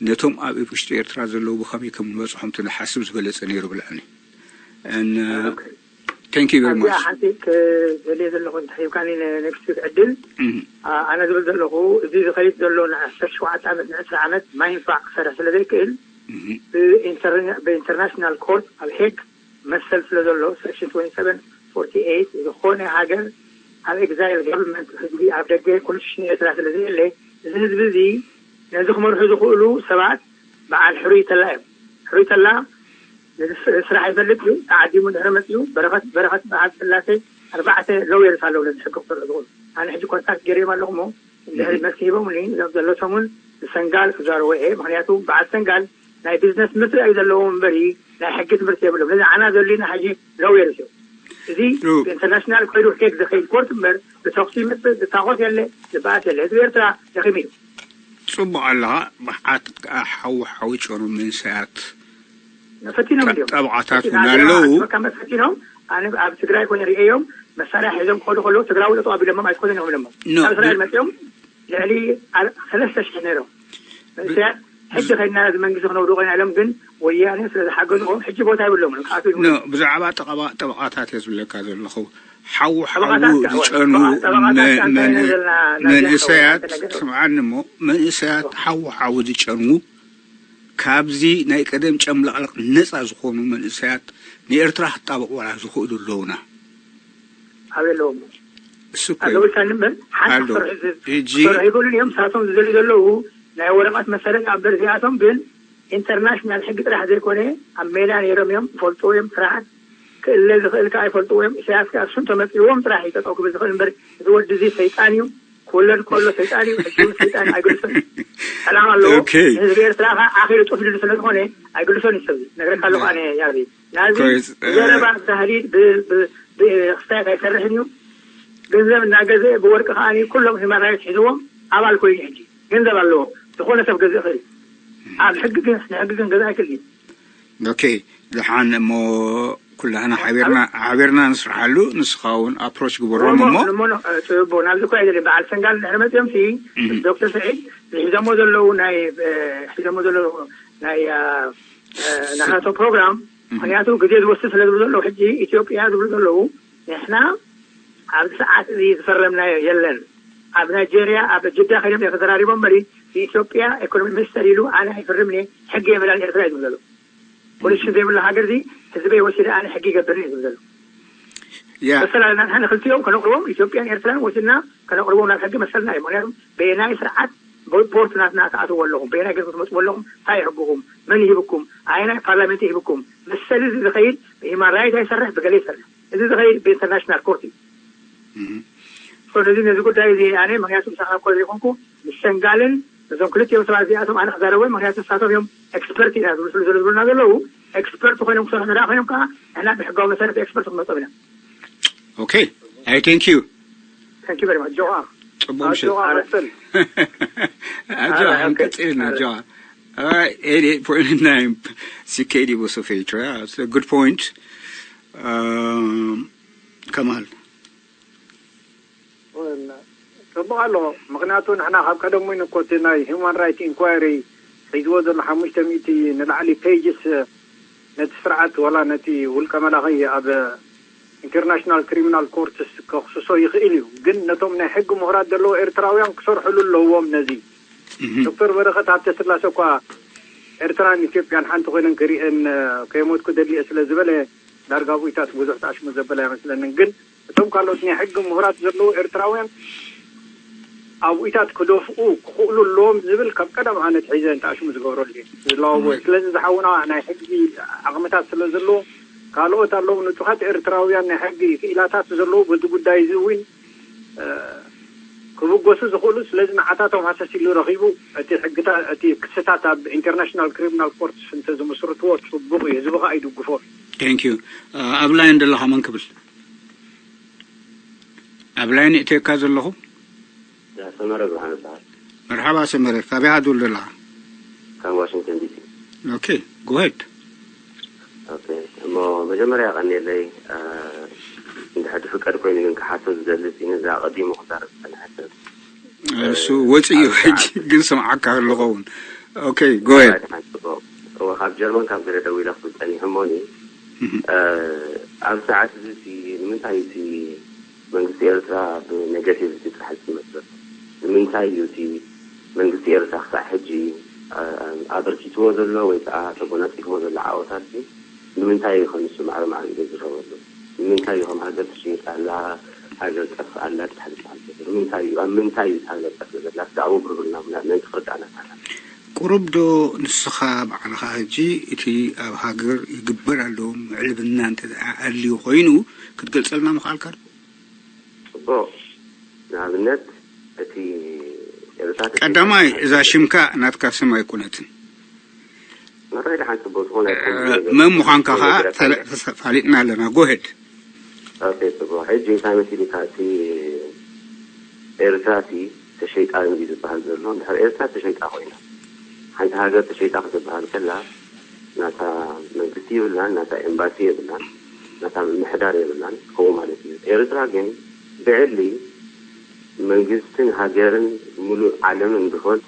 ነቶም ኣብ ውሽጢ ኤርትራ ዘለዉ ብኸመይ ከም ንበፅሖም ተንሓስብ ዝበለፀ ነይሩ ብልዕኒ። Thank you very much። ሓንቲ ክደልየ ዘለኹ እንተሂብካኒ ነክስት ዕድል ኣነ ዝብል ዘለኹ እዚ ዝኸይድ ዘሎ ንዓሰርተ ሸውዓተ ዓመት ንዕስራ ዓመት ማይንፋዕ ክሰርሕ ስለ ዘይክእል ብኢንተርናሽናል ኮርት ኣብ ሄግ መሰል ስለ ዘሎ section twenty seven forty eight ዝኾነ ሃገር ኣብ ኤግዛይል ጋቨርንመንት ህዝቢ ኣብ ደገ ኮንስቲቱሽን ኤርትራ ስለ ዘየለ እዚ ህዝቢ እዚ ነዚ ክመርሑ ዝኽእሉ ሰባት በዓል ሕሩይ ተላ እዮም። ሕሩይ ተላ ነዚ ስራሕ ይፈልጥ እዩ። ተዓዲሙ ድሕሪ መፂኡ በረኸት በረኸት በዓል ስላሴ ኣርባዕተ ሎየርስ ኣለዉ ነዚ ሕጊ ክሰርሑ ዝኽእሉ። ኣነ ሕጂ ኮንታክት ገይረዮም ኣለኹ እሞ እንድሕሪ መልሲ ሂቦምኒ እዞም ዘሎ ሰሙን ብሰንጋል ክዛረቦ እየ። ምክንያቱ በዓል ሰንጋል ናይ ቢዝነስ ትምህርቲ እዩ ዘለዎም እምበሪ ናይ ሕጊ ትምህርቲ የብሎም። ነዚ ዓና ዘሉና ሕጂ ሎየርስ እዮም። እዚ ብኢንተርናሽናል ኮይዱ ሄግ ዝኸይድ ኮርት እምበር ብተኩሲ ይመፅእ ዝታኮስ የለ ዝበኣስ የለ። ህዝቢ ኤርትራ ደኺሙ እዩ። ጽቡቕ ኣለኻ። ብሓት ሓዊ ሓዊ ጨኑ መንሰያት ፈቲኖም እንዲዮም ጠብዓታት እውን ኣለዉ። ፈቲኖም ኣነ ኣብ ትግራይ ኮይነ ርእዮም መሳርያ ሒዞም ክኸዱ ከለዉ ትግራዊ ጠጠው ኣቢሎሞም ኣይትኮኑን እዮም ኢሎሞም። ካብ እስራኤል መፅኦም ልዕሊ ሰለስተ ሽሕ ነይሮም መንሰያት። ሕጂ ከይድና ነዚ መንግስቲ ክነውድቆ ኢና ኢሎም ግን ወያነ ስለ ዝሓገዝኦም ሕጂ ቦታ የብሎምን ክኣትዉ ይብሉ። ኖ ብዛዕባ ጠበቓ ጠበቓታት እየ ዝብለካ ዘለኹ። ሓዊ ሓዊ ጠበቓታት ዝጨኑ ጠበቓታት መ- ኣንታ መን- ኢና ዘለና ናዚያ መንእሰያት ሓወይ፣ ኣንተ ነገር። ስምዓኒ እሞ መንእሰያት ሓዊ ሓዊ ዝጨኑ ካብዚ ናይ ቀደም ጨምለቕለቕ ነፃ ዝኾኑ መንእሰያት ንኤርትራ ክጣበቑ ዋላ ዝኽእሉ ኣለዉና። ኣብ የለዎም እሱ እኮ እዩ። ኣለውልካ ንበር ሓንቲ ኣሎ። ክሰርሑ ዝ- ሕጂ ክሰርሑ ይኽእሉን እዮም። ንሳቶም ዝደልዩ ዘለዉ ናይ ወረቐት መሰረት ኣብ በርዚኣቶም ግን ኢንተርናሽናል ሕጊ ጥራሕ ዘይኮነ ኣብ ሜዳ ነይሮም እዮም ይፈልጥዎ እዮም። ስርዓት ክእለ ዝኽእል ከዓ ይፈልጥዎ እዮም። ኢሳያስ ከዓ እሱ እንተመፅዎም ጥራሕ እዩ ጠጠው ክብል ዝኽእል እምበር እዚ ወዲ እዚ ሰይጣን እዩ። ክውለድ ከሎ ሰይጣን እዩ፣ ሕጂ እውን ሰይጣን እዩ፣ ኣይግልሶን እዩ። ዕላማ ኣለዎ። ኦኬ። ንህዝቢ ኤርትራ ከዓ ኣኺሉ ጡፍ ኢሉ ስለ ዝኾነ ኣይግልሶን እዩ። ሰብ ነግረካ ኣለኹ ኣነ ያዚ ናዚ ኮይስ፣ እ- ዘረባ ብታህዲድ ብ- ብ- ብክስታያት ኣይሰርሕን እዩ። ገንዘብ እናገዘ ብወርቂ ከዓ ኩሎም ሂማን ራይትስ ሒዝዎም ኣባል ኮይኑ ሕጂ ገንዘብ ኣለዎ። ዝኾነ ሰብ ገዝእ ይኽእል እዩ። ኣብ ሕጊ ግን ንሕጊ ግን ገዛ ኣይክእል እዩ። ኦኬ። ደሓን እሞ ኩላህና ሓቢርና ሓቢርና ንስርሓሉ። ንስኻ እውን ኣፕሮች ግበሮም እሞ እሞ እሞ እ፣ ጽቡቅ ናብዚ እኮ ኣይደልን። በዓል ሰንጋል ድሕሪ መጺኦም ሲ እህ። ዶክተር ስዒድ ዝሒዞሞ ዘለዉ ናይ እ፣ ሒዞሞ ዘለዉ ናይ እ፣ እ፣ ናታቶም ፕሮግራም እህ። ምክንያቱ ግዜ ዝወስድ ስለ ዝብሉ ዘለዉ ሕጂ ኢትዮጵያ ዝብሉ ዘለዉ ንሕና ኣብዚ ሰዓት እዚ ዝፈረምናዮ የለን። ኣብ ናይጄርያ ኣብ ጅዳ ከይዶም እዮም ተዘራሪቦም እምበሪ ኢትዮጵያ ኢኮኖሚ ሚኒስተር ኢሉ ኣነ ኣይፍርምን እየ ሕጊ የብላን ኤርትራ እዩ ዝብሉ ዘለዉ። ፖሊስ ዘይብሉ ሃገር እዚ ህዝበይ ወሲደ ኣነ ሕጊ ይገብር እዩ ዝብል ዘሎ። ያ መሰል ኣለና ንሕና ንክልቲኦም ከነቅርቦም ኢትዮጵያን ኤርትራን ወሲድና ከነቅርቦም ናብ ሕጊ መሰልና እዩ። ምክንያቱም በየናይ ስርዓት ቦርት ናትና ትኣትዎ ኣለኹም በየናይ ገርኩ ትመፅዎ ኣለኹም እንታይ ይሕግኹም መን ይህብኩም ኣየናይ ፓርላሜንት ይህብኩም መሰል እዚ ዝኸይድ ብሂማን ራይት ኣይሰርሕ ብገለ ይሰርሕ እዚ ዝኸይድ ብኢንተርናሽናል ኮርት እዩ። ነዚ ነዚ ጉዳይ እዚ ኣነ ምክንያቱ ምሳኻ እኮ ዘይኮንኩ ምስ ሰንጋልን ነዞም ክልቲኦም ሰባት እዚኣቶም ኣነ ክዛረቦ ምክንያቱ ንሳቶም እዮም ኤክስፐርት ኢና ዝብሉ ስለ ዝብሉና ዘለዉ ኤክስፐርት ኮይኖም ክሰርሑ እንዳ ኮይኖም ከዓ ንሕና ብሕጋዊ መሰረት ኤክስፐርት ክንመጾም ኢና። Okay, I thank you. Thank you very much. ጆዋ ጽቡቅ ምሽት። ጆዋ መሰል ጆዋ እንቀጽልና ጆዋ። All right, eighty-eight point nine C K D Voice of Eritrea. That's a good point. Um, Kamal. ጽቡቕ ኣሎ። ምኽንያቱ ንሕና ካብ ቀደም እውን እኮ እቲ ናይ ሂውማን ራይት ኢንኳይሪ ሒዝዎ ዘሎ ሓሙሽተ ሚእቲ ንላዕሊ ፔጅስ ነቲ ስርዓት ወላ ነቲ ውልቀ መላኺ ኣብ ኢንተርናሽናል ክሪሚናል ኮርትስ ከኽስሶ ይኽእል እዩ። ግን ነቶም ናይ ሕጊ ምሁራት ዘለዉ ኤርትራውያን ክሰርሕሉ ኣለዎም ነዚ። ዶክተር በረኸት ሃብተ ስላሰ እኳ ኤርትራን ኢትዮጵያን ሓንቲ ኮይነን ክሪኤን ከይሞትኩ ደሊየ ስለ ዝበለ ዳርጋ ኣብኡታት ብዙሕ ተኣሽሙ ዘበለ ኣይመስለንን። ግን እቶም ካልኦት ናይ ሕጊ ምሁራት ዘለዉ ኤርትራውያን ኣብኡታት ክደፍኡ ክኽእሉ ኣለዎም ዝብል ካብ ቀደም ኣነ ትሒዘ ንተኣሽሙ ዝገብረሉ እየ ዝለዋወ። ስለዚ ዝሓውና ናይ ሕጊ ዓቕምታት ስለ ዘለዎ ካልኦት ኣለዉ ንጹሃት ኤርትራውያን ናይ ሕጊ ክኢላታት ዘለዉ በዚ ጉዳይ እዚ እውን ክብገሱ ዝኽእሉ። ስለዚ ንዓታቶም ሃሰስ ኢሉ ረኺቡ እቲ ሕግታት እቲ ክስታት ኣብ ኢንተርናሽናል ክሪሚናል ኮርትስ እንተዝምስርትዎ ጽቡቕ እዩ። ህዝቢ ከዓ ይድግፎ እዩ። Thank you. ኣብ ላይን ዘለኻ መን ክብል? ኣብ ላይን እተካ ዘለኹ ሰመረ ብርሃነ ይበሃል። መርሓባ ሰመረ፣ ካበይ ኢኻ ትደውል ዘለኻ? ካብ ዋሽንግተን ዲሲ። Okay, go ahead. Okay, እሞ መጀመርያ ቀኒለይ እንድሕር ትፍቀድ ኮይኑ ግን ክሓቶ ዝደሊ ነዚ ኣቐዲሙ ክዛረብ ዝጸንሐ ሰብ እሱ ወፂኡ እዩ ሕጂ ግን ስምዓካ ኣሎ ኸውን። Okay, go ahead. እወ ካብ ጀርመን ካብ ገለ ደዊለ ክብል ጸኒሑ እሞኒ ኣብ ሰዓት እዚ እቲ ንምንታይ እቲ መንግስቲ ኤርትራ ብኔጋቲቭ ጥራሕ ዝጥመት ዘሎ? ንምንታይ እዩ እቲ መንግስቲ ኤርትራ ክሳዕ ሕጂ ኣበርኪትዎ ዘሎ ወይ ከዓ ተጎናፂፍዎ ዘሎ ዓወታት እዚ ንምንታይ እዩ ከንሱ ማዕረ ማዕረ ኢደ ዝረበሉ? ንምንታይ እዩ ከም ሃገር ትሽየጥ ኣላ ሃገር ጠፍእ ኣላ ጥራሕ ዝበሃል ዘሎ? ንምንታይ እዩ ኣብ ምንታይ እዩ ሃገር ጠፍእ ዘላ? እስቲ ኣብኡ ብርብርና ምና ምእንቲ ክርዳእና ካላ ቁሩብ ዶ ንስኻ ባዕልኻ ሕጂ እቲ ኣብ ሃገር ይግበር ኣሎ ምዕልብና እንተ ኣልዩ ኮይኑ ክትገልጸልና ምኽኣልካ ዶ? ጽቡቕ። ንኣብነት እቲ ኤርትራ ቀዳማይ እዛ ሽምካ ናትካ ስም ኣይኮነትን። መራይ ደሓን ጽቡቕ ዝኾነ መን ምዃንካ ከዓ ተፋሊጥና ኣለና። ጎሄድ ኦኬ ጽቡቕ። ሕጂ እንታይ መሲልካ እቲ ኤርትራ እቲ ተሸይጣ እንዲ ዝበሃል ዘሎ እንድሕር ኤርትራ ተሸይጣ ኮይና ሓንቲ ሃገር ተሸይጣ ክትበሃል ከላ ናታ መንግስቲ የብላን፣ ናታ ኤምባሲ የብላን፣ ናታ ምምሕዳር የብላን ከምኡ ማለት እዩ። ኤርትራ ግን ብዕሊ መንግስትን ሃገርን ሙሉእ ዓለምን ዝፈልጦ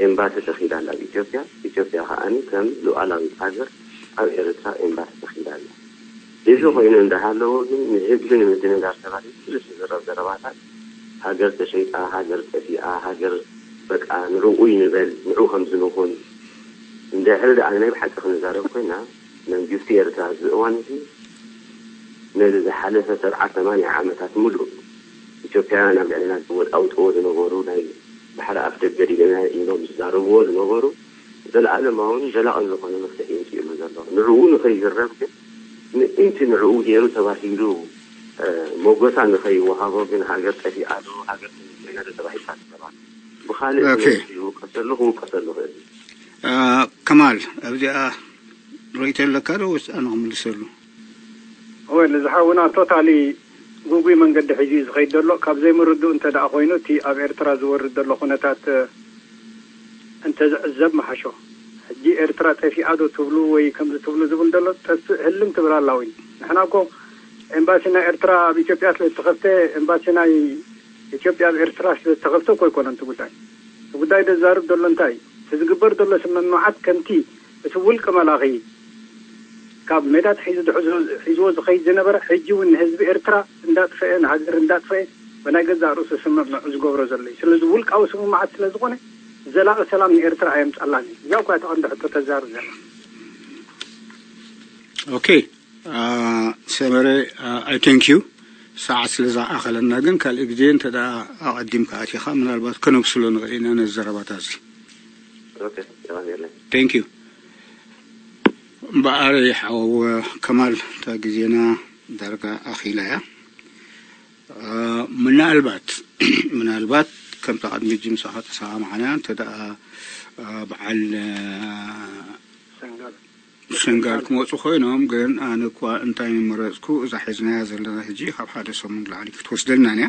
ኤምባሲ ተኺላ ኣላ ኣብ ኢትዮጵያ። ኢትዮጵያ ከዓኒ ከም ሉኣላዊት ሃገር ኣብ ኤርትራ ኤምባሲ ተኺላ ኣላ። እዚ ኮይኑ እንዳሃለዎ ግን ንህዝቢ ንምድንጋር ተባሂሉ ብዙሕ ዝዝረብ ዘረባታት ሃገር ተሸይጣ፣ ሃገር ጠፊኣ፣ ሃገር በቃ ንዕኡ ይንበል፣ ንዑ ከምዚ ንኹን። እንድሕሪ ደኣ ናይ ብሓቂ ክንዛረብ ኮይና መንግስቲ ኤርትራ ኣብዚ እዋን እዚ ነዚ ዝሓለፈ ሰብዓ ሰማንያ ዓመታት ሙሉእ ኢትዮጵያውያን ኣብ ልዕልና ዝወጣውጥዎ ዝነበሩ ናይ ባሕሪ ኣፍ ደገ ዲለና ኢሎም ዝዛረብዎ ዝነበሩ ዘለኣለማውን ዘላቕን ዝኾነ መፍትሒ የምፅእሉ ዘሎ። ንዕኡ ንኸይዝረብ ግን ምእንቲ ንዕኡ ገይሩ ተባሂሉ ሞጎሳ ንኸይወሃቦ ግን ሃገር ጠፊኣ ዶ ሃገር ተመሲና ዶ ተባሂልካ ትሰማ። ብኻልእ ኦኬ። ተመሲሉ ይውቀሰሉ ክውቀሰሉ ይኽእል እዩ። ከማል ኣብዚኣ ርእይቶ ኣለካ ዶ ወይስ ኣነ ክምልሰሉ? ወል ዝሓውና ቶታሊ ጉጉይ መንገዲ ሒዙ እዩ ዝኸይድ ዘሎ። ካብ ዘይምርድኡ እንተ ደኣ ኮይኑ እቲ ኣብ ኤርትራ ዝወርድ ዘሎ ኩነታት እንተ ዝዕዘብ ምሓሾ። ሕጂ ኤርትራ ጠፊኣ ዶ ትብሉ ወይ ከምዚ ትብሉ ዝብል ዘሎ ጠፍእ ህልም ትብል ኣላ ወይ? ንሕና እኮ ኤምባሲ ናይ ኤርትራ ኣብ ኢትዮጵያ ስለ ዝተኸፍተ፣ ኤምባሲ ናይ ኢትዮጵያ ኣብ ኤርትራ ስለ ዝተኸፍተ እኮ ኣይኮነን እቲ ጉዳይ። እቲ ጉዳይ ዘዛርብ ዘሎ እንታይ እዩ? እቲ ዝግበር ዘሎ ስምምዓት ከምቲ እቲ ውልቀ መላኺ ካብ ሜዳ ተሒዙ ድሕዙ ሒዝዎ ዝኸይድ ዝነበረ፣ ሕጂ እውን ንህዝቢ ኤርትራ እንዳጥፈኤ፣ ንሃገር እንዳጥፈኤ፣ ብናይ ገዛእ ርእሱ ስምምዕ ዝገብሮ ዘሎ እዩ። ስለዚ ውልቃዊ ስምምዓት ስለ ዝኾነ፣ ዘላቒ ሰላም ንኤርትራ ኣየምጻላን እዩ። እዚኣ እኳ እያ ተቐንዲ ሕቶ ተዛርብ ዘላ። ኦኬ። ሰመረ፣ I thank you። ሰዓት ስለ ዝኣኸለና ግን ካልእ ግዜ እንተ ደኣ ኣቐዲምካ ኣቲኻ ምናልባት ከነብስሎ ንኽእል ኢና ነዚ ዘረባታት እዚ። ኦኬ፣ የቐንየለይ። Thank you። እምበኣር ሓው ከማል፣ እታ ግዜና ዳርጋ ኣኺላ እያ። ምናልባት ምናልባት ከምቲ ቅድሚ ሕጂ ምሳኻ ተሰማማዕና እንተ ደኣ በዓል ሰንጋል ሰንጋል ክመፁ ኮይኖም፣ ግን ኣነ እኳ እንታይ ምመረፅኩ፣ እዛ ሒዝናያ ዘለና ሕጂ ካብ ሓደ ሰሙን ላዕሊ ክትወስደልናን እያ።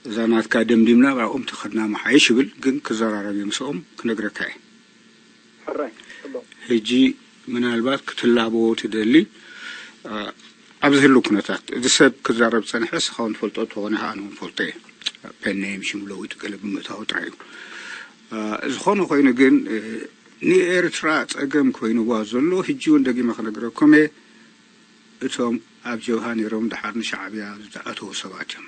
እዛ ናትካ ደምዲምና ብኣኦም ተኸድና መሓይሽ ይብል፣ ግን ክዘራረብ እየ ምስኦም ክነግረካ እየ። ሕራይ ጽቡቕ። ሕጂ ምናልባት ክትላበዎ ትደሊ፣ እ፣ ኣብ ዝህሉ ኩነታት፣ እዚ ሰብ ክዛረብ ጸንሐ፣ እስኻ እውን ትፈልጦ እንተኾነ፣ ኣነ እውን ፈልጦ እየ። ፔን ኔም ሽም ለዊጡ ገለ ብምእታው ጥራይ እዩ። እ፣ ዝኾነ ኮይኑ ግን፣ እ፣ ንኤርትራ ጸገም ኮይንዋ ዘሎ፣ ሕጂ እውን ደጊመ ክነግረኩም እየ፣ እቶም ኣብ ጀብሃ ነይሮም ደሓር ንሻዕብያ ዝኣተዉ ሰባት እዮም።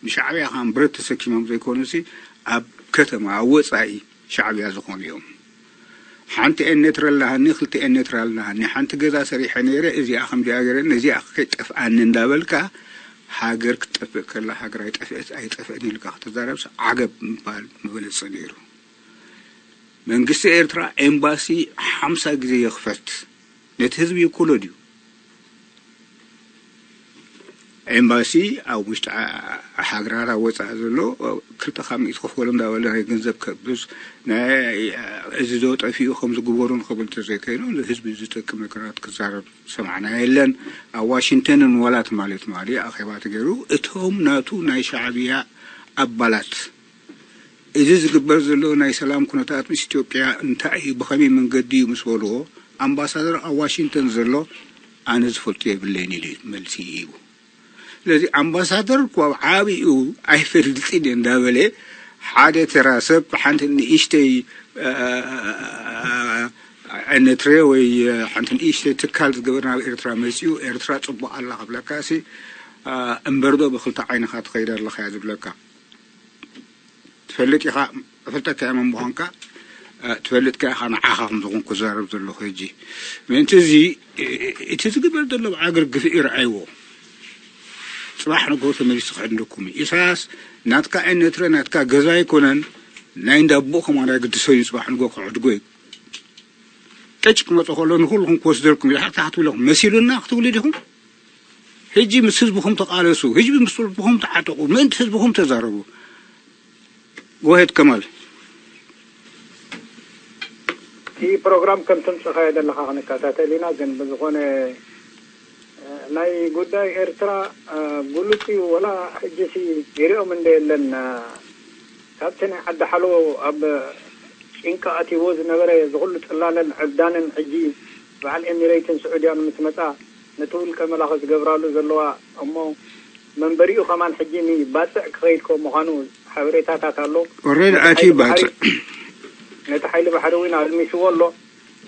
ንሻዕብያ ኸም ብረት ተሰኪሞም ዘይኮኑሲ፣ ኣብ ከተማ፣ ኣብ ወጻኢ ሻዕብያ ዝኾኑ እዮም። ሓንቲ ኤርትራ ኣለሃኒ፣ ክልተ ኤርትራ ኣለሃኒ፣ ሓንቲ ገዛ ሰሪሐ ነይረ፣ እዚኣ ከምዚኣ ገይረ፣ ነዚኣ ከይጠፍኣኒ እንዳበልካ፣ ሃገር ክትጠፍእ ከላ፣ ሃገር ኣይጠፍአት፣ ኣይጠፍአን ኢልካ ክትዛረብስ ዓገብ ምባል ምበለጸ ነይሩ። መንግስቲ ኤርትራ ኤምባሲ ሓምሳ ግዜ ይኽፈት። ነቲ ህዝቢ ይውክሎ ድዩ? ኤምባሲ ኣብ ውሽጢ ዓ-፣ ሃገራት ኣብ ወጻኢ ዘሎ ክልተ ካብ ሚእቲ ክፈሎ እንዳበለ ናይ ገንዘብ ከብስ፣ ናይ እዚ ዶ ጠፊኡ ከምዚ ግበሩ ንኽብል እንተዘይከይኑ፣ ንህዝቢ ዝጠቅም ነገራት ክዛረብ ሰማዕና የለን። ኣብ ዋሽንግተንን ዋላ ትማሊ ትማሊ ኣኼባ ተገይሩ፣ እቶም ናቱ ናይ ሻዕብያ ኣባላት፣ እዚ ዝግበር ዘሎ ናይ ሰላም ኩነታት ምስ ኢትዮጵያ እንታይ እዩ፣ ብኸመይ መንገዲ እዩ ምስ በልዎ፣ ኣምባሳደር ኣብ ዋሽንግተን ዘሎ ኣነ ዝፈልጦ የብለይን ኢሉ መልሲ ይህቡ። ስለዚ ኣምባሳደር እኮ ኣብ ዓቢኡ ኣይፈልጥን እየ እንዳበለ፣ ሓደ ተራ ሰብ ሓንቲ ንእሽተይ፣ እ፣ እ፣ እ፣ እ፣ ኤርትራ ወይ ሓንቲ ንእሽተይ ትካል ዝገበር ናብ ኤርትራ መጺኡ፣ ኤርትራ ጽቡቕ ኣላ ክብለካ ሲ፣ እ፣ እምበር ዶ ብክልተ ዓይንኻ ትኸይድ ኣለኻ እያ ዝብለካ። ትፈልጥ ኢኻ፣ እፈልጠካ እየ መን ምዃንካ፣ እ፣ ትፈልጥ ከ ኢኻ ንዓኻ ከም ዝኾንኩ ዝዛረብ ዘለኹ ሕጂ። ምእንቲ እዚ፣ እ፣ እቲ ዝግበር ዘሎ ኣብ ዓገር ግፍዒ ረኣይዎ። ጽባሕ ንግሆ ተመሊሱ ክዕንደኩም እዩ። ኢሳያስ ናትካ ኤርትራ ናትካ ገዛ ኣይኮነን፣ ናይ እንዳቦ ከማን ኣይግድሶ እዩ። ጽባሕ ንግሆ ክዕድጎ እዩ። ቅጭ ክመጾ ከሎ ንኹልኹም ክወስደልኩም እዩ። ሓታ ክትብለኹም መሲሉና ክትብሉ ዲኹም? ሕጂ ምስ ህዝብኹም ተቓለሱ። ሕጂ ምስ ህዝብኹም ተዓጠቑ። ምእንቲ ህዝብኹም ተዛረቡ። ጎሄድ ከማል። እቲ ፕሮግራም ከም ትምጽኻዮ ዘለኻ ክንከታተል ኢና፣ ግን ብዝኾነ፣ እ፣ ናይ ጉዳይ ኤርትራ፣ እ፣ ጉሉጽ እዩ። ወላ ሕጂሲ ይሪኦም እንደ የለን፣ እ፣ ካብቲ ናይ ዓዲ ሓሎ ኣብ ጭንቂ ኣትይዎ ዝነበረ እዚ ኩሉ ጽላለን ዕብዳንን ሕጂ በዓል ኤሚሬትን ስዑድያን ምስ መጻ ነቲ ውልቀ መላኺ ዝገብራሉ ዘለዋ እሞ መንበሪኡ ከማን ሕጂ ንባጽዕ ክኸይድ ከም ምዃኑ ሓበሬታታት ኣሎ። ኦሬዲ ነቲ ኣትዩ ሓይሊ ባሕሪ ባጽዕ። ነቲ ሓይሊ ባሕሪ እውን ኣልሚስዎ ኣሎ።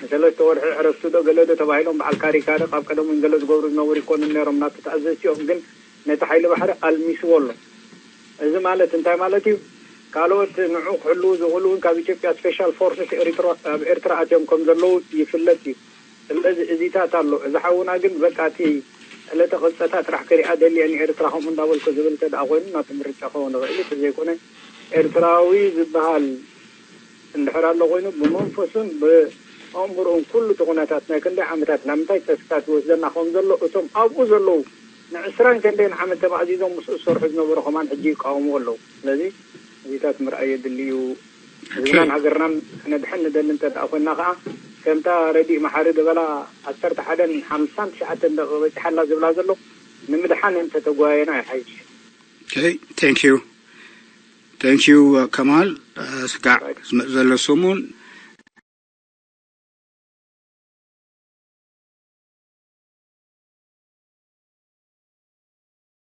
ንሰለስተ ወርሒ ዕረፍቲ ዶ ገለ ዶ ተባሂሎም በዓል ካሪካሪ ካብ ቀደም እውን ገለ ዝገብሩ ዝነበሩ ይኮኑ ነይሮም ናብቲ ተኣዘዝቲኦም፣ ግን ነቲ ሓይሊ ባሕሪ ኣልሚስዎ ኣሎ። እዚ ማለት እንታይ ማለት እዩ? ካልኦት ንዑ ክሕልዉ ዝኽእሉ እውን ካብ ኢትዮጵያ ስፔሻል ፎርስስ ኤሪትራ ኣብ ኤርትራ ኣትዮም ከም ዘለዉ ይፍለጥ እዩ። ስለዚ እዚታት ኣሎ። እዚ ሓውና ግን በቃ እቲ ዕለተ ቅብጸታ ጥራሕ ክሪኣ ደልየ ንኤርትራ ከምኡ እንዳበልኩ ዝብል እንተ ደኣ ኮይኑ ናቱ ምርጫ ክኸውን ይኽእል እዩ። ተዘይኮነ ኤርትራዊ ዝበሃል እንድሕር ኣሎ ኮይኑ ብመንፈሱን ብኣእምሮኡን ኩሉ እቲ ኩነታት ናይ ክንደይ ዓመታት ናብ ምንታይ ጸፍታት ይወስደና ከም ዘሎ እቶም ኣብኡ ዘለዉ ንዕስራን ክንደይን ዓመት ተማእዚዞም ምስኡ ዝሰርሑ ዝነበሩ ከማን ሕጂ ይቃወምዎ ኣለዉ። ስለዚ እዚታት ምርኣይ የድሊ እዩ። ህዝብናን ሃገርናን ክነድሕን ንደሊ እንተ ደኣ ኮይንና ከኣ ከምታ ረዲእ መሓሪ ዝበላ ዓሰርተ ሓደን ሓምሳን ትሽዓተን ደቂቕ በጺሓ ኣላ ዝብላ ዘሎ ንምድሓን እንተ ተጓየና ይሓይሽ። Okay, thank you. Thank you, uh, ከማል። Uh, ስጋዕ ዝመጽእ ዘሎ ሰሙን